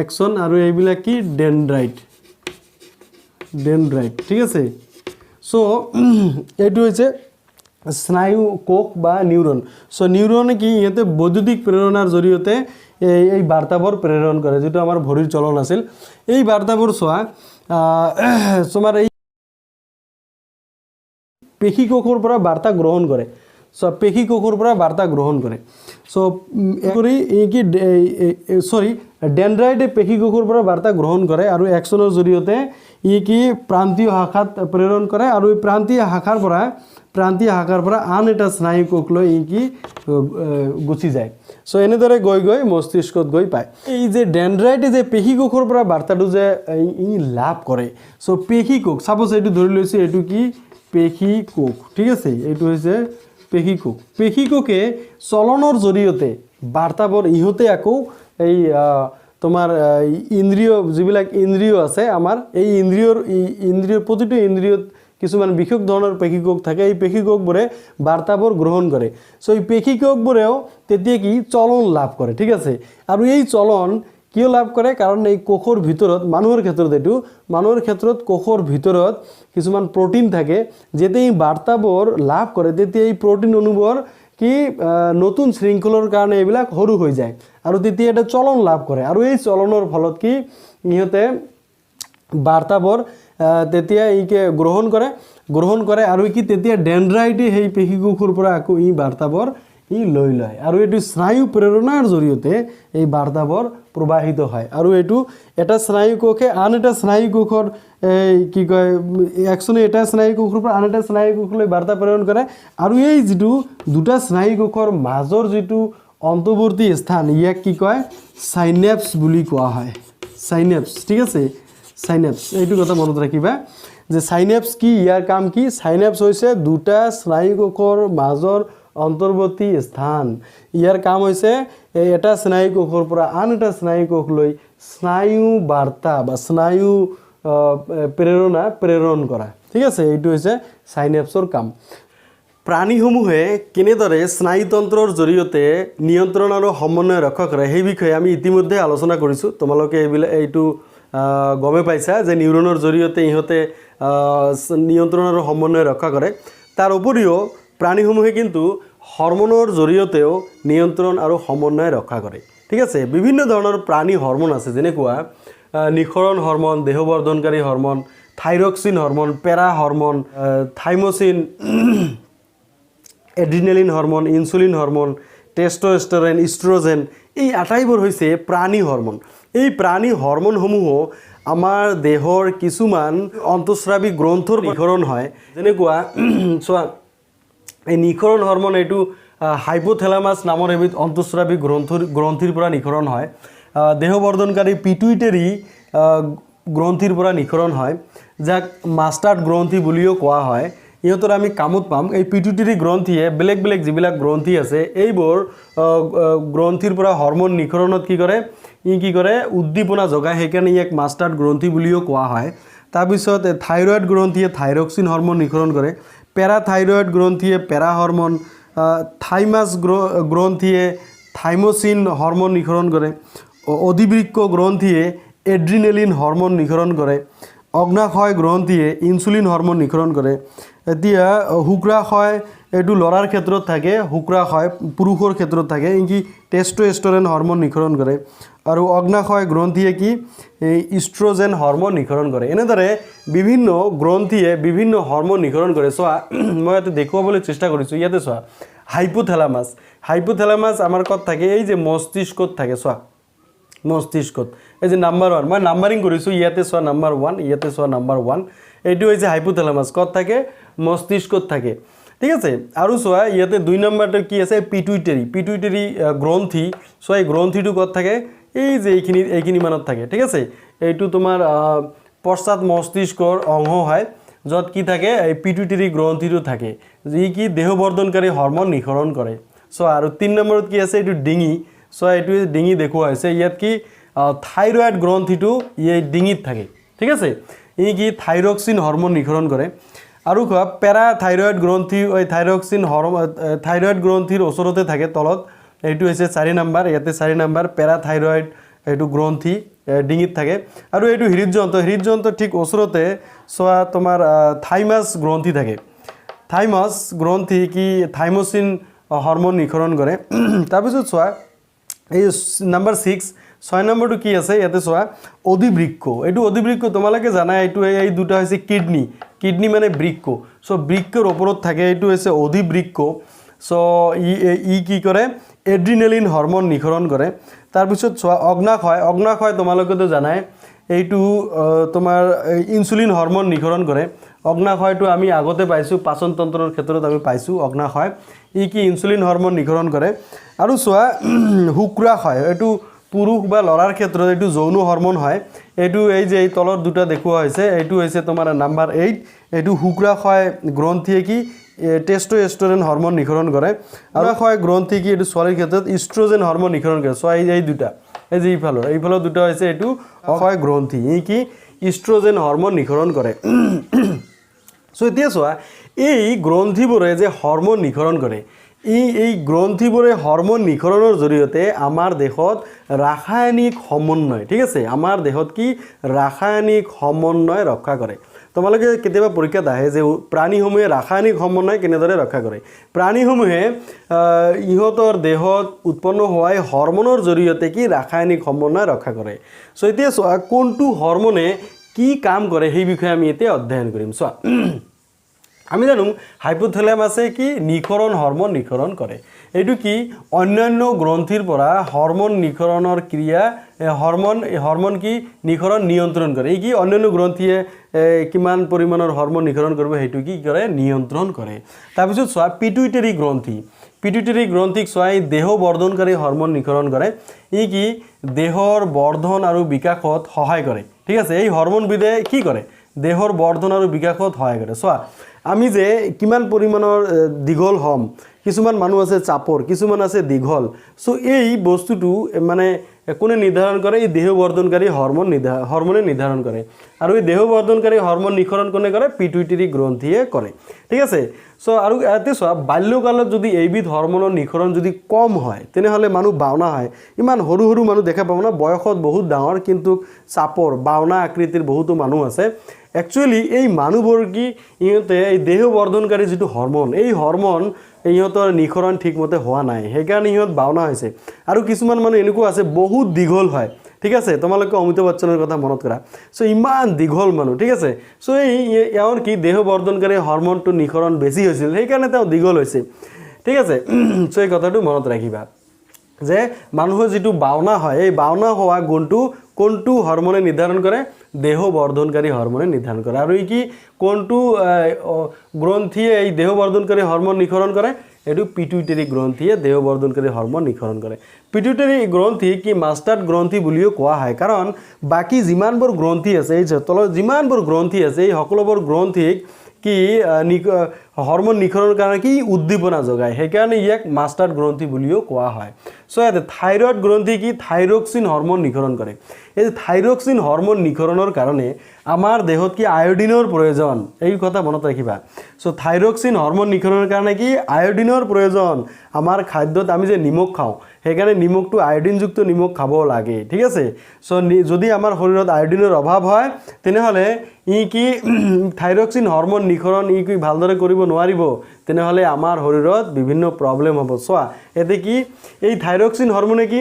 এক্সন। আৰু এইবিলাক কি ডেনড্ৰাইট, ডেনড্ৰাইট, ঠিক আছে। চ' এইটো হৈছে স্নায়ু কোষ বা নিউৰন। চ' নিউৰনে কি ইহঁতে বৈদ্যুতিক প্ৰেৰণাৰ জৰিয়তে এই বাৰ্তাবোৰ প্ৰেৰণ কৰে, যিটো আমাৰ ভৰিৰ চলন আছিল। এই বাৰ্তাবোৰ চোৱা, তোমাৰ এই পেশী কোষৰ পৰা বাৰ্তা গ্ৰহণ কৰে। চ' পেশী কোষৰ পৰা বাৰ্তা গ্ৰহণ কৰে। চ' কৰি এই কি, চৰি, ডেনড্ৰাইটে পেশী কোষৰ পৰা বাৰ্তা গ্ৰহণ কৰে আৰু এক্সনৰ জৰিয়তে ই কি প্ৰান্তীয় শাখাত প্ৰেৰণ কৰে। আৰু এই প্ৰান্তীয় শাখাৰ পৰা আন এটা স্নায়ু কোষলৈ ই কি গুচি যায়। চ' এনেদৰে গৈ গৈ মস্তিষ্কত গৈ পায়। এই যে ডেনড্ৰাইটে যে পেশী কোষৰ পৰা বাৰ্তাটো যে ই লাভ কৰে, চ' পেশী কোষ, চাপ'জ এইটো ধৰি লৈছোঁ, এইটো কি পেশী কোষ, ঠিক আছে, এইটো হৈছে পেশী কোষ। পেশী কোষে চলনৰ জৰিয়তে বাৰ্তাবোৰ ইহঁতে আকৌ এই তোমাৰ ইন্দ্ৰিয়, যিবিলাক ইন্দ্ৰিয় আছে আমাৰ, এই ইন্দ্ৰিয়ৰ প্ৰতিটো ইন্দ্ৰিয়ত কিছুমান বিশেষ ধৰণৰ পেশী কোষ থাকে। এই পেশী কোষবোৰে বাৰ্তাবোৰ গ্ৰহণ কৰে। চ' এই পেশী কোষবোৰেও তেতিয়া কি চলন লাভ কৰে, ঠিক আছে। আৰু এই চলন কিয় লাভ কৰে? কাৰণ এই কোষৰ ভিতৰত, মানুহৰ ক্ষেত্ৰত, এইটো মানুহৰ ক্ষেত্ৰত কোষৰ ভিতৰত কিছুমান প্ৰ'টিন থাকে। যেতিয়া এই বাৰ্তাবোৰ লাভ কৰে, তেতিয়া এই প্ৰ'টিন অণুবোৰ কি নতুন শৃংখলৰ কাৰণে এইবিলাক সৰু হৈ যায় আৰু তেতিয়া এটা চলন লাভ কৰে। আৰু এই চলনৰ ফলত কি ইহঁতে বাৰ্তাবোৰ তেতিয়া ইকে গ্ৰহণ কৰে আৰু কি তেতিয়া ডেনড্ৰাইটে সেই পেশীকোষৰ পৰা আকৌ ই বাৰ্তাবোৰ ই লৈ লয়। আৰু এইটো স্নায়ু প্ৰেৰণাৰ জৰিয়তে এই বাৰ্তাবোৰ প্ৰবাহিত হয়। আৰু এইটো এটা স্নায়ু কোষে আন এটা স্নায়ু কোষৰ এই কি কয় এক্সনে এটা স্নায়ু কোষৰ পৰা আন এটা স্নায়ু কোষলৈ বাৰ্তা প্ৰেৰণ কৰে। আৰু এই যিটো দুটা স্নায়ু কোষৰ মাজৰ যিটো অন্তৰ্বৰ্তী স্থান, ইয়াক কি কয়, চাইনেপছ বুলি কোৱা হয়, চাইনেপছ, ঠিক আছে, চাইনেপছ। এইটো কথা মনত ৰাখিবা। যে চাইনেপছ কি, ইয়াৰ কাম কি। চাইনেপছ হৈছে দুটা স্নায়ুকোষৰ মাজৰ অন্তৰ্বৰ্তী স্থান। ইয়াৰ কাম হৈছে এই এটা স্নায়ুকোষৰ পৰা আন এটা স্নায়ুকোষলৈ স্নায়ু বাৰ্তা বা স্নায়ু প্ৰেৰণা প্ৰেৰণ কৰা। ঠিক আছে, এইটো হৈছে চাইনেপছৰ কাম। প্ৰাণীসমূহে কেনেদৰে স্নায়ুতন্ত্ৰৰ জৰিয়তে নিয়ন্ত্ৰণ আৰু সমন্বয় ৰক্ষা কৰে, সেই বিষয়ে আমি ইতিমধ্যে আলোচনা কৰিছোঁ। তোমালোকে এইবিলাক এইটো গমেই পাইছা যে নিউৰনৰ জৰিয়তে ইহঁতে নিয়ন্ত্ৰণ আৰু সমন্বয় ৰক্ষা কৰে। তাৰ উপৰিও প্ৰাণীসমূহে কিন্তু হৰম'নৰ জৰিয়তেও নিয়ন্ত্ৰণ আৰু সমন্বয় ৰক্ষা কৰে। ঠিক আছে, বিভিন্ন ধৰণৰ প্ৰাণী হৰম'ন আছে, যেনেকুৱা নিঃসৰণ হৰম'ন, দেহবৰ্ধনকাৰী হৰম'ন, থাইৰক্সিন হৰম'ন, পেৰা hormone, thymosin, adrenaline hormone, insulin hormone, testosterone, estrogen, এই আটাইবোৰ হৈছে প্ৰাণী হৰম'ন। এই প্ৰাণী হৰম'নসমূহো আমাৰ দেহৰ কিছুমান অন্তঃস্ৰাৱী গ্ৰন্থৰ নিঃসৰণ হয়। যেনেকুৱা চোৱা, এই নিঃসৰণ হৰম'ন এইটো হাইপোথেলামাছ নামৰ এবিধ অন্তঃস্ৰাৱী গ্ৰন্থিৰ পৰা নিঃসৰণ হয়। দেহবৰ্ধনকাৰী পিটুইটেৰী গ্ৰন্থিৰ পৰা নিঃসৰণ হয়, যাক মাষ্টাৰ্ড গ্ৰন্থি বুলিও কোৱা হয়। ইহঁতৰ আমি কামত পাম। এই পিটুইটেৰী গ্ৰন্থিয়ে বেলেগ বেলেগ যিবিলাক গ্ৰন্থি আছে, এইবোৰ গ্ৰন্থিৰ পৰা হৰম'ন নিঃসৰণত কি কৰে, ই কি কৰে, উদ্দীপনা যোগায়। সেইকাৰণে ইয়াক মাষ্টাৰ্ড গ্ৰন্থি বুলিও কোৱা হয়। তাৰপিছত থাইৰইড গ্ৰন্থিয়ে থাইৰক্সিন হৰম'ন নিঃসৰণ কৰে। পেৰাথাইৰইড গ্ৰন্থিয়ে পেৰা হৰম'ন, থাইমাছ গ্ৰন্থিয়ে থাইমোচিন হৰম'ন নিঃসৰণ কৰে। অধিবৃক্ক গ্ৰন্থিয়ে এড্ৰিনেলিন হৰম'ন নিঃসৰণ কৰে। অগ্নাশয় গ্ৰন্থিয়ে ইনচুলিন হৰম'ন নিঃসৰণ কৰে। এতিয়া শুক্ৰাশয়, এইটো ল'ৰাৰ ক্ষেত্ৰত থাকে। শুক্ৰাশয় পুৰুষৰ ক্ষেত্ৰত থাকে। ই কি টেষ্ট'ষ্টেৰন হৰম'ন নিঃসৰণ কৰে। আৰু অগ্নাশয় গ্ৰন্থিয়ে কি এই ইষ্ট্ৰজেন হৰম'ন নিঃসৰণ কৰে। এনেদৰে বিভিন্ন গ্ৰন্থিয়ে বিভিন্ন হৰম'ন নিঃসৰণ কৰে। চোৱা, মই ইয়াতে দেখুৱাবলৈ চেষ্টা কৰিছোঁ। ইয়াতে চোৱা, হাইপোথেলামাছ। হাইপোথেলামাছ আমাৰ ক'ত থাকে? এই যে মস্তিষ্কত থাকে। চোৱা, মস্তিষ্কত এই যে নাম্বাৰ 1, মই নাম্বাৰিং কৰিছোঁ। ইয়াতে চোৱা নাম্বাৰ 1, ইয়াতে চোৱা নাম্বাৰ 1। এইটো হৈছে হাইপোথেলামাছ। ক'ত থাকে? মস্তিষ্কত থাকে। ঠিক আছে, আৰু চোৱা, ইয়াতে 2 নম্বৰটো কি আছে? পিটুইটেৰী, পিটুইটেৰী গ্ৰন্থি। চোৱা, এই গ্ৰন্থিটো ক'ত থাকে? এই যে এইখিনি মানত থাকে। ঠিক আছে, এইটো তোমাৰ পশ্চাৎ মস্তিষ্কৰ অংশ হয়, য'ত কি থাকে? এই পিটুইটেৰী গ্ৰন্থিটো থাকে, যি কি দেহবৰ্ধনকাৰী হৰম'ন নিঃসৰণ কৰে। চোৱা, আৰু 3 নম্বৰত কি আছে? এইটো ডিঙি। চোৱা, এইটো ডিঙি দেখুওৱা হৈছে। ইয়াত কি থাইৰইড গ্ৰন্থিটো এই ডিঙিত থাকে। ঠিক আছে, ই কি থাইৰক্সিন হৰম'ন নিঃসৰণ কৰে। আৰু কোৱা, পেৰা থাইৰইড গ্ৰন্থি এই থাইৰক্সিন হৰম থাইৰইড গ্ৰন্থিৰ ওচৰতে থাকে তলত। এইটো হৈছে 4 নম্বৰ। ইয়াতে 4 নম্বৰ পেৰাথাইৰইড এইটো গ্ৰন্থি ডিঙিত থাকে। আৰু এইটো হৃদযন্ত্ৰ। হৃদযন্ত্ৰ ঠিক ওচৰতে চোৱা তোমাৰ থাইমাছ গ্ৰন্থি থাকে। থাইমাছ গ্ৰন্থি কি থাইমোচিন হৰম'ন নিঃসৰণ কৰে। তাৰপিছত চোৱা, এই নাম্বাৰ 6, 6 নম্বৰটো কি আছে ইয়াতে চোৱা, অধিবৃক্ক। এইটো অধিবৃক্ক তোমালোকে জানা, এইটো এই দুটা হৈছে কিডনি। কিডনি মানে বৃক্ক। চ' বৃক্কৰ ওপৰত থাকে, এইটো হৈছে অধিবৃক্ক। চ' ই ই কি কৰে? এড্ৰিনেলিন হৰম'ন নিঃসৰণ কৰে। তাৰপিছত চোৱা, অগ্নাশয়। অগ্নাশয় তোমালোকেতো জানাই, এইটো তোমাৰ ইনচুলিন হৰম'ন নিঃসৰণ কৰে। অগ্নাশয়টো আমি আগতে পাইছোঁ, পাচনতন্ত্ৰৰ ক্ষেত্ৰত আমি পাইছোঁ। অগ্নাশয় ই কি ইনচুলিন হৰম'ন নিঃসৰণ কৰে। আৰু চোৱা, শুক্ৰাশয়, এইটো পুৰুষ বা ল'ৰাৰ ক্ষেত্ৰত এইটো যৌন হৰম'ন হয়। এইটো এই যে এই তলৰ দুটা দেখুওৱা হৈছে, এইটো হৈছে তোমাৰ নাম্বাৰ 8। এইটো শুক্ৰাশয় গ্ৰন্থিয়ে কি টেষ্ট'ষ্টেৰন হৰম'ন নিঃসৰণ কৰে। আৰু গ্ৰন্থি কি এইটো ছোৱালীৰ ক্ষেত্ৰত ইষ্ট্ৰজেন হৰম'ন নিঃসৰণ কৰে। চোৱা, এই দুটা, এই যে এইফালৰ দুটা হৈছে এইটো অশয় গ্ৰন্থি, ই কি ইষ্ট্ৰজেন হৰম'ন নিঃসৰণ কৰে। চ' এতিয়া চোৱা, এই গ্ৰন্থিবোৰে যে হৰম'ন নিঃসৰণ কৰে, এই গ্ৰন্থিবোৰে হৰম'ন নিঃসৰণৰ জৰিয়তে আমাৰ দেহত ৰাসায়নিক সমন্বয়, ঠিক আছে, আমাৰ দেহত কি ৰাসায়নিক সমন্বয় ৰক্ষা কৰে। তোমালোকে কেতিয়াবা পৰীক্ষাত আহে যে প্ৰাণীসমূহে ৰাসায়নিক সমন্বয় কেনেদৰে ৰক্ষা কৰে। প্ৰাণীসমূহে ইহঁতৰ দেহত উৎপন্ন হোৱা এই হৰম'নৰ জৰিয়তে কি ৰাসায়নিক সমন্বয় ৰক্ষা কৰে। চ' এতিয়া চোৱা, কোনটো হৰম'নে কি কাম কৰে, সেই বিষয়ে আমি এতিয়া অধ্যয়ন কৰিম। চোৱা, আমি জানো হাইপোথেলামাছে কি নিঃসৰণ হৰম'ন নিঃসৰণ কৰে। এইটো কি অন্যান্য গ্ৰন্থিৰ পৰা হৰম'ন নিঃসৰণৰ ক্ৰিয়া, হৰম'ন কি নিঃসৰণ নিয়ন্ত্ৰণ কৰে। এই কি অন্যান্য গ্ৰন্থিয়ে কিমান পৰিমাণৰ হৰম'ন নিঃসৰণ কৰিব, সেইটো কি কৰে? নিয়ন্ত্ৰণ কৰে। তাৰপিছত চোৱা, পিটুইটেৰী গ্ৰন্থি। পিটুইটেৰী গ্ৰন্থিক চোৱা, এই দেহ বৰ্ধনকাৰী হৰম'ন নিঃসৰণ কৰে। ই কি দেহৰ বৰ্ধন আৰু বিকাশত সহায় কৰে। ঠিক আছে, এই হৰম'নবিধে কি কৰে? দেহৰ বৰ্ধন আৰু বিকাশত সহায় কৰে। চোৱা, আমি যে কিমান পৰিমাণৰ দীঘল হ'ম, কিছুমান মানুহ আছে চাপৰ, কিছুমান আছে দীঘল। চ' এই বস্তুটো মানে কোনে নিৰ্ধাৰণ কৰে? এই দেহ বৰ্ধনকাৰী হৰম'ন হৰম'নে নিৰ্ধাৰণ কৰে। আৰু এই দেহ বৰ্ধনকাৰী হৰম'ন নিঃসৰণ কোনে কৰে? পিটুইটেৰী গ্ৰন্থিয়ে কৰে, ঠিক আছে? চ' আৰু ইয়াতে চোৱা, বাল্যকালত যদি এইবিধ হৰম'নৰ নিঃসৰণ যদি কম হয়, তেনেহ'লে মানুহ বাওনা হয়। ইমান সৰু সৰু মানুহ দেখা পাব না, বয়সত বহুত ডাঙৰ কিন্তু চাপৰ বাওনা আকৃতিৰ বহুতো মানুহ আছে। একচুৱেলি এই মানুহবোৰ কি, ইহঁতে এই দেহ বৰ্ধনকাৰী যিটো হৰম'ন, এই হৰম'ন ইহঁতৰ নিঃসৰণ ঠিকমতে হোৱা নাই, সেইকাৰণে ইহঁত বাওনা হৈছে। আৰু কিছুমান মানুহ এনেকুৱা আছে, বহুত দীঘল হয়, ঠিক আছে? তোমালোকে অমিতাভ বচ্চনৰ কথা মনত কৰা। চ' ইমান দীঘল মানুহ, ঠিক আছে? চ' এই এওঁৰ কি দেহ বৰ্ধনকাৰী হৰম'নটো নিঃসৰণ বেছি হৈছিল, সেইকাৰণে তেওঁ দীঘল হৈছে, ঠিক আছে? চ' এই কথাটো মনত ৰাখিবা যে মানুহৰ যিটো বাওনা হয়, এই বাওনা হোৱা গুণটো কোনটো হৰম'নে নিৰ্ধাৰণ কৰে? দেহ বৰ্ধনকাৰী হৰম'নে নিৰ্ধাৰণ কৰে। আৰু এই কি কোনটো গ্ৰন্থিয়ে এই দেহ বৰ্ধনকাৰী হৰম'ন নিঃসৰণ কৰে? এইটো পিটুইটেৰী গ্ৰন্থিয়ে দেহ বৰ্ধনকাৰী হৰম'ন নিঃসৰণ কৰে। পিটুইটেৰী গ্ৰন্থি কি মাষ্টাৰ্ড গ্ৰন্থি বুলিও কোৱা হয়, কাৰণ বাকী যিমানবোৰ গ্ৰন্থি আছে, এই যে তলত যিমানবোৰ গ্ৰন্থি আছে, এই সকলোবোৰ গ্ৰন্থিক কি হৰম'ন নিঃসৰণৰ কাৰণে কি উদ্দীপনা যোগায়, সেইকাৰণে ইয়াক মাষ্টাৰ্ড গ্ৰন্থি বুলিও কোৱা হয়। চ' ইয়াতে থাইৰইড গ্ৰন্থি কি থাইৰক্সিন হৰম'ন নিঃসৰণ কৰে। এই থাইৰক্সিন হৰম'ন নিঃসৰণৰ কাৰণে আমাৰ দেহত কি আয়ডিনৰ প্ৰয়োজন, এই কথা মনত ৰাখিবা। চ' থাইৰক্সিন হৰম'ন নিঃসৰণৰ কাৰণে কি আয়ডিনৰ প্ৰয়োজন। আমাৰ খাদ্যত আমি যে নিমখ খাওঁ, সেইকাৰণে নিমখটো আয়ডিনযুক্ত নিমখ খাব লাগে, ঠিক আছে? চ' যদি আমাৰ শৰীৰত আয়ডিনৰ অভাৱ হয়, তেনেহ'লে ই কি থাইৰক্সিন হৰম'ন নিঃসৰণ ই কি ভালদৰে কৰিব নোৱাৰিব, তেনেহ'লে আমাৰ শৰীৰত বিভিন্ন প্ৰব্লেম হ'ব। চোৱা, ইয়াতে কি এই থাইৰক্সিন হৰম'নে কি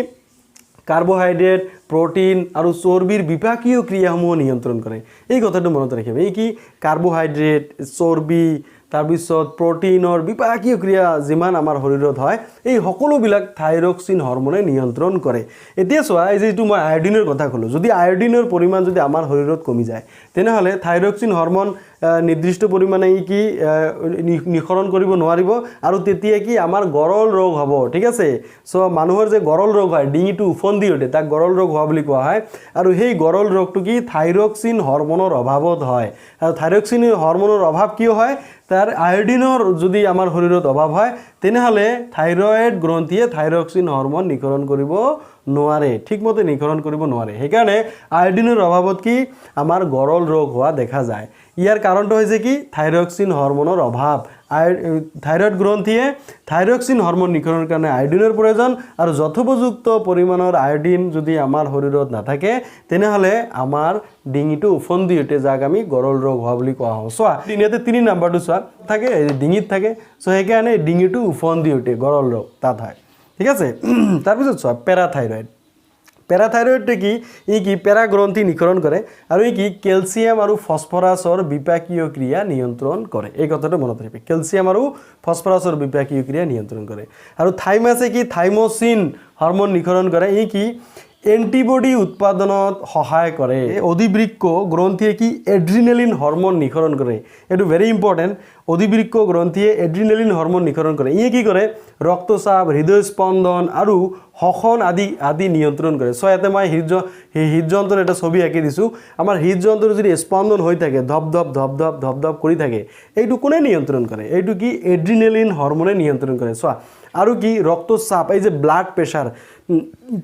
কাৰ্বহাইড্ৰেট, প্ৰ'টিন আৰু চৰ্বিৰ বিপাকীয় ক্ৰিয়াসমূহ নিয়ন্ত্ৰণ কৰে। এই কথাটো মনত ৰাখিব। এই কি কাৰ্বহাইড্ৰেট, চৰ্বি, তাৰপিছত প্ৰ'টিনৰ বিপাকীয় ক্ৰিয়া যিমান আমাৰ শৰীৰত হয়, এই সকলোবিলাক থাইৰক্সিন হৰম'নে নিয়ন্ত্ৰণ কৰে। এতিয়া চোৱা, এই যিটো মই আয়ডিনৰ কথা ক'লোঁ, যদি আয়ডিনৰ পৰিমাণ যদি আমাৰ শৰীৰত কমি যায়, তেনেহ'লে থাইৰক্সিন হৰম'ন নিৰ্দিষ্ট পৰিমাণে ই কি নিঃসৰণ কৰিব নোৱাৰিব আৰু তেতিয়া কি আমাৰ গৰল ৰোগ হ'ব, ঠিক আছে? চ' মানুহৰ যে গৰল ৰোগ হয়, ডিঙিটো ওফন্দি উঠে, তাক গৰল ৰোগ হোৱা বুলি কোৱা হয়। আৰু সেই গৰল ৰোগটো কি থাইৰক্সিন হৰম'নৰ অভাৱত হয়। আৰু থাইৰক্সিন হৰম'নৰ অভাৱ কিয় হয়? তাৰ আয়ডিনৰ যদি আমাৰ শৰীৰত অভাৱ হয়, তেনেহ'লে থাইৰইড গ্ৰন্থিয়ে থাইৰক্সিন হৰম'ন নিঃসৰণ কৰিব নোৱাৰে, ঠিকমতে নিঃসৰণ কৰিব নোৱাৰে। সেইকাৰণে আয়ডিনৰ অভাৱত কি আমাৰ গৰল ৰোগ হোৱা দেখা যায়। ইয়াৰ কাৰণটো হৈছে কি থাইৰক্সিন হৰম'নৰ অভাৱ। থাইৰইড গ্ৰন্থিয়ে থাইৰক্সিন হৰম'ন নিঃসৰণৰ কাৰণে আয়ডিনৰ প্ৰয়োজন আৰু যথোপযুক্ত পৰিমাণৰ আয়ডিন যদি আমাৰ শৰীৰত নাথাকে, তেনেহ'লে আমাৰ ডিঙিটো ওফন্দি উঠে, যাক আমি গৰল ৰোগ হোৱা বুলি কোৱা হয়। চোৱা, ইয়াতে 3 নাম্বাৰটো চোৱা, থাকে এই ডিঙিত থাকে। চ' সেইকাৰণে ডিঙিটো ওফন্দি উঠে, গৰল ৰোগ তাত হয়, ঠিক আছে? তাৰপিছত চোৱা, পেৰাথাইৰইড। পেৰাথাইৰইডটো কি? ই কি পেৰাগ্ৰন্থি নিঃসৰণ কৰে আৰু ই কি কেলছিয়াম আৰু ফছফৰাছৰ বিপাকীয় ক্ৰিয়া নিয়ন্ত্ৰণ কৰে। এই কথাটো মনত ৰাখিবি, কেলছিয়াম আৰু ফছফৰাছৰ বিপাকীয় ক্ৰিয়া নিয়ন্ত্ৰণ কৰে। আৰু থাইমাছে কি থাইমোচিন হৰম'ন নিঃসৰণ কৰে। ই কি এণ্টিবডি উৎপাদনত সহায় কৰে। অধিবৃক্ক গ্ৰন্থিয়ে কি এড্ৰিনেলিন হৰম'ন নিঃসৰণ কৰে। এইটো ভেৰি ইম্পৰ্টেণ্ট। অধিবৃক্ক গ্ৰন্থিয়ে এড্ৰিনেলিন হৰম'ন নিঃসৰণ কৰে। ইয়ে কি কৰে? ৰক্তচাপ, হৃদয় স্পন্দন আৰু শ্বসন আদি আদি নিয়ন্ত্ৰণ কৰে। চ' ইয়াতে মই হৃদযন্ত্ৰৰ এটা ছবি আঁকি দিছোঁ। আমাৰ হৃদযন্ত্ৰৰ যদি স্পন্দন হৈ থাকে, ধপ ধপ ধপ ধপ ধপ ধপ কৰি থাকে, এইটো কোনে নিয়ন্ত্ৰণ কৰে? এইটো কি এড্ৰিনেলিন হৰম'নে নিয়ন্ত্ৰণ কৰে। চোৱা, আৰু কি ৰক্তচাপ, এই যে ব্লাড প্ৰেছাৰ,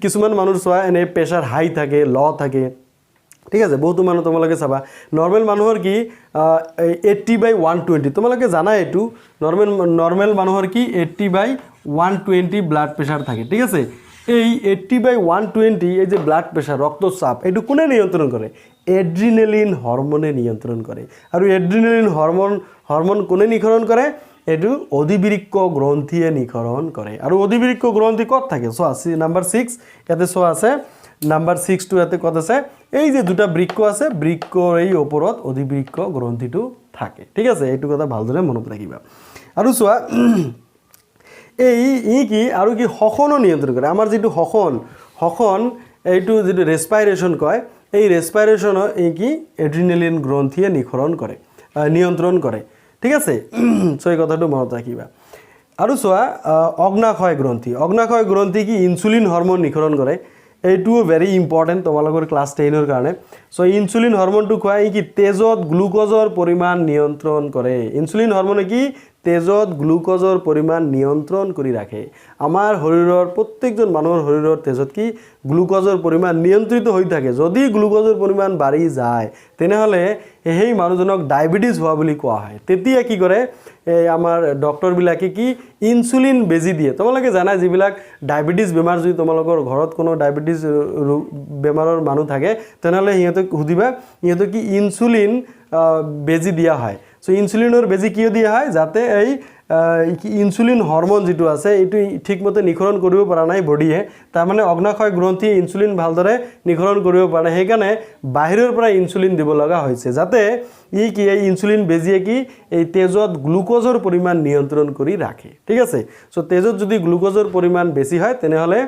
কিছুমান মানুহৰ চোৱা এনেই প্ৰেছাৰ হাই থাকে, ল' থাকে, ঠিক আছে? বহুতো মানুহ তোমালোকে চাবা, নৰ্মেল মানুহৰ কি 80/120, তোমালোকে জানা এইটো। নৰ্মেল মানুহৰ কি 80/120 ব্লাড প্ৰেছাৰ থাকে, ঠিক আছে? এই 80/120, এই যে ব্লাড প্ৰেছাৰ, ৰক্তচাপ, এইটো কোনে নিয়ন্ত্ৰণ কৰে? এড্ৰিনেলিন হৰম'নে নিয়ন্ত্ৰণ কৰে। আৰু এড্ৰিনেলিন হৰম'ন কোনে নিঃসৰণ কৰে? এইটো অধিবৃক্ক গ্ৰন্থিয়ে নিঃসৰণ কৰে। আৰু অধিবৃক্ক গ্ৰন্থি ক'ত থাকে? চোৱা, নাম্বাৰ 6 ইয়াতে চোৱা আছে। নাম্বাৰ 6টো ইয়াতে ক'ত আছে? এই যে দুটা বৃক্ক আছে, বৃক্কৰ এই ওপৰত অধিবৃক্ক গ্ৰন্থিটো থাকে, ঠিক আছে? এইটো কথা ভালদৰে মনত ৰাখিবা। আৰু চোৱা, এই ই কি আৰু কি শ্বসনো নিয়ন্ত্ৰণ কৰে। আমাৰ যিটো শ্বসন, এইটো যিটো ৰেচপাইৰেশ্যন কয়, এই ৰেচপাইৰেশ্যনৰ এই কি এড্ৰিনেলিন গ্ৰন্থিয়ে নিঃসৰণ কৰে, নিয়ন্ত্ৰণ কৰে, ঠিক আছে? চ' এই কথাটো মনত ৰাখিবা। আৰু চোৱা, অগ্নাশয় গ্ৰন্থি। অগ্নাশয় গ্ৰন্থি কি ইনচুলিন হৰম'ন নিঃসৰণ কৰে। এইটোও ভেৰি ইম্পৰ্টেণ্ট তোমালোকৰ ক্লাছ 10ৰ কাৰণে। চ' ইনচুলিন হৰম'নটো খোৱা, ই কি তেজত গ্লুক'জৰ পৰিমাণ নিয়ন্ত্ৰণ কৰে। ইনচুলিন হৰম'নে কি তেজত গ্লুক'জৰ পৰিমাণ নিয়ন্ত্ৰণ কৰি ৰাখে। আমাৰ শৰীৰৰ, প্ৰত্যেকজন মানুহৰ শৰীৰৰ তেজত কি গ্লুক'জৰ পৰিমাণ নিয়ন্ত্ৰিত হৈ থাকে। যদি গ্লুক'জৰ পৰিমাণ বাঢ়ি যায়, তেনেহ'লে সেই মানুহজনক ডায়েবেটিছ হোৱা বুলি কোৱা হয়। তেতিয়া কি কৰে? এই আমাৰ ডক্টৰবিলাকে কি ইনচুলিন বেজী দিয়ে। তোমালোকে জানা, যিবিলাক ডায়েবেটিছ বেমাৰ, যদি তোমালোকৰ ঘৰত কোনো ডায়েবেটিছ বেমাৰৰ মানুহ থাকে, তেনেহ'লে সিহঁতক সুধিবা, সিহঁতক কি ইনচুলিন বেজী দিয়া হয়। চ' ইনচুলিনৰ বেজী কিয় দিয়া হয়? যাতে এই কি ইনচুলিন হৰম'ন যিটো আছে, এইটো ঠিকমতে নিঃসৰণ কৰিব পৰা নাই বডিয়ে, তাৰমানে অগ্নাশয় গ্ৰন্থি ইনচুলিন ভালদৰে নিঃসৰণ কৰিব পৰা নাই, সেইকাৰণে বাহিৰৰ পৰা ইনচুলিন দিব লগা হৈছে, যাতে ই কি এই ইনচুলিন বেজীয়ে কি এই তেজত গ্লুক'জৰ পৰিমাণ নিয়ন্ত্ৰণ কৰি ৰাখে। ঠিক আছে। চ' তেজত যদি গ্লুক'জৰ পৰিমাণ বেছি হয়, তেনেহ'লে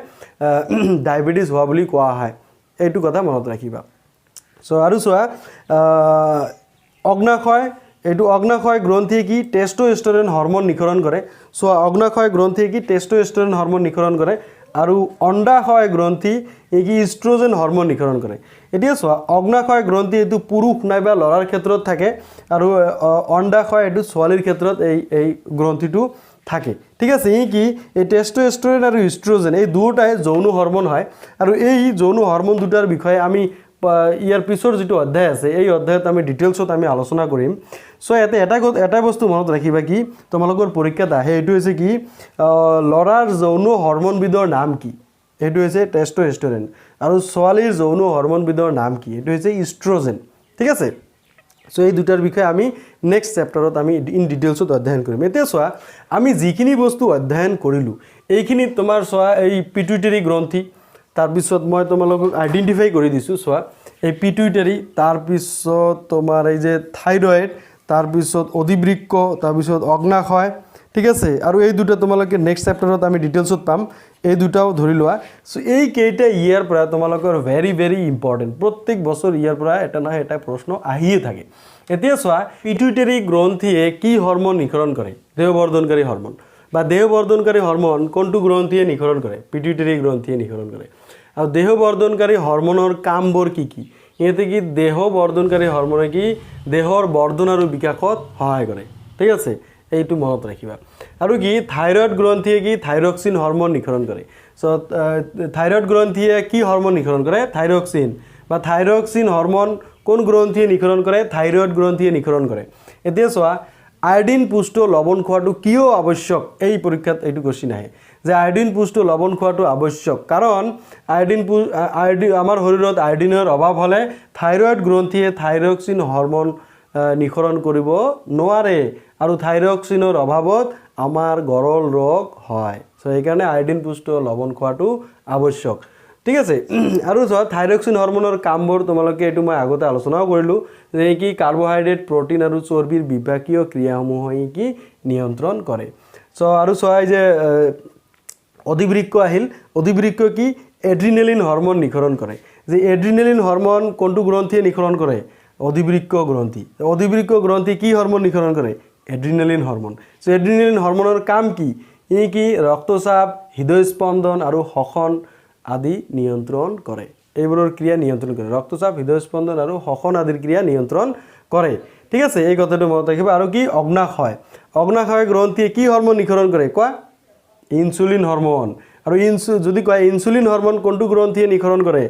ডায়েবেটিছ হোৱা বুলি কোৱা হয়। এইটো কথা মনত ৰাখিবা। চ' আৰু চোৱা, অগ্নাশয়, এইটো অগ্নাশয় গ্ৰন্থিয়ে কি টেষ্ট'ষ্টেৰন হৰম'ন নিঃসৰণ কৰে। চোৱা, অগ্নাশয় গ্ৰন্থিয়ে কি টেষ্ট'ষ্টেৰন হৰম'ন নিঃসৰণ কৰে আৰু অণ্ডাশয় গ্ৰন্থি এই কি ইষ্ট্ৰজেন হৰম'ন নিঃসৰণ কৰে। এতিয়া চোৱা, অগ্নাশয় গ্ৰন্থি এইটো পুৰুষ নাইবা ল'ৰাৰ ক্ষেত্ৰত থাকে আৰু অণ্ডাশয় এইটো ছোৱালীৰ ক্ষেত্ৰত এই গ্ৰন্থিটো থাকে। ঠিক আছে। ই কি এই টেষ্ট'ষ্টেৰন আৰু ইষ্ট্ৰজেন, এই দুয়োটাই যৌন হৰম'ন হয় আৰু এই যৌন হৰম'ন দুটাৰ বিষয়ে আমি ইয়াৰ পিছৰ যিটো অধ্যায় আছে, এই অধ্যায়ত আমি ডিটেইলছত আমি আলোচনা কৰিম। চ' ইয়াতে এটা বস্তু মনত ৰাখিবা কি তোমালোকৰ পৰীক্ষাত আহে, এইটো হৈছে কি ল'ৰাৰ যৌন হৰম'নবিধৰ নাম কি? এইটো হৈছে টেষ্ট'ষ্টেৰন। আৰু ছোৱালীৰ যৌন হৰম'নবিধৰ নাম কি? এইটো হৈছে ইষ্ট্ৰজেন। ঠিক আছে। চ' এই দুটাৰ বিষয়ে আমি নেক্সট চেপ্টাৰত আমি ইন ডিটেইলছত অধ্যয়ন কৰিম। এতিয়া চোৱা, আমি যিখিনি বস্তু অধ্যয়ন কৰিলোঁ, এইখিনিত তোমাৰ চোৱা, এই পিটুইটেৰী গ্ৰন্থি, তাৰপিছত মই তোমালোকক আইডেণ্টিফাই কৰি দিছোঁ। চোৱা, এই পিটুইটাৰী, তাৰপিছত তোমাৰ এই যে থাইৰইড, তাৰপিছত অধিবৃক্ক, তাৰপিছত অগ্নাশয়। ঠিক আছে। আৰু এই দুটা তোমালোকে নেক্সট চেপ্টাৰত আমি ডিটেইলছত পাম। এই দুটাও ধৰি লোৱা। চ' এই কেইটা ইয়াৰ পৰা তোমালোকৰ ভেৰি ভেৰি ইম্পৰ্টেণ্ট। প্ৰত্যেক বছৰ ইয়াৰ পৰা এটা নহয় এটা প্ৰশ্ন আহিয়ে থাকে। এতিয়া চোৱা, পিটুইটাৰী গ্ৰন্থিয়ে কি হৰম'ন নিঃসৰণ কৰে? দেহবৰ্ধনকাৰী হৰম'ন বা দেহবৰ্ধনকাৰী হৰম'ন কোনটো গ্ৰন্থিয়ে নিঃসৰণ কৰে? পিটুইটাৰী গ্ৰন্থিয়ে নিঃসৰণ কৰে। আৰু দেহবৰ্ধনকাৰী হৰম'নৰ কামবোৰ কি কি? ইহঁতে কি দেহ বৰ্ধনকাৰী হৰম'নে কি দেহৰ বৰ্ধন আৰু বিকাশত সহায় কৰে। ঠিক আছে, এইটো মনত ৰাখিবা। আৰু কি থাইৰইড গ্ৰন্থিয়ে কি থাইৰক্সিন হৰম'ন নিঃসৰণ কৰে। চ' থাইৰইড গ্ৰন্থিয়ে কি হৰম'ন নিঃসৰণ কৰে? থাইৰক্সিন বা থাইৰক্সিন হৰম'ন কোন গ্ৰন্থিয়ে নিঃসৰণ কৰে? থাইৰইড গ্ৰন্থিয়ে নিঃসৰণ কৰে। এতিয়া চোৱা, আয়ডিন পুষ্ট লৱণ খোৱাটো কিয় আৱশ্যক? এই পৰীক্ষাত এইটো কুৱেশ্যন আহে যে আয়ডিন পুষ্ট লৱণ খোৱাটো আৱশ্যক, কাৰণ আয়ডিন আমাৰ শৰীৰত আয়ডিনৰ অভাৱ হ'লে থাইৰইড গ্ৰন্থিয়ে থাইৰক্সিন হৰম'ন নিঃসৰণ কৰিব নোৱাৰে আৰু থাইৰক্সিনৰ অভাৱত আমাৰ গৰল ৰোগ হয়। চ' সেইকাৰণে আয়ডিন পুষ্ট লৱণ খোৱাটো আৱশ্যক। ঠিক আছে। আৰু চোৱা, থাইৰক্সিন হৰম'নৰ কামবোৰ তোমালোকে এইটো মই আগতে আলোচনাও কৰিলোঁ যে কি কাৰ্বহাইড্ৰেট, প্ৰ'টিন আৰু চৰ্বিৰ বিপাকীয় ক্ৰিয়াসমূহ ই কি নিয়ন্ত্ৰণ কৰে। চ' আৰু চোৱা, এই যে অধিবৃক্ক আহিল। অধিবৃক্ক কি এড্ৰিনেলিন হৰম'ন নিঃসৰণ কৰে। যে এড্ৰিনেলিন হৰম'ন কোনটো গ্ৰন্থিয়ে নিঃসৰণ কৰে? অধিবৃক্ক গ্ৰন্থি। অধিবৃক্ক গ্ৰন্থি কি হৰম'ন নিঃসৰণ কৰে? Adrenaline hormone. চ' এড্ৰিনেলিন হৰম'নৰ কাম কি? ই কি ৰক্তচাপ, হৃদয়স্পন্দন আৰু শ্বসন আদি নিয়ন্ত্ৰণ কৰে। এইবোৰৰ ক্ৰিয়া নিয়ন্ত্ৰণ কৰে। ৰক্তচাপ, হৃদয়স্পন্দন আৰু শ্বসন আদিৰ ক্ৰিয়া নিয়ন্ত্ৰণ কৰে। ঠিক আছে, এই কথাটো মনত ৰাখিবা। আৰু কি অগ্নাশয়, অগ্নাশয় গ্ৰন্থিয়ে কি হৰম'ন নিঃসৰণ কৰে কোৱা? Insulin hormone. আৰু যদি কয় ইনচুলিন হৰম'ন কোনটো গ্ৰন্থিয়ে নিঃসৰণ কৰে?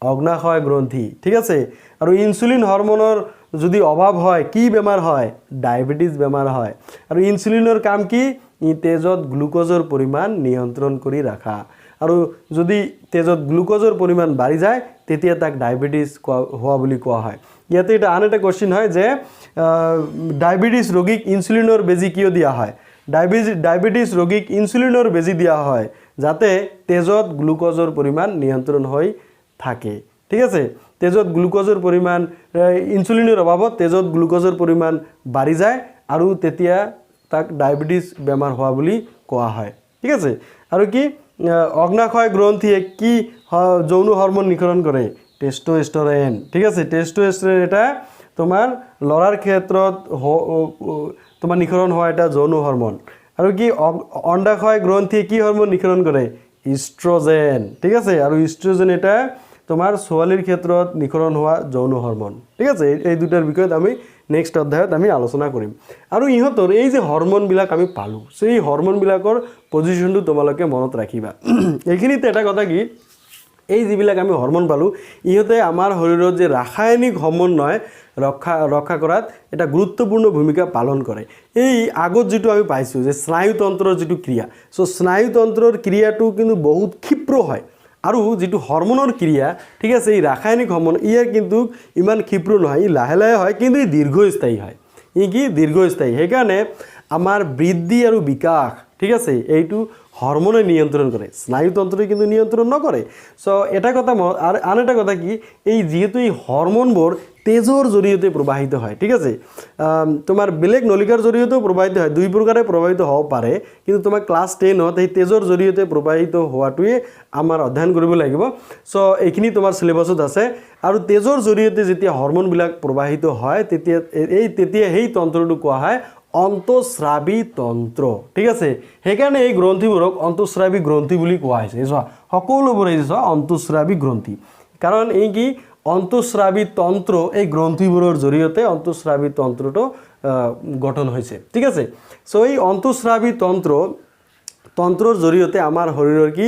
অগ্নাশয় গ্ৰন্থি। ঠিক আছে। আৰু ইনচুলিন হৰম'নৰ যদি অভাৱ হয়, কি বেমাৰ হয়? ডায়েবেটিছ বেমাৰ হয়। আৰু ইনচুলিনৰ কাম কি? ই তেজত গ্লুক'জৰ পৰিমাণ নিয়ন্ত্ৰণ কৰি ৰাখা। আৰু যদি তেজত গ্লুক'জৰ পৰিমাণ বাঢ়ি যায়, তেতিয়া তাক ডায়েবেটিছ হোৱা বুলি কোৱা হয়। ইয়াতে এটা আন এটা কুৱেশ্যন হয় যে ডায়েবেটিছ ৰোগীক ইনচুলিনৰ বেজী কিয় দিয়া হয়? ডায়েবেটিছ ৰোগীক ইনচুলিনৰ বেজী দিয়া হয় যাতে তেজত গ্লুক'জৰ পৰিমাণ নিয়ন্ত্ৰণ হৈ থাকে। ঠিক আছে। তেজত গ্লুক'জৰ পৰিমাণ, ইনচুলিনৰ অভাৱত তেজত গ্লুক'জৰ পৰিমাণ বাঢ়ি যায় আৰু তেতিয়া তাক ডায়েবেটিছ বেমাৰ হোৱা বুলি কোৱা হয়। ঠিক আছে। আৰু কি অগ্নাশয় গ্ৰন্থিয়ে কি যৌন হৰম'ন নিঃসৰণ কৰে? টেষ্ট'ষ্টেৰন। ঠিক আছে। টেষ্ট'ষ্টেৰন এটা তোমাৰ ল'ৰাৰ ক্ষেত্ৰত তোমাৰ নিঃসৰণ হোৱা এটা যৌন হৰম'ন। আৰু কি অণ্ডাশয় গ্ৰন্থিয়ে কি হৰম'ন নিঃসৰণ কৰে? ইষ্ট্ৰজেন, ঠিক আছে। আৰু ইষ্ট্ৰজেন এটা তোমাৰ ছোৱালীৰ ক্ষেত্ৰত নিঃসৰণ হোৱা যৌন হৰম'ন, ঠিক আছে। এই দুটাৰ বিষয়ত আমি নেক্সট অধ্যায়ত আমি আলোচনা কৰিম। আৰু ইহঁতৰ এই যে হৰম'নবিলাক আমি পালোঁ, সেই হৰম'নবিলাকৰ পজিশ্যনটো তোমালোকে মনত ৰাখিবা। এইখিনিতে এটা কথা কি, এই যিবিলাক আমি হৰম'ন পালোঁ, ইহঁতে আমাৰ শৰীৰত যে ৰাসায়নিক সমন্বয় ৰক্ষা কৰাত এটা গুৰুত্বপূৰ্ণ ভূমিকা পালন কৰে। এই আগত যিটো আমি পাইছোঁ যে স্নায়ুতন্ত্ৰৰ যিটো ক্ৰিয়া, চ' স্নায়ুতন্ত্ৰৰ ক্ৰিয়াটো কিন্তু বহুত ক্ষীপ্ৰ হয় আৰু যিটো হৰম'নৰ ক্ৰিয়া, ঠিক আছে, এই ৰাসায়নিক হৰম'ন ইয়াৰ কিন্তু ইমান ক্ষীপ্ৰ নহয়, ই লাহে লাহে হয়, কিন্তু ই দীৰ্ঘস্থায়ী হয়। ই কি? দীৰ্ঘস্থায়ী। সেইকাৰণে আমাৰ বৃদ্ধি আৰু বিকাশ, ঠিক আছে, এইটো হৰম'নে নিয়ন্ত্ৰণ কৰে, স্নায়ুতন্ত্ৰই কিন্তু নিয়ন্ত্ৰণ নকৰে। চ' এটা কথা আৰু আন এটা কথা কি, এই যিহেতু এই হৰম'নবোৰ তেজৰ জৰিয়তে প্ৰবাহিত হয়, ঠিক আছে, তোমাৰ বেলেগ নলিকাৰ জৰিয়তেও প্ৰবাহিত হয়, দুই প্ৰকাৰে প্ৰবাহিত হ'ব পাৰে, কিন্তু তোমাৰ ক্লাছ 10ত এই তেজৰ জৰিয়তে প্ৰবাহিত হোৱাটোৱে আমাৰ অধ্যয়ন কৰিব লাগিব। চ' এইখিনি তোমাৰ চিলেবাছত আছে। আৰু তেজৰ জৰিয়তে যেতিয়া হৰম'নবিলাক প্ৰবাহিত হয়, তেতিয়া সেই তন্ত্ৰটো কোৱা হয় অন্তঃস্ৰাৱী তন্ত্ৰ, ঠিক আছে। সেইকাৰণে এই গ্ৰন্থিবোৰক অন্তঃস্ৰাৱী গ্ৰন্থি বুলি কোৱা হৈছে। এই চোৱা, সকলোবোৰ এই চোৱা অন্তঃস্ৰাৱী গ্ৰন্থি, কাৰণ এই কি অন্তঃস্ৰাৱী তন্ত্ৰ, এই গ্ৰন্থিবোৰৰ জৰিয়তে অন্তঃস্ৰাৱী তন্ত্ৰটো গঠন হৈছে, ঠিক আছে। চ' এই অন্তঃস্ৰাৱী তন্ত্ৰৰ জৰিয়তে আমাৰ শৰীৰৰ কি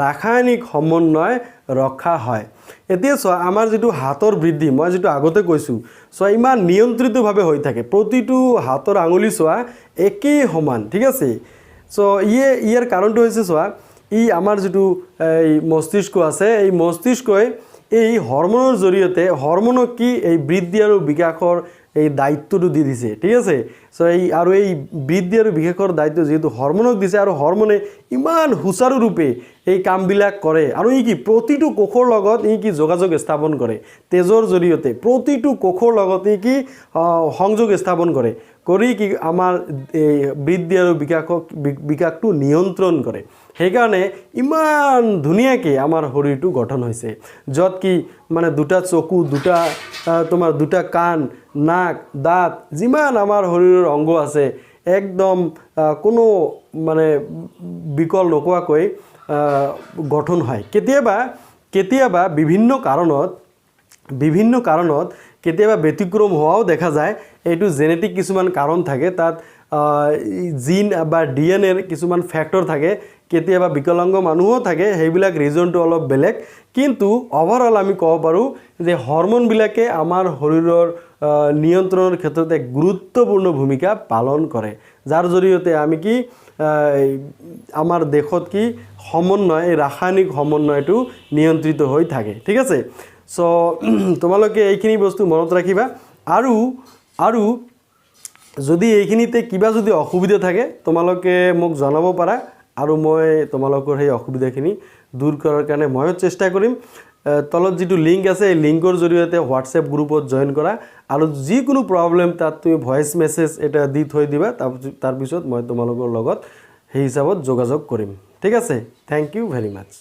ৰাসায়নিক সমন্বয় ৰক্ষা হয়। এতিয়া চোৱা, আমাৰ যিটো হাতৰ বৃদ্ধি, মই যিটো আগতে কৈছোঁ, চোৱা ইমান নিয়ন্ত্ৰিতভাৱে হৈ থাকে। প্ৰতিটো হাতৰ আঙুলি চোৱা একেই সমান, ঠিক আছে। চ' ইয়াৰ কাৰণটো হৈছে চোৱা, ই আমাৰ যিটো এই মস্তিষ্ক আছে, এই মস্তিষ্কই এই হৰম'নৰ জৰিয়তে হৰম'নক কি এই বৃদ্ধি আৰু বিকাশৰ এই দায়িত্বটো দি দিছে, ঠিক আছে। চ' এই আৰু এই বৃদ্ধি আৰু বিকাশৰ দায়িত্ব যিহেতু হৰম'নক দিছে, আৰু হৰম'নে ইমান সুচাৰুৰূপে এই কামবিলাক কৰে, আৰু ই কি প্ৰতিটো কোষৰ লগত ই কি যোগাযোগ স্থাপন কৰে, তেজৰ জৰিয়তে প্ৰতিটো কোষৰ লগত ই কি সংযোগ স্থাপন কৰে, কৰি কি আমাৰ এই বৃদ্ধি আৰু বিকাশটো নিয়ন্ত্ৰণ কৰে। সেইকাৰণে ইমান ধুনীয়াকৈ আমাৰ শৰীৰটো গঠন হৈছে, য'ত কি মানে দুটা চকু, দুটা তোমাৰ দুটা কাণ, নাক, দাঁত, যিমান আমাৰ শৰীৰৰ অংগ আছে, একদম কোনো মানে বিকল নোকোৱাকৈ গঠন হয়। কেতিয়াবা কেতিয়াবা বিভিন্ন কাৰণত কেতিয়াবা ব্যতিক্ৰম হোৱাও দেখা যায়। এইটো জেনেটিক কিছুমান কাৰণ থাকে, তাত জিন বা ডিএনএৰ কিছুমান ফেক্টৰ থাকে, কেতিয়াবা বিকলাংগ মানুহো থাকে, সেইবিলাক ৰিজনটো অলপ বেলেগ। কিন্তু অভাৰঅল আমি ক'ব পাৰোঁ যে হৰম'নবিলাকে আমাৰ শৰীৰৰ নিয়ন্ত্ৰণৰ ক্ষেত্ৰত এক গুৰুত্বপূৰ্ণ ভূমিকা পালন কৰে, যাৰ জৰিয়তে আমি কি আমাৰ দেশত কি সমন্বয়, এই ৰাসায়নিক সমন্বয়টো নিয়ন্ত্ৰিত হৈ থাকে, ঠিক আছে। চ' তোমালোকে এইখিনি বস্তু মনত ৰাখিবা। আৰু যদি এইখিনিতে কিবা যদি অসুবিধা থাকে, তোমালোকে মোক জনাব পাৰা, আৰু মই তোমালোকৰ সেই অসুবিধাখিনি দূৰ কৰাৰ কাৰণে ময়ো চেষ্টা কৰিম। তলত যিটো লিংক আছে, এই লিংকৰ জৰিয়তে হোৱাটছএপ গ্ৰুপত জইন কৰা, আৰু যিকোনো প্ৰব্লেম তাত তুমি ভইচ মেছেজ এটা দি থৈ দিবা, তাৰপিছত মই তোমালোকৰ লগত সেই হিচাপত যোগাযোগ কৰিম, ঠিক আছে। Thank you very much.